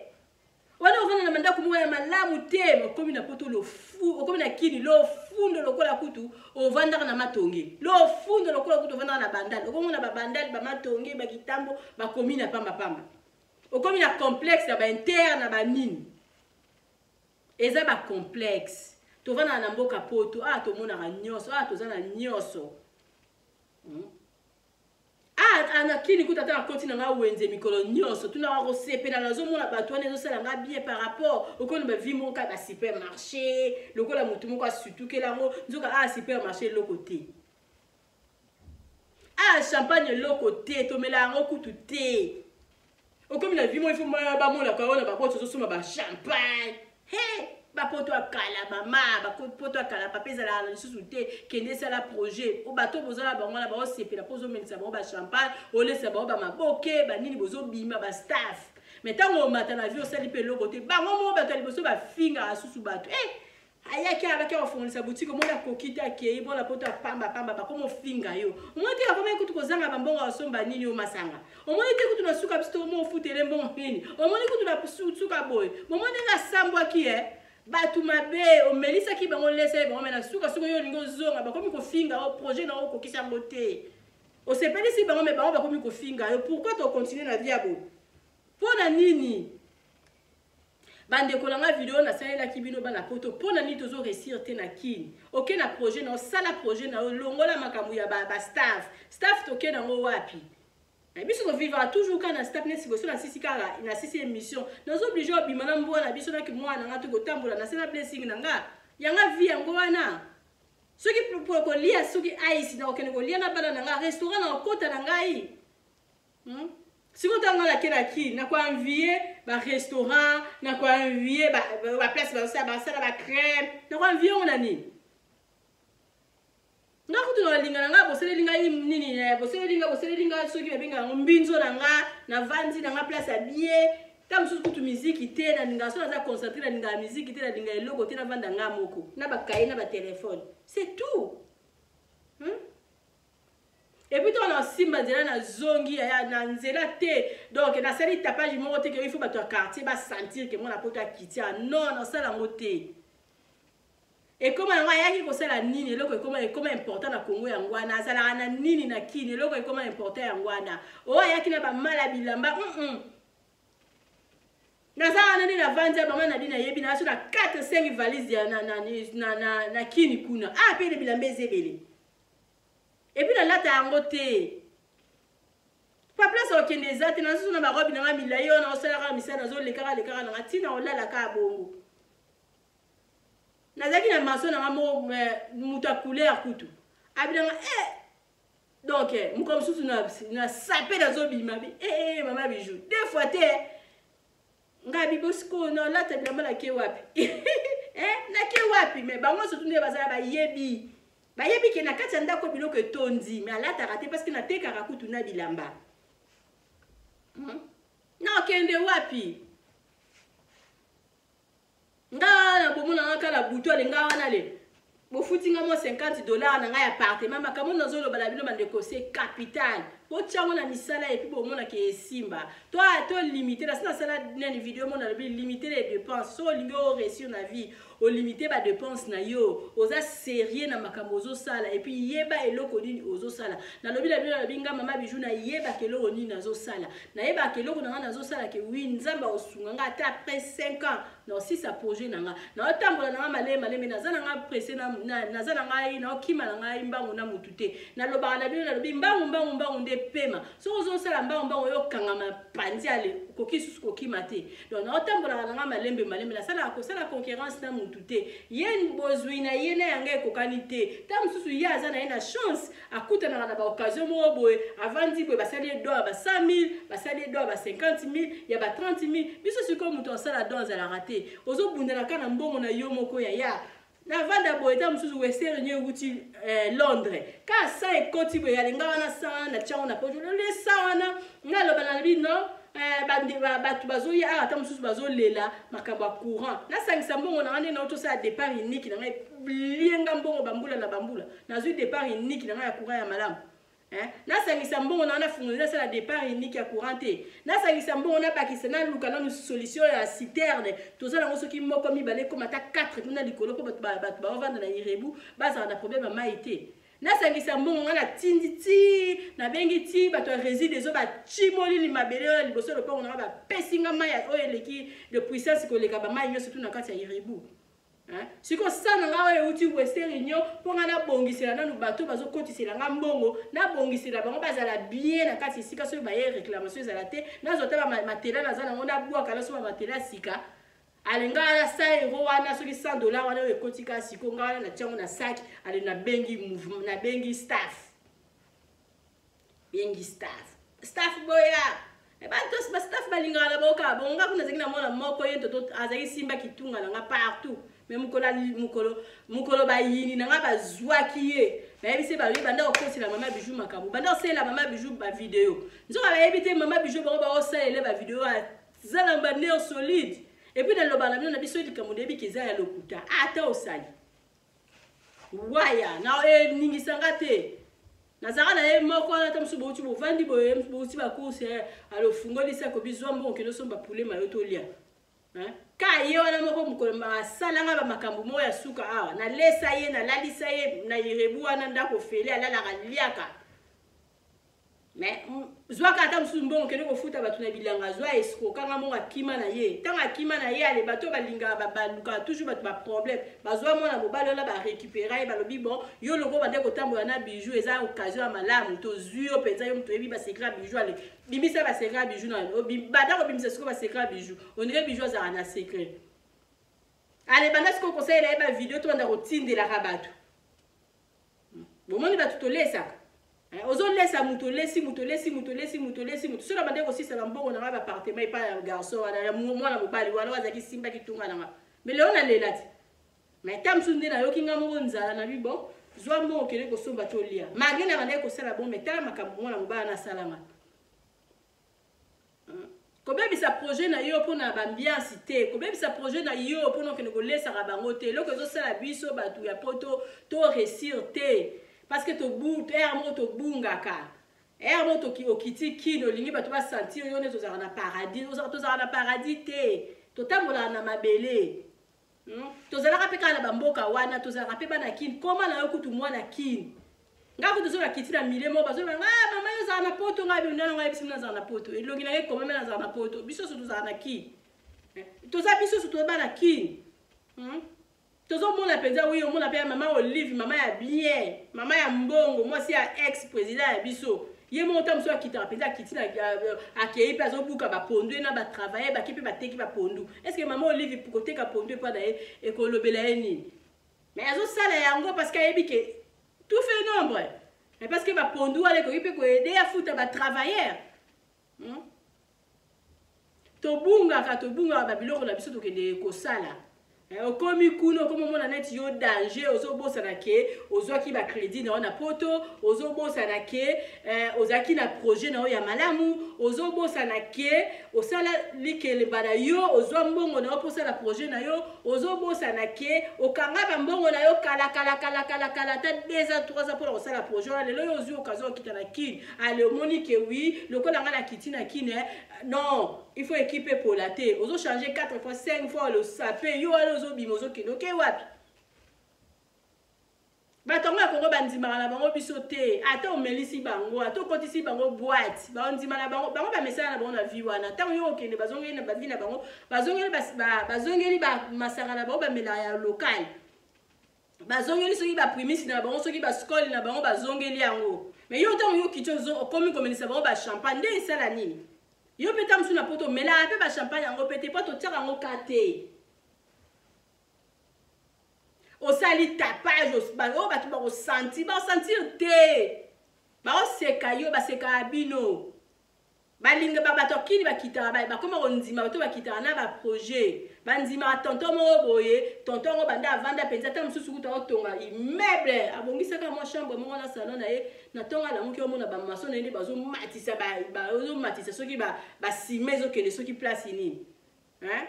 Wana ovanda na bandako moko ya malamu te, okomi na poto lofu, okomi na kini lofundo lokola kutu ovandaka na matonge, lofundo lokola kutu ovandaka na bandal, okomona ba bandal ba matonge ba kitambo bakomi na pamba pamba, okomi na complexe ya ba inter na ba nini, eza ba complexe. Tovandaka na mboka poto, ah tomonaka nyonso, ah toza na nyonso. Ah, ah, na kini kuta ata nakoti na nga wenze mikolo nyonso tunaka kosepela nazomona bato wana ezosala nga bien par rapport okoni ba vie moko kaka ba supermarché lokola motu moko asutukela yango nzoka ah supermarché eloko te ah champagne eloko te tomela yango kutu te okomi na vie moko ifo bamonaka yo na babote ozosomba ba champagne he bapoto ya kala mama bapoto ya kala papa ezalaka na lisusu te kende esala projet o bato boza na bango wana baosepela mpo ozomelisa bango bachampagne olesa bango bamaboke banini bozobima bastaff. Mais ntango omata na vie, osali mpe eloko te, bango moko bato ya liboso bafingaka susu bato. Eh, ayaki, alaki akofungolisa boutique, omoni akoki te, akei mpona poto apambapamba, bakoma ofinga yo. Omoni te akomaki kutu kozanga bambongo, asomba nini o masanga. Omoni te kutu na suka biso tokomo ofutele mbongo nini. Omoni kutu na suka boye, bomoni ndenge asambwaki e bato mabe, omelisaki bango, lesa ye bango. Me na suka, soki yo olingi ozonga, bakomi kofinga yo, projet na yo okokisi yango te, osepelisi bango, me bango bakomi kofinga yo. Pourquoi tocontinue na vie ya boye? Mpo na nini? Bandeko na nga, video nasalelaki bino bana poto, mpo na nini tozo réussir te na Kini? Oke na projet na osala projet na yo, longola makambo ya ba staff. Staff toke nango wapi? Biso tovivaka toujours kaka na staff. Neti liboso nasisi kaka, nasisi émission, nazo oblige obima na mbwa na biso, naki mwana na nga, tokotambola na se na blessing na nga yanga vie yango wana. Soki kolia, soki aisi na kokende kolia na bana na nga restaurant, na kokota na ngai, Sikoyo ntango nga nake na Kini, nakoenvie barestaurant, nakoenvie baplace basala bacrème, nakoenvie yango na nini? Nga kutu na balinga na nga, bosaleli ngai nini? Bosaleli nga, bosaleli nga soki babenga yango mbinzo na nga, navandi na nga place ya bien. Ta mosusu kutu miziki te, nalingaka so naza concentré, nalingaka miziki te, nalingaka eloko te, navanda nga moko na bakaye na batelefone, c'est tout, Et puis ntango nasimba nzela, nazongi na nzela te, donc nasali tapage moko te ke il faut bato ya quartier basentir ke mwana poto akitia. Non, nasala yango te. Ekoma yango ayaki kosala nini? Eloko ekoma important na Kongo yango wana. Azalaka na nini na Kini? Eloko ekoma important yango wana. Oyo ayaki na bamala bilamba, Naza wana nde navandi ya mama Nadi, nayebi na so na 4 5 valise ya na Kini kuna. Ah, mpe bilamba eza ebele, et puis nalata yango te. Pa place okende eza te. Nazozo na barobe nanga milai oyo naosalaka misala, nazolekaka lekaka nanga ntina olalaka bongo. Nazalaki na maso nanga moko, moto ya couleur kutu abinanga eh. Donc mokolo mosusu na sape, nazobima bi eh, eh, mama Bijou, deux fois te. Ngai bibosiko nalata bilamba, nake wapi? Eh, nake wapi? Mais bango surtout nde bazala, bayebi ke na kati ya ndako biloko etondi, mais alataka te parce que natekaka kutu na bilamba, Nakende wapi? Nga na bomona nga kala butu ale nga wana le bofuti nga mwa 50 $ na ngai ya appartement. Makambo nazoloba na bino bandeko, c'est capital. Botiango na misala et puis bomonaka esimba. To limite nasi nasala nani video mo, nalobi limite les dépenses. So olingi oréussir na vie, olimite badépense na yo, oza sérieux na makambo ozosala, et puis yeba eloko nini ozosala. Nalobi na bino, nalobi nga mama Bijou, nayebaka eloko nini nazosala, nayebaka eloko na nga nazosala ke wi, Nzambe akosunga nga ata après 5 ans naosisa projet na nga. Naotambola na nga maleme maleme, naza na nga pressé, naza na ngai naokima na ngai mbangu na mutu te. Nalobaka na bino, nalobi mbangu mbangu mbangu nde pema. Soki ozosala mbangu mbangu, oyokangama pandi, ale okoki susu kokima te. Donc naotambolaka na nga malembe malembe, nasalaka kosala concurrence na mutu te. Ye bozwi na ye na yanga ekokani te. Ta mosusu ye aza na ye na chance, akutanaka na baoccasion moko boye, avandi boye, basali ye don ya ba 100 000, basali ye don ya ba 50 000, ya ba 30 000. Biso sikoyo moto asala don azalaka te, ozobundana kaka na mbongo na yo moko. Yaya, navanda boye, ta mosusu Western Union ewuti Londres, ka sa ekoti boye, alinga wana sa wana na tiango na poche. Lole sa wana nga aloba, nalobi non, bato bazoya awa, ata mosusu bazolela makambo ya courant. Nasangisa mbongo na nga nde nao tosala départ unique na ngai, lienga mbongo bambula na bambula, nazwi départ unique na ngai ya courant ya malamu. Nasangisa mbongo na nafungola, nasala départ unique ya courant te. Nasangisa mbongo, nabakisa, naluka nanu solution ya citerne. Toza nango soki moko, mibale, ekoma ata 4 kuna likolo, mpo bato baovanda na Irebu bazala na problème ya mai te. Nasangisa mbongo ngai, natindi ti nabengi ti bato ya Regideso, bacimolili mabele oyo liboso ya lopango nanga, bapesi nga mai oyo eleki de puissance koleka bamai nyonso tu na kati ya Irebu. Sikoyo sa na ngai oyo euti Western Union, mpo ngai nabongisela nanu bato bazokotisela ngai mbongo, nabongisela bango bazala bien na kati esika. Soki baye réclamation ezala te, nazwa ata bamatela naza nango, nabwaka, nasomba matela sika. Ale ngai wana 100 euro wana, soki 100 $ wana oyo ekoti kaka sikoyo, ngai wana natiango na sac. Ale nabengi mouvement, nabengi staff, bengi staff, staff boya. Bato bastaff balingaka na bango kaka bongo. Nga kuna azalaki na mwana moko, ye ntoto azalaki simba kitunga na nga partout. Mais mokolo mokolo mokolo bayini na nga bazwaki ye, nayebi se balobi banda kokosela mama Bijou makambo, banda kosalela mama Bijou bavideo. Nzoka bayebi te mama Bijou bango baosalele bavideo. Za na ba nerf solide. Et puis naloba na bino na biso likambo nayebi ke eza ya lokuta. Ata osali. Waya na eningisa nga te. Nazalaka na ye moko wana ata mosusu bouti bovandi boye bouti ba course eh, alofungoli sako bizwa mbongo kende osomba poulet mayo tolia. Hein? Ka ye wana moko mokolo asala nga bamakambo moko ya suka awa nalesa ye nalalisa ye na irebu wana ndako ofele alalaka liaka mais zwaka ata mosusu mbongo kende kofuta bato na bilanga zwa escrokanga mbongo akima na ye ntango akima na ye ale bato oyo balingaka balukaka toujours bato baproblème bazwa mwana mobali wana barécupera ye balobi bon yo loko bande kotambola na bijou eza occasion ya malamu tozwi yo mpenza yo moto oyebi basecret ya bijou ale bimisa basecret ya bijou na banda kobimisa sikoyo basecret ya bijou ondire bijou azalaka na secret ale banda sikoyo kosalela ye bavideo tobanda kotindelaka bato Bomoni bato tolesaka. Eh, ozolesa moto olesi moto olesi moto olesi moto olesi moto soki nabandaki kosisa bambongo na ngai bapartement epai ya garçon wana ya mwana mobali wana oyo azalaki simbaki tunga na ngai me lelo nalela ti me ta mosusu nde nayoki ngai moko nzala na bi bon zwa mbongo okende kosomba tolia malgre nabandaki kosala bon me tala makambo mwana mobali wana asala ngai Kobebisa projet na yo pona b'ambiance te, kobebisa projet na yo pona okende kolesaka bango te. Eloko ezosala biso bato ya poto to réussir te parce que tobu heure moko tobungaka. Heure moko toki okiti kin olingi bato ba sentir yo neti ozalaka na paradis, tozalaka na paradis te. Totambolaka na mabele. Tozalaka mpe kaka na bamboka wana, tozalaka mpe bana kin. Koma na yo kutu mwana kin. Nga kutu soki nakiti na milieu moko bazoloba nga ah, mama yo ozala na poto nga bino nanga yebisi bino nazala na poto elongi na ye ekoma nazala na poto biso nyonso tozala na kin eh, toza biso nyonso toza bana kin Tozomona mpenza wi omona mpe ya mama Olive mama ya bien mama ya mbongo mwasi ya ex président ya biso ye moko ta mosusu akitaka mpenza akiti na akei mpe azobuka bapondu ye na batravaille bake mpe bateki bapondu est ce que mama Olive koteka pondu epa na ye ekolobela ye nini mais azosala yango parce que ayebi ke tout fait nombre mais parce que bapondu wana ekoki mpe koyede afuta batravailleur? Tobungaka tobungaka babiloko na biso tokende kosala eh, okomi kuna okomi omona neti yo danger ozobosana ke ozwaki bacrédit na yo na poto ozobosana ke eh, ozalaki na projet na yo ya malamu ozobosana ke osala likelemba na yo ozwa mbongo na yo mpo osala projet na yo ozobosana ke okanga bambongo na yo kala kala kala kala kala ata 2 ans 3 ans mpona kosala projet wana lelo yo ozwi occasion okita na kin ale omoni ke wi lokola ngai nakiti na kin eh, non il faut équipe epola te ozochange 4 fois 5 fois olosape yo wana ozobima ozokende oke wapi bato yango ya kongo bandimaka na bango biso te ata omelisi bango ata okotisi bango boite bandima na bango bango bamesana na bango na vie wana ntango yo okende bazongeli na bavi na bango bazongeli bazongeli masanga na bango bamelaka ya lokal bazongeli soki baprimisi na bango soki baskole na bango bazongeli yango me yo ntango yo okiti okomi komelisa bango bachampagne nde esala nini yo mpe ntango mosusu na poto omelaka mpe bachampagne yango mpe te mpo totiaka yango ka te osali tapage oyo bato bakosanti bakosentir te baoseka yo basekaka bino balinga bato ya kini bakitaka bakoma kondima bato bakitaka na baprojet bandimaka tonton moko boye tonton yango banda avanda mpenza ata mosusu kuta otonga immeuble abongisaka mwa chambre moko na salon na ye na ntongo alamuki omona bamaso na ye nde bazomatisa bazomatisa soki basima ezokende soki place nini hein?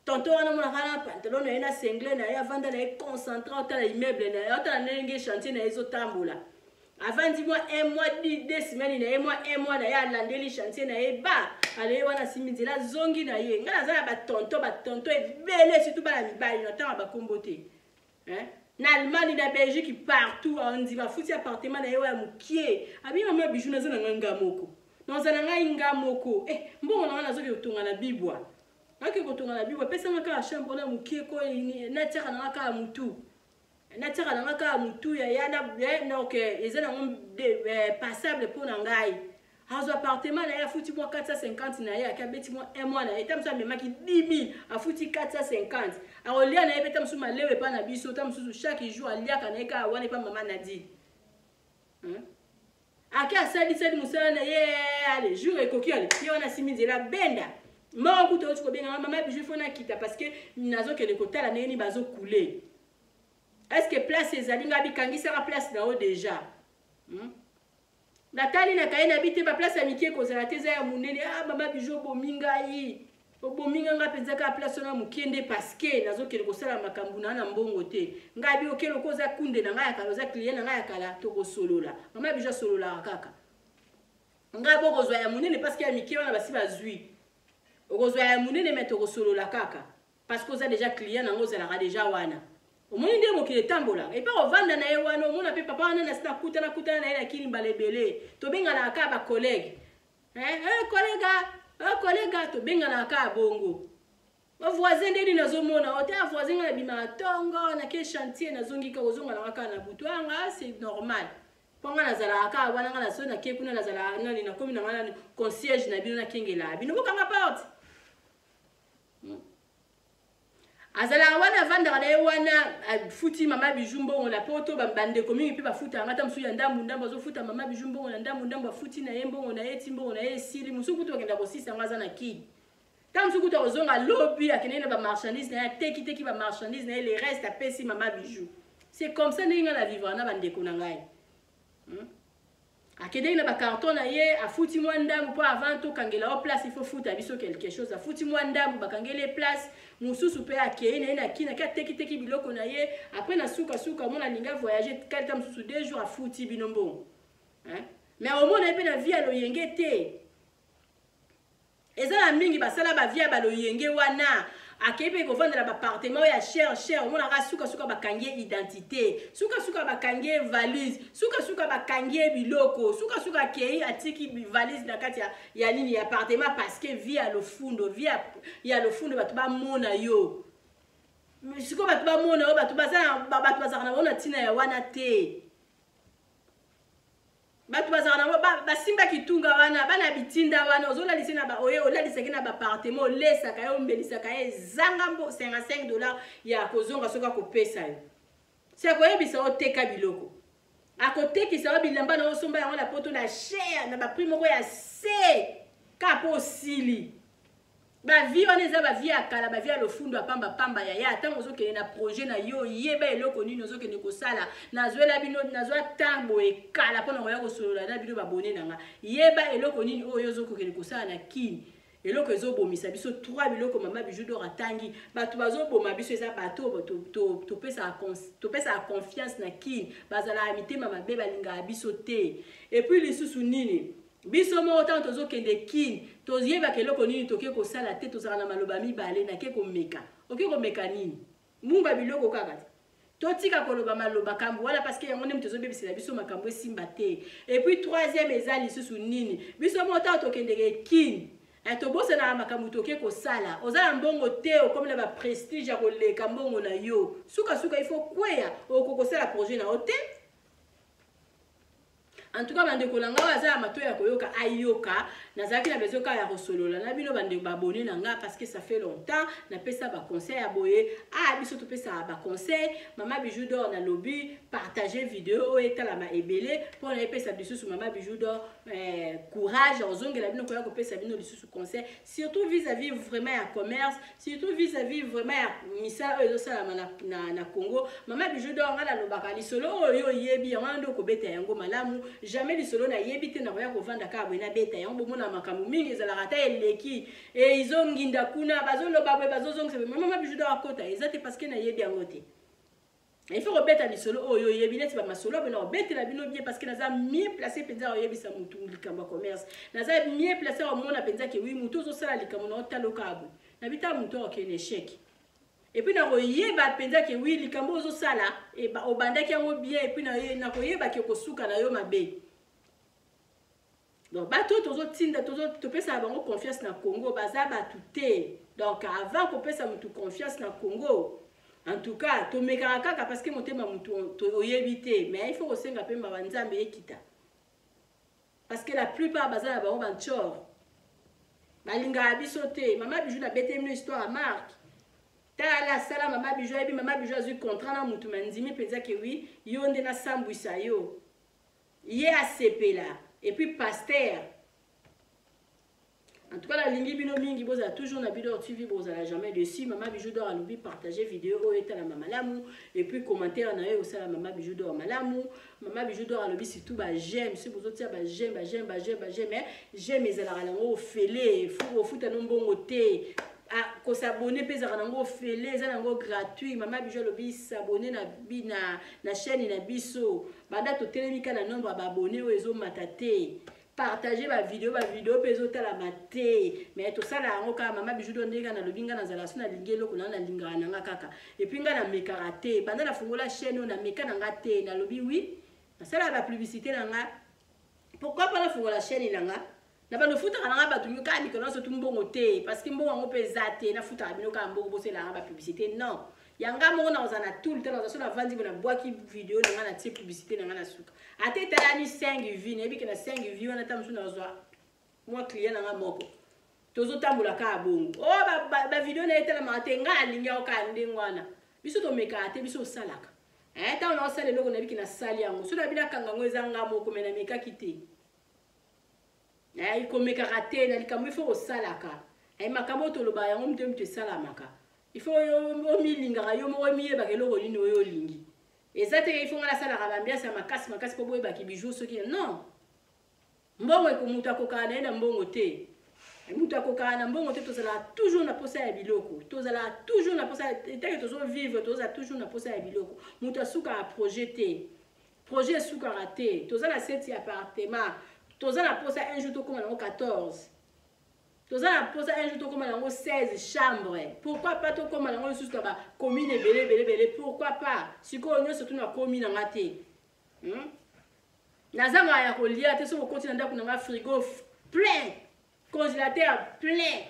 Tonton wana omonaka na pantalon na ye na singlet na ye avanda na ye concentre otala immeuble na ye otala ndenge chantier na ye ezotambola avandi mwa un mois deux semaines na ye mwa un mois na ye alandeli chantier na ye ba aleye wana asimbi nzela azongi na ye ngai naza na batonton batonton ebele surtout bana mibali na ntango ya bakombo te hein? na Allemagne na Belgique partout andima afuti appartement na ye oyo ya mokie abi mama bijou naza na ngai nga moko naza na ngai nga moko eh, mbongo na ngai nazoki kotonga na bibwa Nake kotonga na bibwa pesa nga kaka chambre na mukie ko natiaka na nga kaka mutu natiaka na nga kaka mutu ya ya na donc eza nango passable mpo na ngai azwa appartement na ye afuti mwa 450 na ye ake abeti mwa un mois na ye ta mosusu amemaki 10 000 afuti 450 akolia na ye mpe ta mosusu malewa epai na biso ta mosusu chaque jour aliaka na ye kaka wana epai mama Nadine hmm? Ake asalisali mosala na ye ale jour ekoki ale ye wana asimbi nzela benda moko kutu auti kobenga mama bijou fo nakita parce que nazokende kotala ndenge nini bazokule est ce que place ezali ngai bikangisaka place na yo déjà? Natali na kaye na bi te baplace ya mike ekozala te eza ya monene ah mama bijou obomi ngai. Obomi nga nga mpenza kaka place wana mokie nde parceke nazokende kosala makambo na na mbongo te. Ngai bi oke loko oza kunde na ngai ya kala, oza client na ngai ya kala, tokosolola. Mama Bijou asololaka kaka. Ngai bokozwa ya monene parceke ya mike wana basi bazwi. Okozwa ya monene me tokosolola kaka. Parce que oza déjà client nango ozalaka déjà wana. Omoni nde mokili etambolaka. Epa kovanda na ye wana omona mpe papa wana nasi nakutana kutana na ye na kini mbala ebele. Tobenganaka kaka ba collègue. Eh, eh collègue, eh collègue, tobenganaka kaka bongo. Ba voisin nde nini nazomona ote ya voisin nga nabimaka ntongo nake chantier nazongi kaka ozonga nanga kaka na butu anga c'est normal. Mpo nga nazalaka kaka wana nga naso nake kuna nazalaka nani nakomi na nga nani concierge na bino nakengelaka bino bokanga porte. Azalaka wana avandaka na ye wana afuti mama Bijou mbongo na poto bandeko mingi mpe bafutaka nga ata mosusu ya ndambu ndambu azofuta mama Bijou mbongo na ndambu ndambu afuti na ye mbongo na ye ti mbongo na ye esili mosusu kutu bakenda kosisa yango aza na kini ntango mosusu kutu akozonga lobi akendeki na bamarchandise na ye atekiteki bamarchandise na ye le reste apesi mama Bijou. C'est comme ça ndenge nga na vivre na bandeko na ngai. Akendeki na bacarton na ye afuti mwa ndambu mpo avant tokangela yo place il faut futa biso quelque chose. Afuti mwa ndambu bakangeli ye place mosusu mpe akei na ye na kina ke atekiteki biloko na ye après na sukasuka omona alingi avoyage kalita mosusu 2 jours afuti bino mbongo. Hein? Mais omona ye mpe na vie ya loyenge te. Eza na mingi basala ba vie ya baloyenge wana akei mpe kovandela bapartement oyo ya cher cher omonaka sukasuka bakangi ye identité sukasuka bakangi ye valise sukasuka bakangi ye biloko sukasuka akei atiki valise na kati ya, ya nini ya appartement parce que vie ya lofundo vie ya, ya lofundo bato bamona yo sikoyo bato bamona yo bato bazalaka na bango na ntina ya wana te. Bato bazalaka na bango basimba kitunga wana bana bitinda wana ozolalisa na ba oye olalisaki na bapartement olesaka ye omelisaka ye ezanga mbo 55 $ ya kozonga soki akopesa yo se akoyebisa oteka biloko akotekisa yo bilamba na osomba yango na poto na cher na baprix moko ya se kaka mpo osili. Ba vie wana eza ba vie ya kala, ba vie ya lofundo ya pamba pamba ya ya tango ozokende na projet na yo yeba eloko nini ozokende kosala. Nazwela bino nazwa temps boye kala pona koya kosolola na bino babone na nga. Yeba eloko nini oyo ozokokende kosala na Kin. Eloko ezobomisa biso trois biloko mama Bijou d'or atangi. Bato bazoboma biso eza bato topesaka confiance na Kin. Bazalaka mitema mabe balingaka biso te. Et puis lisusu nini? Biso moko ntango tozokende Kin toyebaka eloko nini toke kosala te, tozalaka na maloba mibale nake komeka. Oke komeka nini? Mumba biloko kaka te. Totika koloba maloba kambo wana parce que yango nde moto ezobebisela biso makambo esimba te. Et puis troisième eza lisusu nini? Biso moko ntango tokendeke Kin tobosanaka makambo toke kosala. Oza na mbongo te, okomi na ba prestige ya koleka mbongo na yo. Sukasuka il faut kweya, okoki kosala projet na yo te. En tout cas bandeko na ngai aza ya matoyi ya koyoka ayoka. Nazalaki na besoin kaka ya kosolola na bino bandeko babone na ngai parce que ça fait longtemps napesa ba conseil ya boye. Ah biso topesaka ba conseil. Mama Bijou d'or nalobi partager vidéo oyo etalama ebele mpo na epesa lisusu Mama Bijou d'or courage ozongela bino koya kopesa bino lisusu conseil surtout vis-à-vis vraiment ya commerce, surtout vis-à-vis vraiment ya misala oyo ezosalama na Congo. Mama Bijou d'or nga nalobaka lisolo oyo yo oyebi yango wana nde okobeta yango malamu. Jamais lisolo nayebi te nakoya kovanda kaka boye nabeta yango. Bomona makambo mingi ezalaka ata eleki e izonginda kuna bazoloba boye bazozongisa boye. Mama Bijou d'or akota eza te parce que nayebi yango te. Il faut kobeta lisolo oyo oyebi neti ba masolo oyo na kobetela bino bien parce que naza mieux placé mpenza oyebisa mutu likambo ya commerce. Naza mieux placé omona mpenza ke oui mutu ozosala likambo na otaloka boye. Na bita mutu okende échec. Et puis na koyeba mpenza ke oui likambo ozosala e ba obandaki yango bien et puis na koyeba ke kosuka na yo mabe. Donc bato tozotinda topesaka bango confiance na Congo baza bato te. Donc avant kopesa mutu confiance na Congo en tout cas tomekaka kaka parce que motema mutu oyebi te, mais il faut kosenga pe mawa Nzambe ekita. Parce que la plupart baza na bango banchor. Balingaka biso te. Mama Bijou na bete bino histoire ya Marc. Tala sala Mama Bijou ayebi Mama Bijou azwi contrat na mutu mandimi penza ke oui yo nde nasambwisa yo. Ye asepela et puis pasteur. En tout cas, la lingi bino mingi bozala toujours na Bidor TV, bozala jamais dessus. Mama Bijou d'or alobi partager vidéo oyo etala mama malamu et puis commentaire na yo osala Mama Bijou d'or malamu. Mama Bijou d'or alobi surtout ba j'aime, si bozotia ba j'aime, ba j'aime, ba j'aime, ba j'aime, mais j'aime ezalaka nango ofele, fu ofuta no mbongo te. Ah, kosabone mpe ezalaka nango ofele, eza nango gratuit. Mama Bijou alobi sabone na, na, na chaîne na biso. Banda totelemi kaka na nombre ya baabone oyo ezomata te. Partage bavideo, bavideo mpe ezotalama te, mais tosala yango kaka. Mama Bijou do ndenge nalobi, ngai nazala so nalingi eloko na nalingaka na nga kaka, et puis ngai namekaka te. Banda nafungola chaîne oyo, nameka na nga te. Nalobi oui, nasalaka bapublicité na nga, pourquoi pas nafungola chaîne na nga? Na bando futaka na nga bato kaka mikolo nyonso tu mbongo te, parce que mbongo yango mpe eza te. Nafutaka bino kaka mbongo boselaka bapublicité? Non, ya nga moko nakozala na tout le temps. Naza so navandi bo, nabwaki video na nga, natie publicité na nga na suka, ata etalami 5 vues, nayebi ke na 5 vues wana, ata mosusu nazwa mwa client na nga moko. Tozotambola kaka bongo. O bavideo na ye etalamaka te, ngai alingi yango kaka ndenge wana. Biso tomekaka te, biso osalaka. Ntango naosala eloko, nayebi ke nasali yango. So nayebi nakanga yango, eza nga moko, me namekaki te. Komekaka te na likambo, ifo kosalaka makambo oyo toloba yango. Moto moto esalamaka, ifo omilingaka yo moko, omiyebaka eloko nini oyo olingi. Eza te ifo ngai nasalaka baambiance ya makasi makasi mpo boyebaki Bijou soki non. Mbongo, moto akokaka na ye na mbongo te, moto akokaka na mbongo te. Tozalaka toujours na posa ya biloko, tozalaka toujours na posa etake tozovivre, tozala toujours na posa ya biloko. Moto asukaka projet te, projet esukaka te. Toza na sept appartement, toza na posa un jour tokóma nango 14, toza na posa un jour tokóma nango 16 chambre. Pourquoi pas tokóma nango lisusu na bacommune ebele ebele ebele? Pourquoi pas? Sikoyo nyonso tuna komi na nga te, Nazangaka ya kolia te. Soki okoti na ndako na nga, frigo plein, congélateur plein,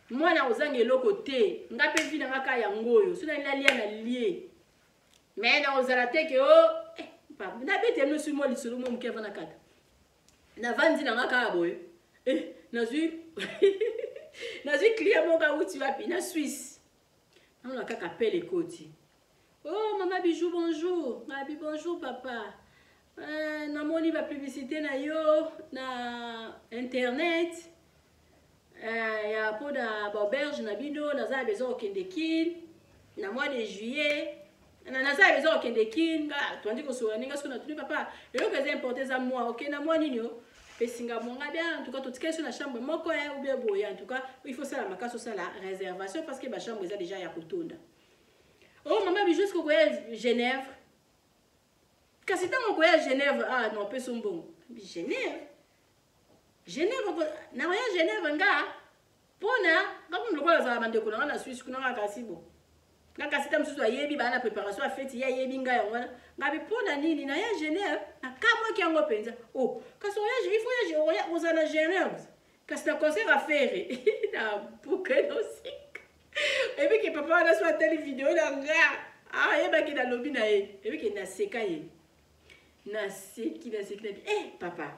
mwana kozanga eloko te. Nga mpe vie na nga kaka yango oyo. So nali nalia, nalie, mais nakozala te ke o eh, nabeti yano soki mwa lisolo mwa moke avant nakata. Navandi na nga kaka boye, eh, nazwi client moko awuti wapi, na Suisse. Namona kaka appel ekoti: "Oh, mama Bijou, bonjour." Ngabi: "Bonjour papa." Namoni bapublicité na yo na internet ya mpona baauberge na bino. Naza na besoin kokende Kine na mois de juillet, naza na besoin kokende Kine. Nga toandi kosola ndenge soki natuni: "Papa, eloko eza importe eza mwa okende na mwa nini?" O pesinga monga bien. En tout cas, totikali so na chambre moko ou bien boye. En tout cas, il faut sala makasi, osala réservation parce que bachambre eza déjà ya kotonda. "Oh mama Bijou, est-ce okoya Genève? Kasi ntango okoya Genève, ah non, opesa mbongo." Genève, Genève, nakoya Genève nga mpona nga kuna lokola azala bandeko na nga na Suisse kuna. Nga kasi bo nga kasi ta mosusu ayebi baa na préparation ya feti, ye ayebi ngai yango wana. Ngabi: "Mpona nini naya Genève?" Nakamwaki yango mpenza. "O kasi oya, il faut oya ozala na Genève kasi na concert ya Ferre." Na buke nosika ebiki papa wana so atali video na nga, ayebaki nalobi na ye, ebiki naseka ye, naseki, naseki, nabi: "Eh papa,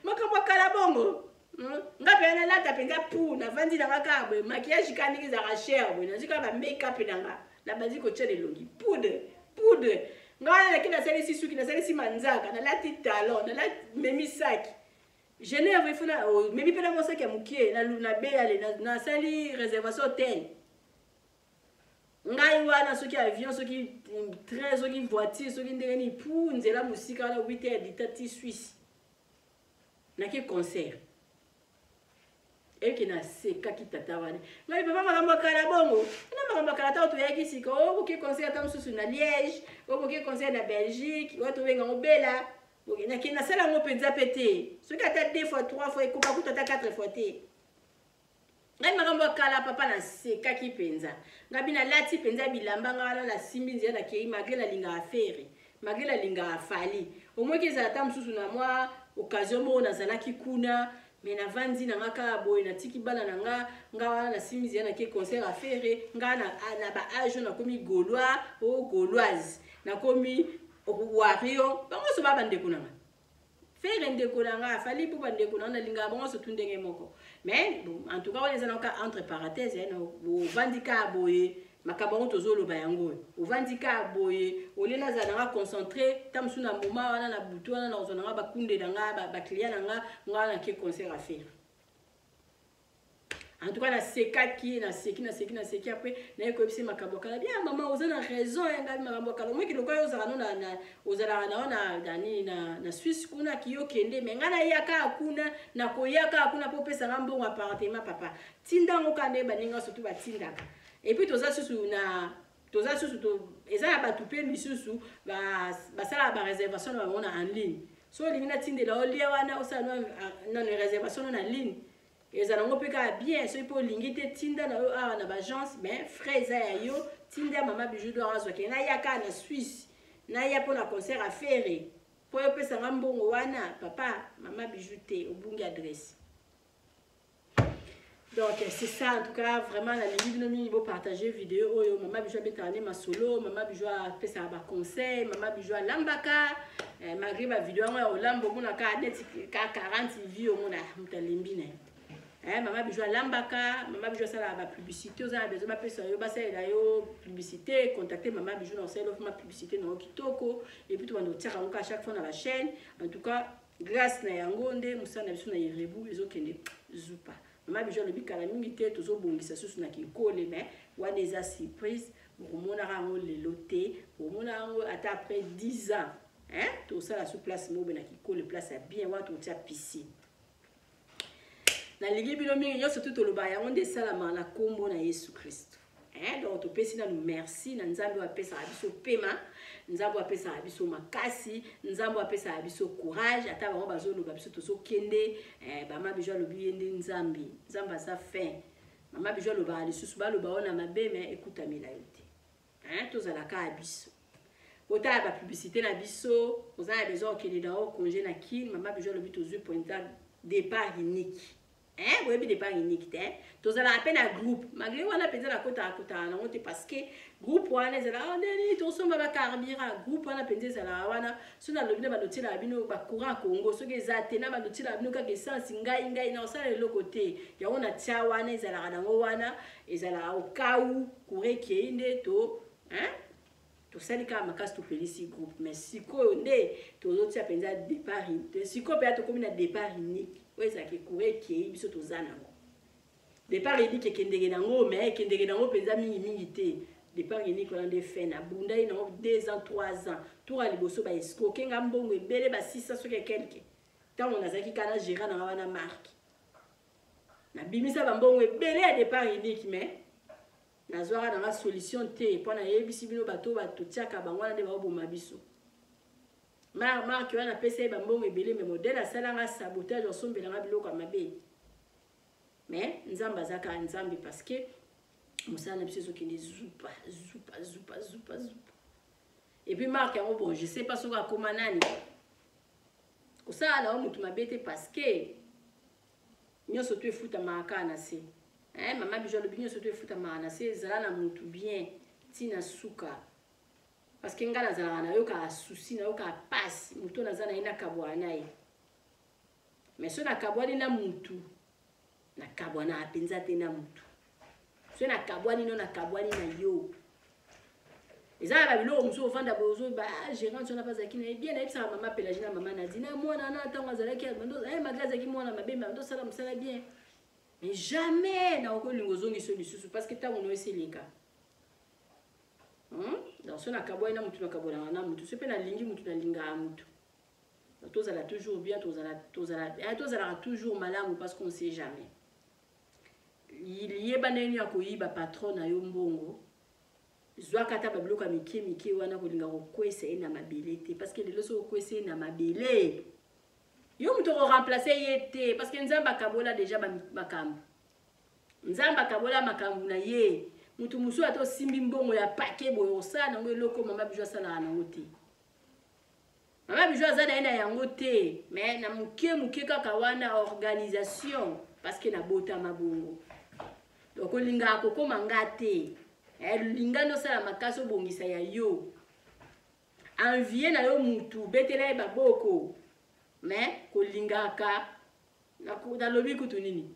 makambo akala bongo." Nga mpe nalata mpenza pu, navandi na nga kaka boye, maquillage kaka ndenge ezalaka cher boye, nazwi kaka bamake-up na nga, nabandi kotia elongi poudre poudre. Nga wana nake, nasalisi suki, nasalisi manzaka, nalati talon, nalati, memi saki Genève ifo na memi mpe na mwa saki ya mokie nabeyale, nasali réservation hotel. Ngai wana soki avion, soki train, soki voiture, soki ndenge nini, pu nzela mosika wana, 8 heures dita ti Suisse, nake concert. Eke nasekaki tata wana. Ngai: "Papa, makambo akala bongo na makambo akala. Ntango toyaki sika, okoki concert ata mosusu na Liège, okoki concert na Belgique oyo tobengango bela. Nake nasala yango mpenza mpe te, soki ata deux fois, trois fois, ekoka kuta ata quatre fois te." Ngai: "Makambo akala papa." Nasekaki mpenza. Ngabi nalati mpenza bilamba nga wana, nasimbi nzela, nakei. Malgré nalingaka Ferre, malgré nalingaka Fally, omoki ezala ata mosusu na mwa occasion moko nazalaki kuna, me navandi na nga kaka boye, natiki bana na nga, nga wana nasimbi nzela, nake concert ya Ferre. Nga na baage oyo nakomi Gaulois o Gauloise, nakomi Warrior, bango nyonso baa bandeko na nga. Ferre ndeko na nga, Fally mpo bandeko na nga, nalingaka bango nyonso tu ndenge moko. Mais bon, en tout cas wana eza naoka entre parenthèse. Ovandi kaka boye, makambo yango tozoloba yango oyo, ovandi kaka boye, olie nazala nanga concentré ta mosusu na moma wana, na butu wana, nakozwa nanga bakunde na nga, baclient na nga. Nga nake concert ya Ferre. En tout cas, nasekaki, naseki, naseki, naseki. Après naye koyebisa makambo ya kala. Bien, mama, oza na raison ya ngai, makambo ya kala. Omoki lokola ozala no na ozalaka na yo na nini, na Suisse kuna, ki yo kende. Mais ngai nayaka kuna, nakoyaka kuna mpo opesanga mbongo appartement. Papa, tinda yango kaka nde baninga surtout batindaka. Et puis toza susu na toza susu to, eza na bato mpe misusu basalaka baréservation na bango na en ligne. So olingi natindela olia wana, osala nano réservation no na ligne, ezala yango mpe kaka bien. Soki mpe olingi te, tinda na yo awa na baagence, mais frais eza ya yo. Tinda Mama Bijou d'Or azwaki. Naya kaka na Suisse, naya mpo na concert affaire mpo yo opesanga mbongo wana. Papa, Mama Bijou te, obungi adresse. Donc c'est ça. En tout cas, vraiment nalingi bino mingi, bopartage vidéo oyo. Mama Bijou abetaka nde masolo, Mama Bijou apesaka baconseil, Mama Bijou alambaka. Malgré bavideo yango ya kolamba, omonaka neti ka 40 vues, omona moto alembi na ye. Mama Bijou alambaka, Mama Bijou asalaka bapublicité. Oza na besoin bapesa yo, basalela yo publicité, contacte Mama Bijou na osalela vraiment publicité na yo kitoko. Et puis tobanda kotiaka yango kaka chaque fois na bachaîne. En tout cas, grâce na yango nde mosala na biso na Irebu ezokende zupa. Mama Bijou alobi kala mingi te tozobongisa susu na Kinkole, mais wana eza surprise, bokomonaka yango lelo te, bokomona yango ata après 10 ans, hein? Tosala su place moko na Kinkole, place ya bien wana tokotia piscine. Nalingi bino mingi nyonso tu. Toloba yango nde esalamaka na nkombo na Yesu Kristo, hein? Donc topesi nanu merci na Nzambe oyo apesaka biso pema, Nzambe oyo apesaka biso makasi, Nzambe oyo apesaka biso courage. Ata bango bazoloba, biso tozokende. Mama Bijou alobi ye nde Nzambe, Nzambe aza fin. Mama Bijou alobaka lisusu, baloba oyo na mabe, mais ekutamela yo te, hein? Tozala kaka biso. Otala bapublicité na biso. Oza na besoin okende na yo congé na Kine, Mama Bijou alobi tozwi pointa départ unique, hein? Boyebi départ unique te? Tozalaka mpe na groupe. Malgré wana mpenza nakotaka kotaka nango te, parce que groupe wana ezalaka ndeni tosomba bacarburant. Groupe wana mpenza ezalaka wana. So nalobi na banotielaka bino bacourant Congo, soki eza te, na banotielaka bino kaka essence. Ngai na osala eloko te. Yango natia wana, ezalaka nango wana, ezalaka okau courant ekei nde to, hein? Tosali kaka makasi, topelisi groupe. Mais sikoyo nde tozotia mpenza départ. Sikoyo mpenza tokómi na départ unique oyo ezalaki courant ekei, biso toza nango. Départ unique ekendeke nango, mais ekendeke nango mpenza mingimingi te. Départ unique wana nde fin. Nabundai nango 2 ans, 3 ans. Tour ya liboso baescroquer nga mbongo ebele, ba 600 soki quelque. Ntango nazalaki kaka na gérant nanga wana, marke, nabimisa bambongo ebele ya départ unique, mais nazwaka nanga solution te. Mpo nayebisi bino, bato totiaka bango wana nde baoboma biso. Marke wana apesa ye bambongo ebele, mais modèle asalanga sabotage, asombelanga biloko ya mabe. Mais Nzambe aza kaka Nzambe, parce que mosala na biso ezokende zupa zupa zupa zupa zupa. Et puis marke yango, bon, je sais pas soki akóma nani. Kosala na yo motu mabe te, parce que nyonso to efutamaka kaka na se, eh. Mama Bijou alobi nyonso to efutamaka na se. Ezala na motu bien ntina suka, parce que ngai nazalaka, nayokaka souci, nayokaka pasi. Motu oyo naza na ye, nakabwaka na ye, mais so nakabwani na mutu, nakabwanaka mpenza te na mutu. So nakabwani no, nakabwani na yo. Eza na babiloko mosusu, ovanda boye, ozoba gérante wana bazalaki na ye bien. Nayebisaka mama Pélagie na mama Nadi na mwana na ntango azalaki, malgré azalaki mwana mabe, bando osala mosala bien, mais jamais nakoki olinga ozongisa lisusu, parce que ntango no eseleka. Donc so nakabwani na mutu, nakabwanaka na mutu. So mpe nalingi mutu, nalingaka mutu. Tozala toujours bien, tozalaka toujours malamu, parce qu'on sait jamais. Yeba ndenge ya koyiba patron na yo mbongo, zwaka ata babiloko ya mike mike wana. Kolinga kokwesa ye na mabele te, parce que lelo soki okwesa ye na mabele, yo moto okoremplace ye te, parce que Nzambe akabola déjà makambo. Nzambe akabola makambo na ye. Moto mosusu, ata osimbi mbongo ya pake boye, osala nango eloko Mama Bijou asalaka nango te. Mama Bijou aza na ye na yango te, mais na moke moke kaka wana organisation, parce que nabotama bongo. Donc olingaka kokóma nga te. Linga nosala makasi, obongisa ya yo, envie na yo mutu, betela ye baboko. Mais kolingaka, nalobi kutu nini,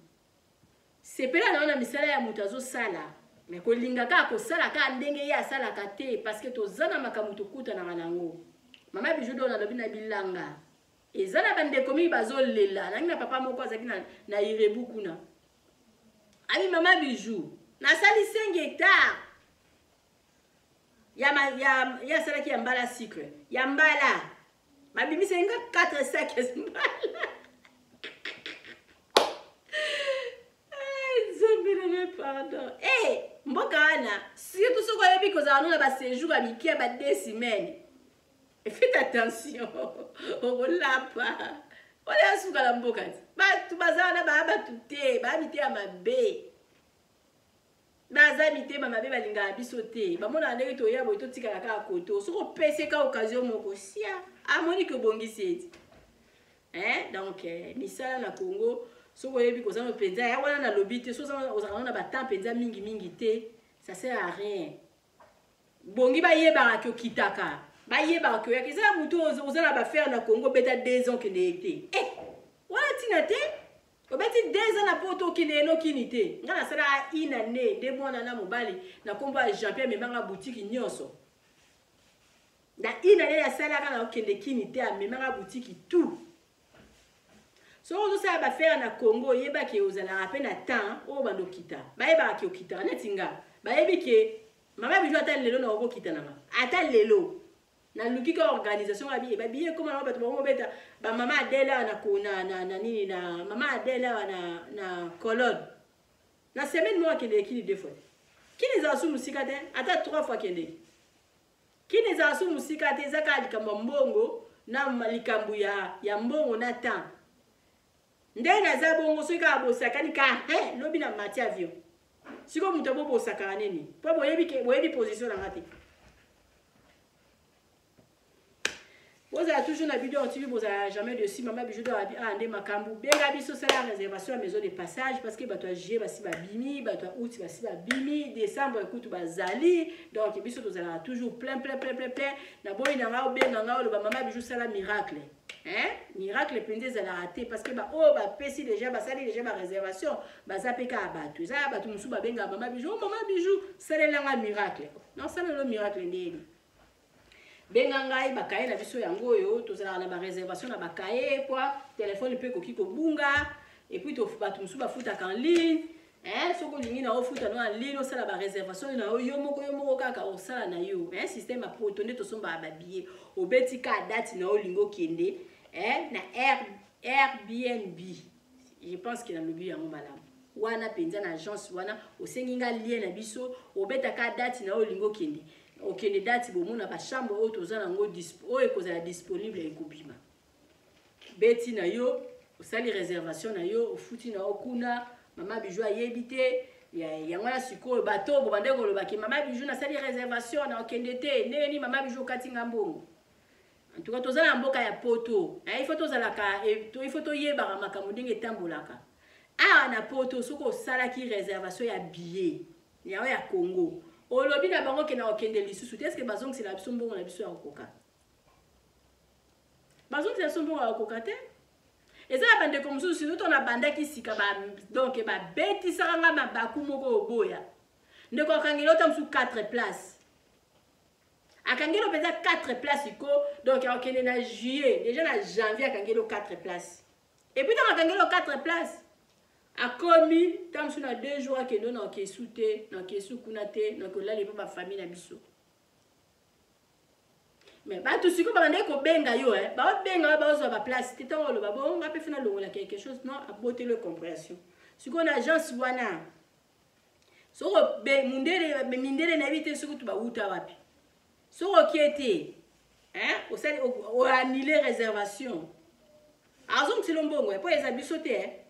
sepela na yo na misala ya moto azosala, mais kolinga kaka kosala kaka ndenge ye asalaka te, parce que toza na makambo tokutanaka nango. Mama Bijou do nalobi na bilanga, eza na bandeko mingi bazolela nangi na papa moko azalaki na Irebu kuna. Abi mama Bijou, nasali 5 hectares ya ma, ya ya asalaki ya mbala cycle ya mbala babimisaki nga 4 sac ya mbala. Nzambe na ngai, pardon. Eh, mboka wana surtout soki oyebi kozala no na basejour ya mike ya ba 2 semaines, faites attention, okolapa wana ya suka na mboka ti bato baza wana baya bato te, baya mitema mabe, baza mitema mabe, balingaka biso te, bamonaka ndenge toya boye totikala kaka koto. Soki opesi ka occasion moko, sia amoni ke obongisi eti, hein? Donc misala na Congo, soki oyebi kozala mpenza ya wana nalobi te, soki ozalaka na batemps mpenza mingimingi te, ça sert à rien. Bongi bayebaka ke okitaka, bayebaka ke oyaka. Eza ya motu oza na bafere na Congo, obeta 2 ans, okende ye te. Eh, wana ntina te. Obeti 2 ans na poto, okende ye nokini te. Ngai nasalaka une année nde mwana na mobali na nkombo ya Jean Pierre amemanga butiki nyonso na une année nasalaka na okende kini te, amemanga butiki tout. Soki ozosala bafere na Congo, oyebaki ozalaka mpe na temps oyo bando okita, bayebaka ke okitaka. Neti nga, bayebi ke mama Bijou, ata lelo na okokita nanga, ata lelo naluki ka organisation nga babiye ekoma nango, bato bango beta bamama Adele awa na, na, na, nini, na mama Adele awa na Colonne, na semaine moko akendeke kini deux fois. Kini ezala su mosika te, ata trois fois akendeke kini ezala su mosika te. Eza kaka likambo ya mbongo na likambo ya mbongo na temps. Nde naza bongo, soki kaka bosakani ka he lobi na mati avion. Sikoyo moto abobosakaka nini? Mpo boyebi, boyebi position na nga te. Bozala toujours na Bidor TV, bozala jamais dessus. Mama Bijou d'or abi ah nde makambo. Benga biso, sala réservation ya maison de passage, parce que bato ya juillet basi babimi, bato ya août basi babimi, décembre ekutu bazali. Donc biso tozalaka toujours plein, plein, plein, plein, plein. Naboyi na ngai obenga ngai oloba mama Bijou sala miracle. Hein? Miracle mpenza ezalaka te, parce que baoyo bapesi déjà, basali déjà baréservation, baza mpe kaka bato. Eza ya bato mosusu babengaka mama Bijou: oh, mama Bijou, salelanga miracle. Non, salelo miracle ndeni? Benga ngai, bakaye na biso yango oyo, tozalaka na baréservation na bakaye po telefone mpe ekoki kobunga. Et puis bato mosusu bafutaka en ligne, hein? Soki olingi na ofuta no en ligne, osala baréservation na yo, yo moko, yo moko kaka osala na yo, hein? Système ya poto nde tosombaka babillet, obeti ka date na yo olingi okende, hein? Na Airbnb, je pense ke nalobi yango malamu wana mpenza. Na agence wana, osengi nga lien na biso, obetaka date na yo olingi okende, okende date, bomona bachambre oyo toza nango, oyo ekozala disponible ekobima. Beti na yo, osali réservation na yo, ofuti na yo kuna. Mama Bijou ayebi te yango wana. Sikoyo bato bobande kolobaki: mama Bijou, nasali réservation na okende te, ndenge nini mama Bijou okati nga mbongo? En tout cas, toza na mboka ya poto, il faut tozalaka, il faut toyebaka makambo ndenge etambolaka awa na poto. Soki osalaki réservation ya billet yango ya Congo, olobi na bango ke na okende lisusu te, est-ce bazongisela biso mbongo na biso ya kokoka? Bazongisela biso mbongo ya kokoka te. Eza na bandeko mosusu, surtout to nabandaki sika ba, donc babetisaka nga mabaku moko oboya. Ndeko akangeli ota mosusu 4 place, akangeli mpenza 4 place ko, donc akokende na juillet, déjà na janvier akangeli 4 place. Et puis ntango akangeli 4 place, akomi ntango mosusu na 2 jours akende na okesu te, na okesu kuna te, na kolala epa bafamille na biso. Mais bato sikoyo babandaki kobenga yo, baobenga yo, baozwa baplace te. Ntango oloba bongo, nga mpe fina longola quelque chose, non, aboteli compréhension. Sikoyo na agence wana, soko mundele, mindele nayebi te soki to bawuta wapi, soki okie te, osali oannule réservation, azongisela mbongo mpo eza biso te.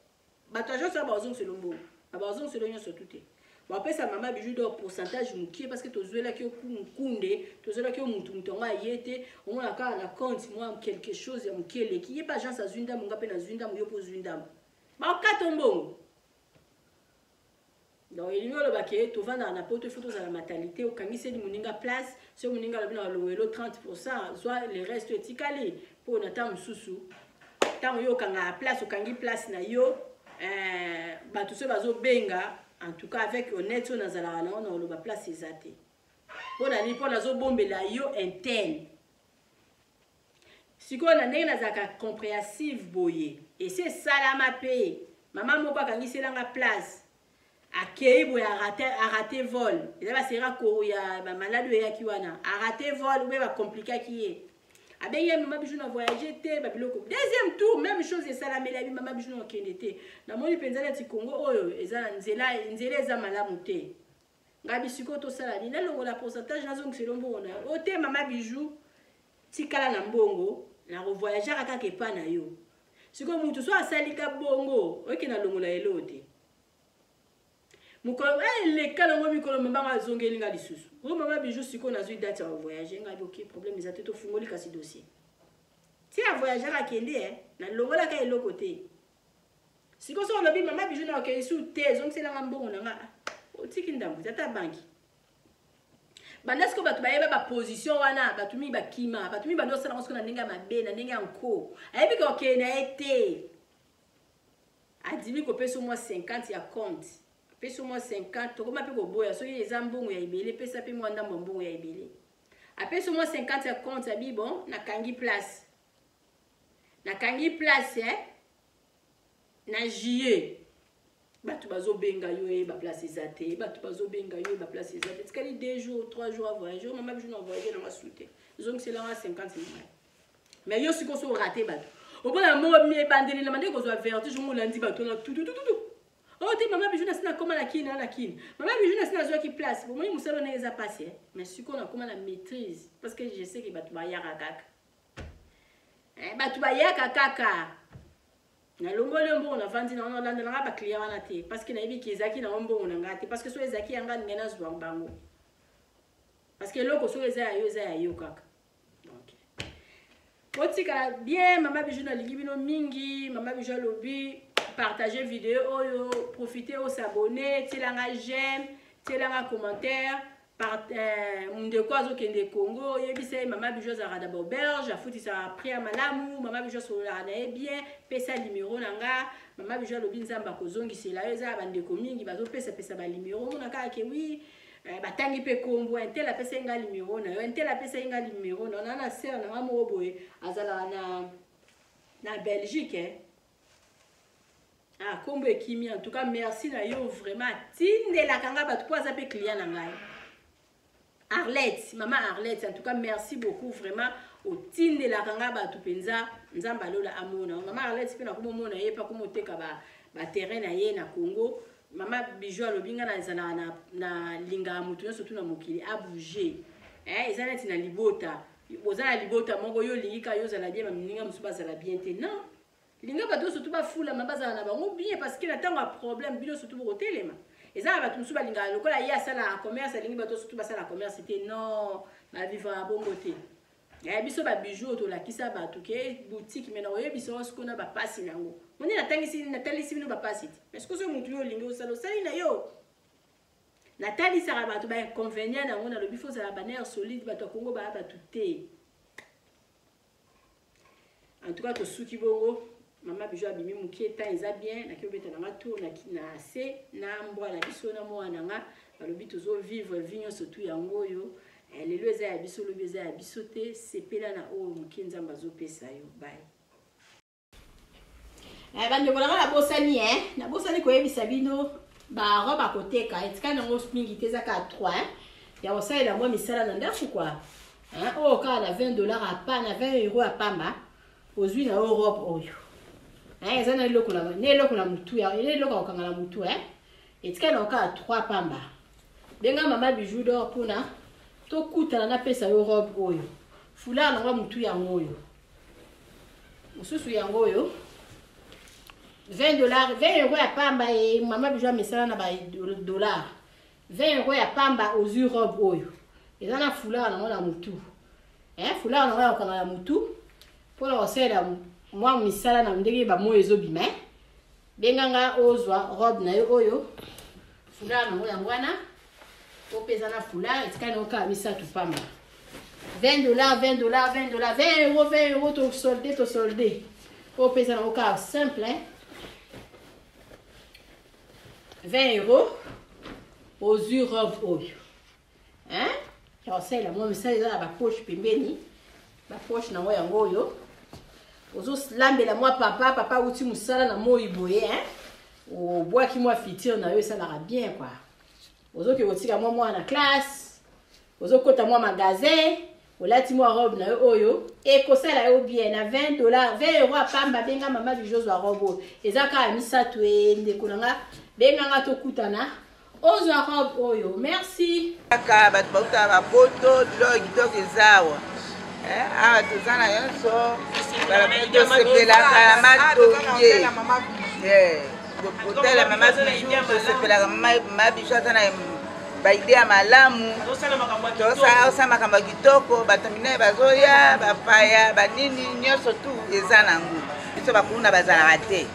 Bato agence wana bazongisela mbongo, bazongisela nyonso tu te. Bapesa mama Bijou d'or pourcentage mokie, parce que tozwelaki yo nkunde, tozwelaki yo mutu, mutu yango aye te. Omona kaka na compte mwa quelque chose ya mokie eleki ye mpe agence azwi ndambo, nga mpe nazwi ndambo, yo mpe ozwi ndambo, bakata mbongo. Donc elingi oloba ke tovandaka na poto, ifo tozala mentalité. Okangiseli moninga place, soki moninga alobi na balongelo 30, zwa le reste etikali. Mpo na ntango mosusu, ntango yo okangaka place, okangi place na yo, bato soki bazobenga, en tout cas avec honnête oyo nazalaka nango, na oloba place eza te. Mpo na nini? Mpo nazobombela yo interne. Sikoyo na ndenge nazalaka compréhensive boye, esi esalama mpe mama moko akangiselanga place. Akei boye arate, arate vol. Eza basera koro ya bamaladi oyo eyaki wana. Arate vol obe bakomplikaki ye. Abengi ye mama Bijou na voyage te babiloko. Deuxième tour même chose esalameli abi mama Bijou na okende te. Namoni mpenza neti Congo oyo eza na nzela, nzela eza malamu te. Ngai bisiko tosala nini? Nalongola pourcentage nazongisela mbongo na yo. O te mama Bijou tikala na mbongo na kovoyageaka kaka epa na yo. Sikoyo mutu so asali ka bongo oke na longola eloo te. Mokolo eleka nango mikolo mama azongeli nga lisusu. O mama Bijou sikoyo nazwi date ya voyage ngai ok problème eza te tofungoli kasi dossier. Ti a voyageaka akende eh nalongolaka eloko te. Sikoyo soki olobi mama Bijou na okei su te ezongisela nga mbongo na nga otiki ndambo ata banki. Banda sikoyo bato bayeba ba position wana bato mingi bakima bato mingi banda osala yango sikoyo na ndenge ya mabe na ndenge ya nko ayebi ke okende na ye te. Adimi kopesa mwa 50 ya compte apesi mwa 50 tokoma mpe koboya soki eza mbongo ya ebele pesa mpe mwa ndambo ya mbongo ya ebele apesi mwa 50 ya compte abi bon nakangi place nakangi place eh? Na juillet bato bazobenga yo ye baplace eza te bato bazobenga yo ye baplace eza te tikali 2 jours 3 jours avoyage mama biso na voyage nanga su te zongiselanga 50 na ngai. Mais yo sikoyo so orate bato omona mo ebandeli na bandeki kozwa vertige ngo olandi bato na tututututu oyo te mama Bijou nasi nakoma na kini na kini mama Bijou nasi nazwaki place bomoni mosala ndenge eza pasi mais sikoyo nakoma na maîtrise parce que je sais que bato bayaka kaka bato bayaka kaka nalongoli yo mbongo navandi na wana olanda nanga baclient wana te parce que nayebi ke ezalaki nango mbongo na ngai te parce que soki ezalaki ya ngai ndenge nazwa bango parce que eloko soki eza ya yo eza ya yo kaka. Donc botikala bien mama Bijou nalingi bino mingi. Mama Bijou alobi partager vidéo oyo profiter o s'abonner tielanga j'aime tielanga commentaire par ndeko azokende Congo yebisa ye mama Bijou azalaka na auberge afutisaka prix ya malamu mama Bijou asololaka na ye bien pesa numéro na nga mama Bijou alobi nzambe akozongisela yo eza ya bandeko mingi bazopesapesa ba numéro omona kaka ke oui batangi mpe kombo intel apesa ye nga numéro na yo intel apesa ye nga numéro na yo na na sœur na nga moko boye azalaka na Belgique eh. Ah, kombo ekimi en tout cas merci na yo vraiment atindelaka nga bato mpo aza mpe client na ngai Arlette, mama Arlette, en tout cas merci beaucoup vraiment otindelaka nga bato mpenza nzambe alola amona mama Arlette mpe nakomomona ye mpe akomoteka ba terrain na ye na Congo. Mama Bijou alobi nga nazalaka na lingaka moto nyonso tu na mokili abouge eza neti na libota boza na libota moko yo olingi kaka yo ozala bien baninga mosusu bazala bien te non linga bato nyonso tu bafulama bazala na bango bien parce que na ntango ya problème bino surtout bokotelema eza na bato mosusu balingaka lokola ye asalaka commerce alingi bato nyonso tu basala commerce te non bavivaka bongo te. Biso ba bijoux oyo tolakisa bato ke boutique mais na koyebisa yo sikoyo na bapasi na yango moni natangisi natalisi bino bapasi te mais sikoyo soki motu yo olingi osala osali na yo natalisaka bato ba inconvénient na yango nalobi fo ozala baner solide bato ya Congo baya bato te. En tout cas tosuki bongo mama Bijou abimi mokie temps eza bien naki obeta nanga tour na se na mbwa na biso na mwana na nga balobi tozovivre vie nyonso tu yango oyo lelo eza ya biso lobi eza ya biso te sepela na oyo mokie nzambe azopesa yo bye. Bandeko na nga nabosani nabosani koyebisa bino ba robe akoteka etikali nango mingi te eza kaka 3 ya kosalela mwa misala na ndako kua oyo kaka na 20 $ apa na 20 euro ya pamba ozwi na yo robe oyo eza na eloko na eloko na mutu ya eloko ya kokanga na mutu etikali nango kaka 3 pamba. Benga mama Bijou d'or mpona tokutana napesa yo robe oyo foulard nango ya mutu yango oyo mosusu yango oyo 20 $, 20 euro ya pamba e mama Bijou amesala na ba dollar 20 euro ya pamba ozwi robe oyo eza na foulard nango na mutu foulard nango ya kokanga na mutu mpona kosalela mwa misala na ndenge bamoyo ezobima benganga ozwa robe na yo oyo foulard nango yango wana opesa na foulard etikali nango kaka misato pamba 20 $, 20 $, 20 $, 20 euro, 20 euro tosolde tosolde opesa nango kaka simple 20 euro ozwi robe oyo ya kosalela mwa misala eza na bapoche pembeni bapoche nango yango oyo ozolambela mwa papa papa awuti mosala na moi boye. Obwaki mwa futur na yo, esalaka bien quoi. Ozoki kotika mwa mwana classe, ozokota mwa magasin, olati mwa robe na yo oyo ekosala yo bien na 20 dollars, 20 euro apamba. Benga Mama Bijou, ozwa robe oyo. Eza kaka misato. E ndeko na nga, benganga, tokutana, ozwa robe oyo. Merci. Kaka bato bautaka bapoto, biloko kitoko eza awa. Awa toza na nyonso, tosepelaka na Matonge, hôtel ya Mama Bijou. Tosepelaka, Mama Bijou aza na ba idées ya malamu, tosala makambo ya kitoko. Bato minene bazoya, bapaya, banini, nyonso tu eza nango. Biso bakuna bazalaka te,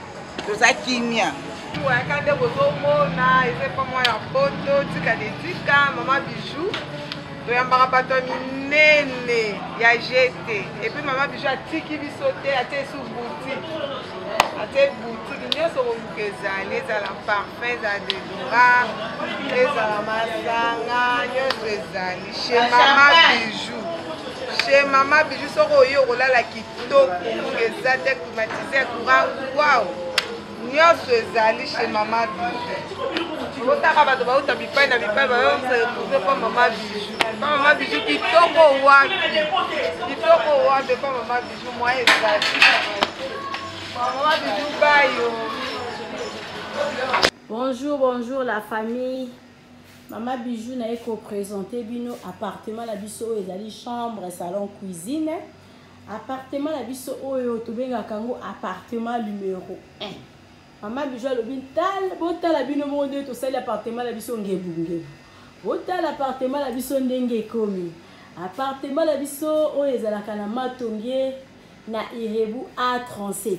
toza kimia. Wayaka nde bozomona, eza epa mwa ya poto, tika de tika Mama Bijou. Toyambaka bato ya minene ya gt. Et puis Mama Bijou atiki biso te, atie esu boutique, atie boutique nyonso koluka ezali, ezala parfum, ezala déodorant, ezala masanga, nyonso ezali chez Mama Bijou. Chez Mama Bijou, soki oye, okolala kitoko, ngunga eza te, climatisé, courant, wow, nyonso ezali chez Mama Bijou. Otaka bato bauta bipai na bipai, bayosa retrouve mpa Mama Bijou. Mpa Mama Bijou, kitoko wapi, kitoko wapi mpa Mama Bijou. Mwa ezali Mama Bijou bayo. Bonjour, bonjour la famille. Mama Bijou naye koprésente bino appartement na biso oyo ezali chambre, salon, cuisine. Appartement na biso oyo tobengaka yango appartement numéro 1. Mama Bijou alobi botala bino moko ndenge tosali appartement na biso ngebungebu. Botala appartement na biso ndenge ekomi. Appartement na biso oyo ezalaka na Matonge, na Irebu A37.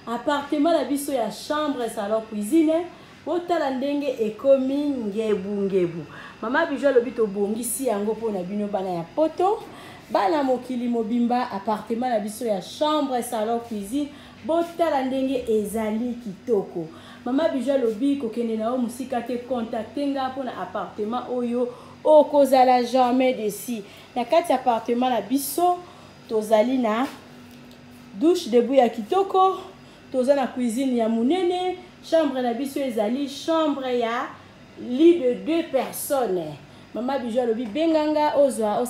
Appartement na biso ya chambre, salon, cuisine, botala ndenge ekomi ngebungebu. Mama Bijou alobi tobongisi yango mpona bino bana ya poto, bana mokili mobimba. Appartement na biso ya chambre, salon, cuisine, botala ndenge ezali kitoko. Mama Bijou alobi kokende na yo mosika te, contacte nga mpona appartement oyo, okozala jamais déçu. Na kati ya appartement na biso tozali na douche debout ya kitoko, toza na cuisine ya monene. Chambre na biso ezali chambre ya lit de deux personnes. Mama Bijou alobi benganga, ozwa,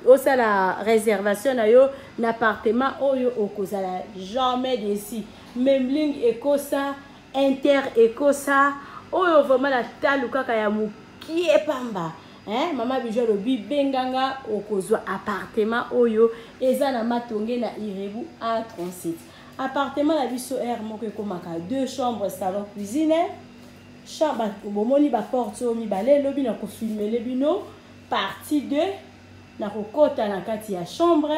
osala réservation na yo na appartement oyo, okozala jamais déçu. Memling ekosa, inter ekosa oyo vraiment na talu kaka ya mokie pamba, hein? Mama Bijou alobi benganga, okozwa appartement oyo eza na Matonge, na Irebu A37. Appartement na biso aire moko ekomaka deux chambres, salon, cuisine. Chambre, bomoni baporte oyo mibale. Elobi na kofilmele bino partie 2, na kokɔta na kati ya chambre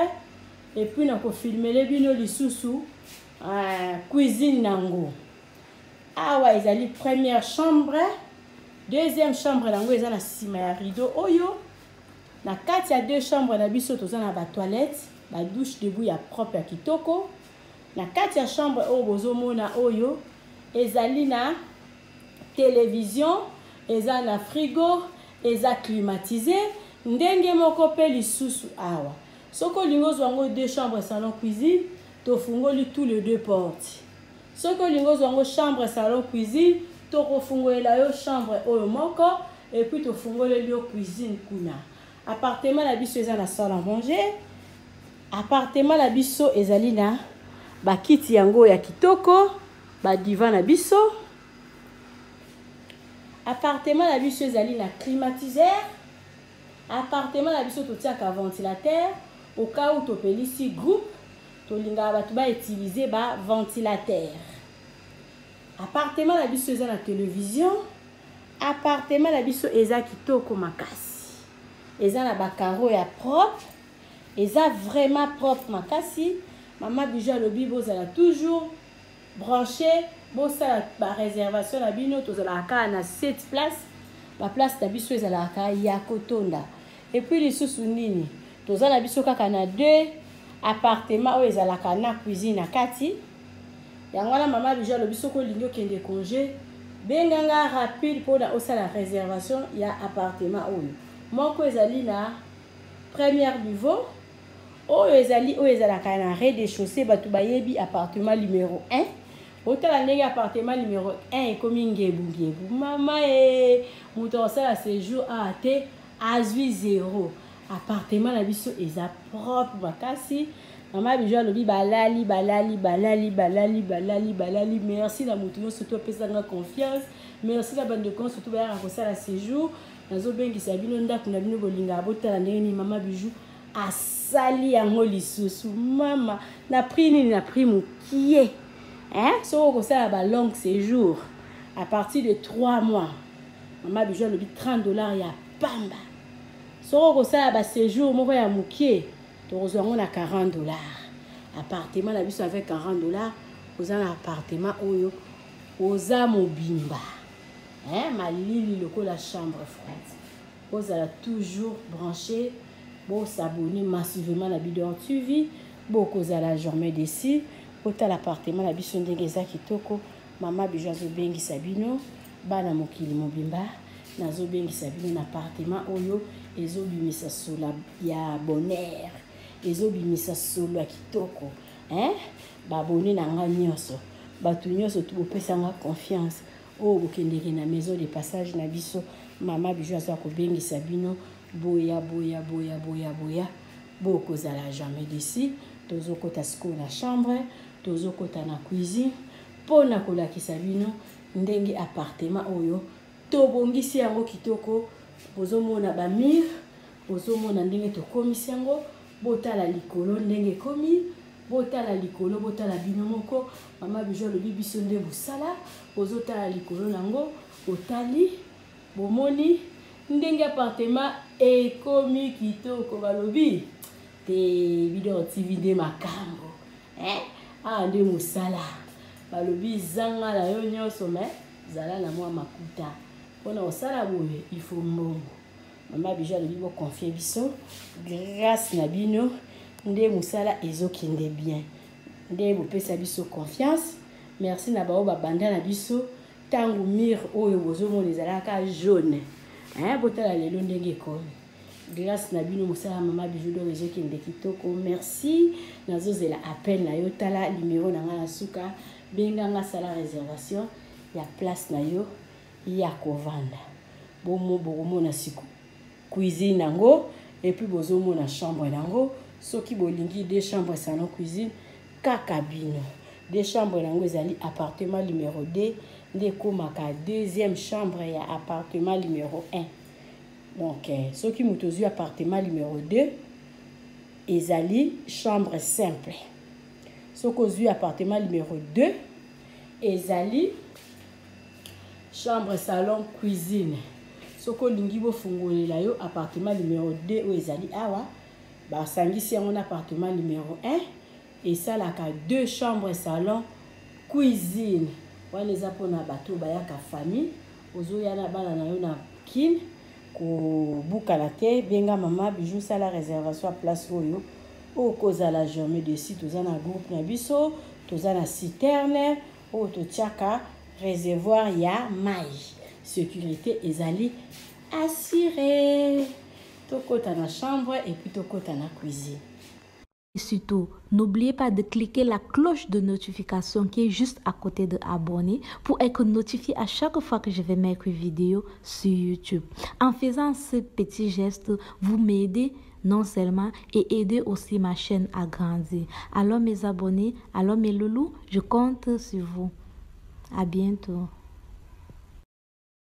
et puis na kofilmele bino lisusu cuisine nango. Awa ezali première chambre. Deuxième chambre nango eza na nsima ya rideau oyo. Na kati ya deux chambre na biso toza na batoilette, badouche debout ya propre, ya kitoko. Na kati ya chambre oyo bozomona oyo ezali na télévision, eza na frigo, eza climatisé. Ndenge moko mpe lisusu awa, soki olingi ozwa yango deux chambres, salon, cuisine, tofungoli tous les deux portes. Soki olingi ozwa yango chambre, salon, cuisine, tokofungolela yo chambre oyo moko et puis tofungoleli yo cuisine kuna. Appartement na biso eza na salle à manger. Appartement na biso ezali na bakiti yango ya kitoko, badivan na biso. Appartement na biso ezali na climatiseur. Appartement na biso totiaka ventilateur au cas où topelisi groupe, tolingaka bato bautilize baventilateur. Appartement na biso eza na télévision. Appartement na biso eza kitoko makasi, eza na bacarreaux ya propre, eza vraiment propre makasi. Mama Bijou alobi bozala toujours branché, bosala baréservation na bino. Tozalaka kaka na 7 place, baplace na biso ezalaka ya kotonda. Et puis lisusu nini? Toza na biso kaka na deux appartement oyo ezalaka na cuisine na kati. Yango wana Mama Bijou alobi soki olingi okende congé, benganga rapide mpona osala réservation ya appartement oyo. Moko ezali na première niveau, oyo ezali oyo ezalaka na rez de chaussée. Bato bayebi appartement numéro 1. Botala ndenge appartement numero 1 ekomi ngebu ngebu. Mama e, moto akosala séjour awa te azwi zero. Appartement na biso eza propre makasi. Mama Bijou alobi balali balali balali balali balali balali. Merci na moto nyonso to apesa nga confiance. Merci na bandeko nyonso to bayaka kosala séjour. Nazobengisa bino ndako na bino bolingaka botala ndenge nini Mama Bijou asali yango lisusu. Mama na prix nini? Na prix mokie. Hein? Soki okosala ba long séjour à partir de 3 mois, Mama Bijou alobi 30 $ ya pamba. Soki okosala ba séjour moko ya mokie, tokozwa yango na 40 $. Appartement na biso avec 40 $, oza na appartement oyo oza mobimba, hein? Malili lokola chambre froide. Ozala toujours branché, bosabonner massivement na Bidor TV, bokozala jamais déçu. Otala appartement na biso ndenge eza kitoko. Mama Bijou azobengisa bino, bana mokili mobimba, nazobengisa bino na appartement oyo ezobimisa solo ya bonheur, ezobimisa solo ya kitoko, hein? Babone na nga nyonso, bato nyonso tu bopesanga confiance oyo bokendeke na maison de passage na biso. Mama Bijou aza kobengisa bino, boya boya boya boya boya, bokozala jamais déçu. Tozokota sikoyo na chambre, tozokota na cuisine mpona kolakisa bino ndenge appartement oyo tobongisi yango kitoko. Bozomona bamur, bozomona ndenge tokomisi yango. Botala likolo ndenge ekomi, botala likolo, botala bino moko. Mama Bijou alobi biso nde mosala. Bozotala likolo nango, botali, bomoni ndenge appartement ekomi kitoko. Balobi te Bidor TV nde makambo, eh? Awa nde mosala. Balobi zanga na yo nyonso, me zala na mwa makuta mpona kosala boye, ifo mbongo. Mama Bijou alobi boconfier biso, grâce na bino nde mosala ezokende bien, nde bopesa biso confiance. Merci na bao babanda na biso ntango mur oyo bozomona ezalaka jaune, hein? Botala lelo ndenge ekomi, grâce na bino mosala Mama Bijou d'Or ezokende kitoko. Merci, nazozela appel na yo. Tala numero na ngai na suka, benganga, sala réservation ya place na yo ya kovanda. Bomo bokomona siko cuisine yango, et puis bozomona chambre yango. Soki bolingi deux chambres, salon, cuisine, kaka bino. Deux chambres yango ezali appartement numéro 2, nde ekomaka deuxième chambre ya appartement numéro 1. Donc soki moto ozwi appartement numéro 2, ezali chambre simple. Soki ozwi appartement numéro 2, ezali chambre, salon, cuisine. Soki olingi bofungolela yo appartement numéro 2 oyo ezali awa, basangisi yango na appartement numéro 1, esalaka deux chambres, salon, cuisine. Wana eza mpona bato bayaka famille, ozoya na bana na yo na kine kobukana te. Benga Mama Bijou, sala réservation ya place oyo, okozala jamais déçu. Toza na groupe na biso, toza na citerne oyo totiaka réservoir ya mai, sécurité ezali assuré. Tokota na chambre et puis tokota na cuisine. Et surtout, n'oubliez pas de cliquer la cloche de notification qui est juste à côté de abonner pour être notifié à chaque fois que je vais mettre une vidéo sur YouTube. En faisant ce petit geste, vous m'aidez non seulement et aidez aussi ma chaîne à grandir. Alors mes abonnés, alors mes loulous, je compte sur vous. À bientôt.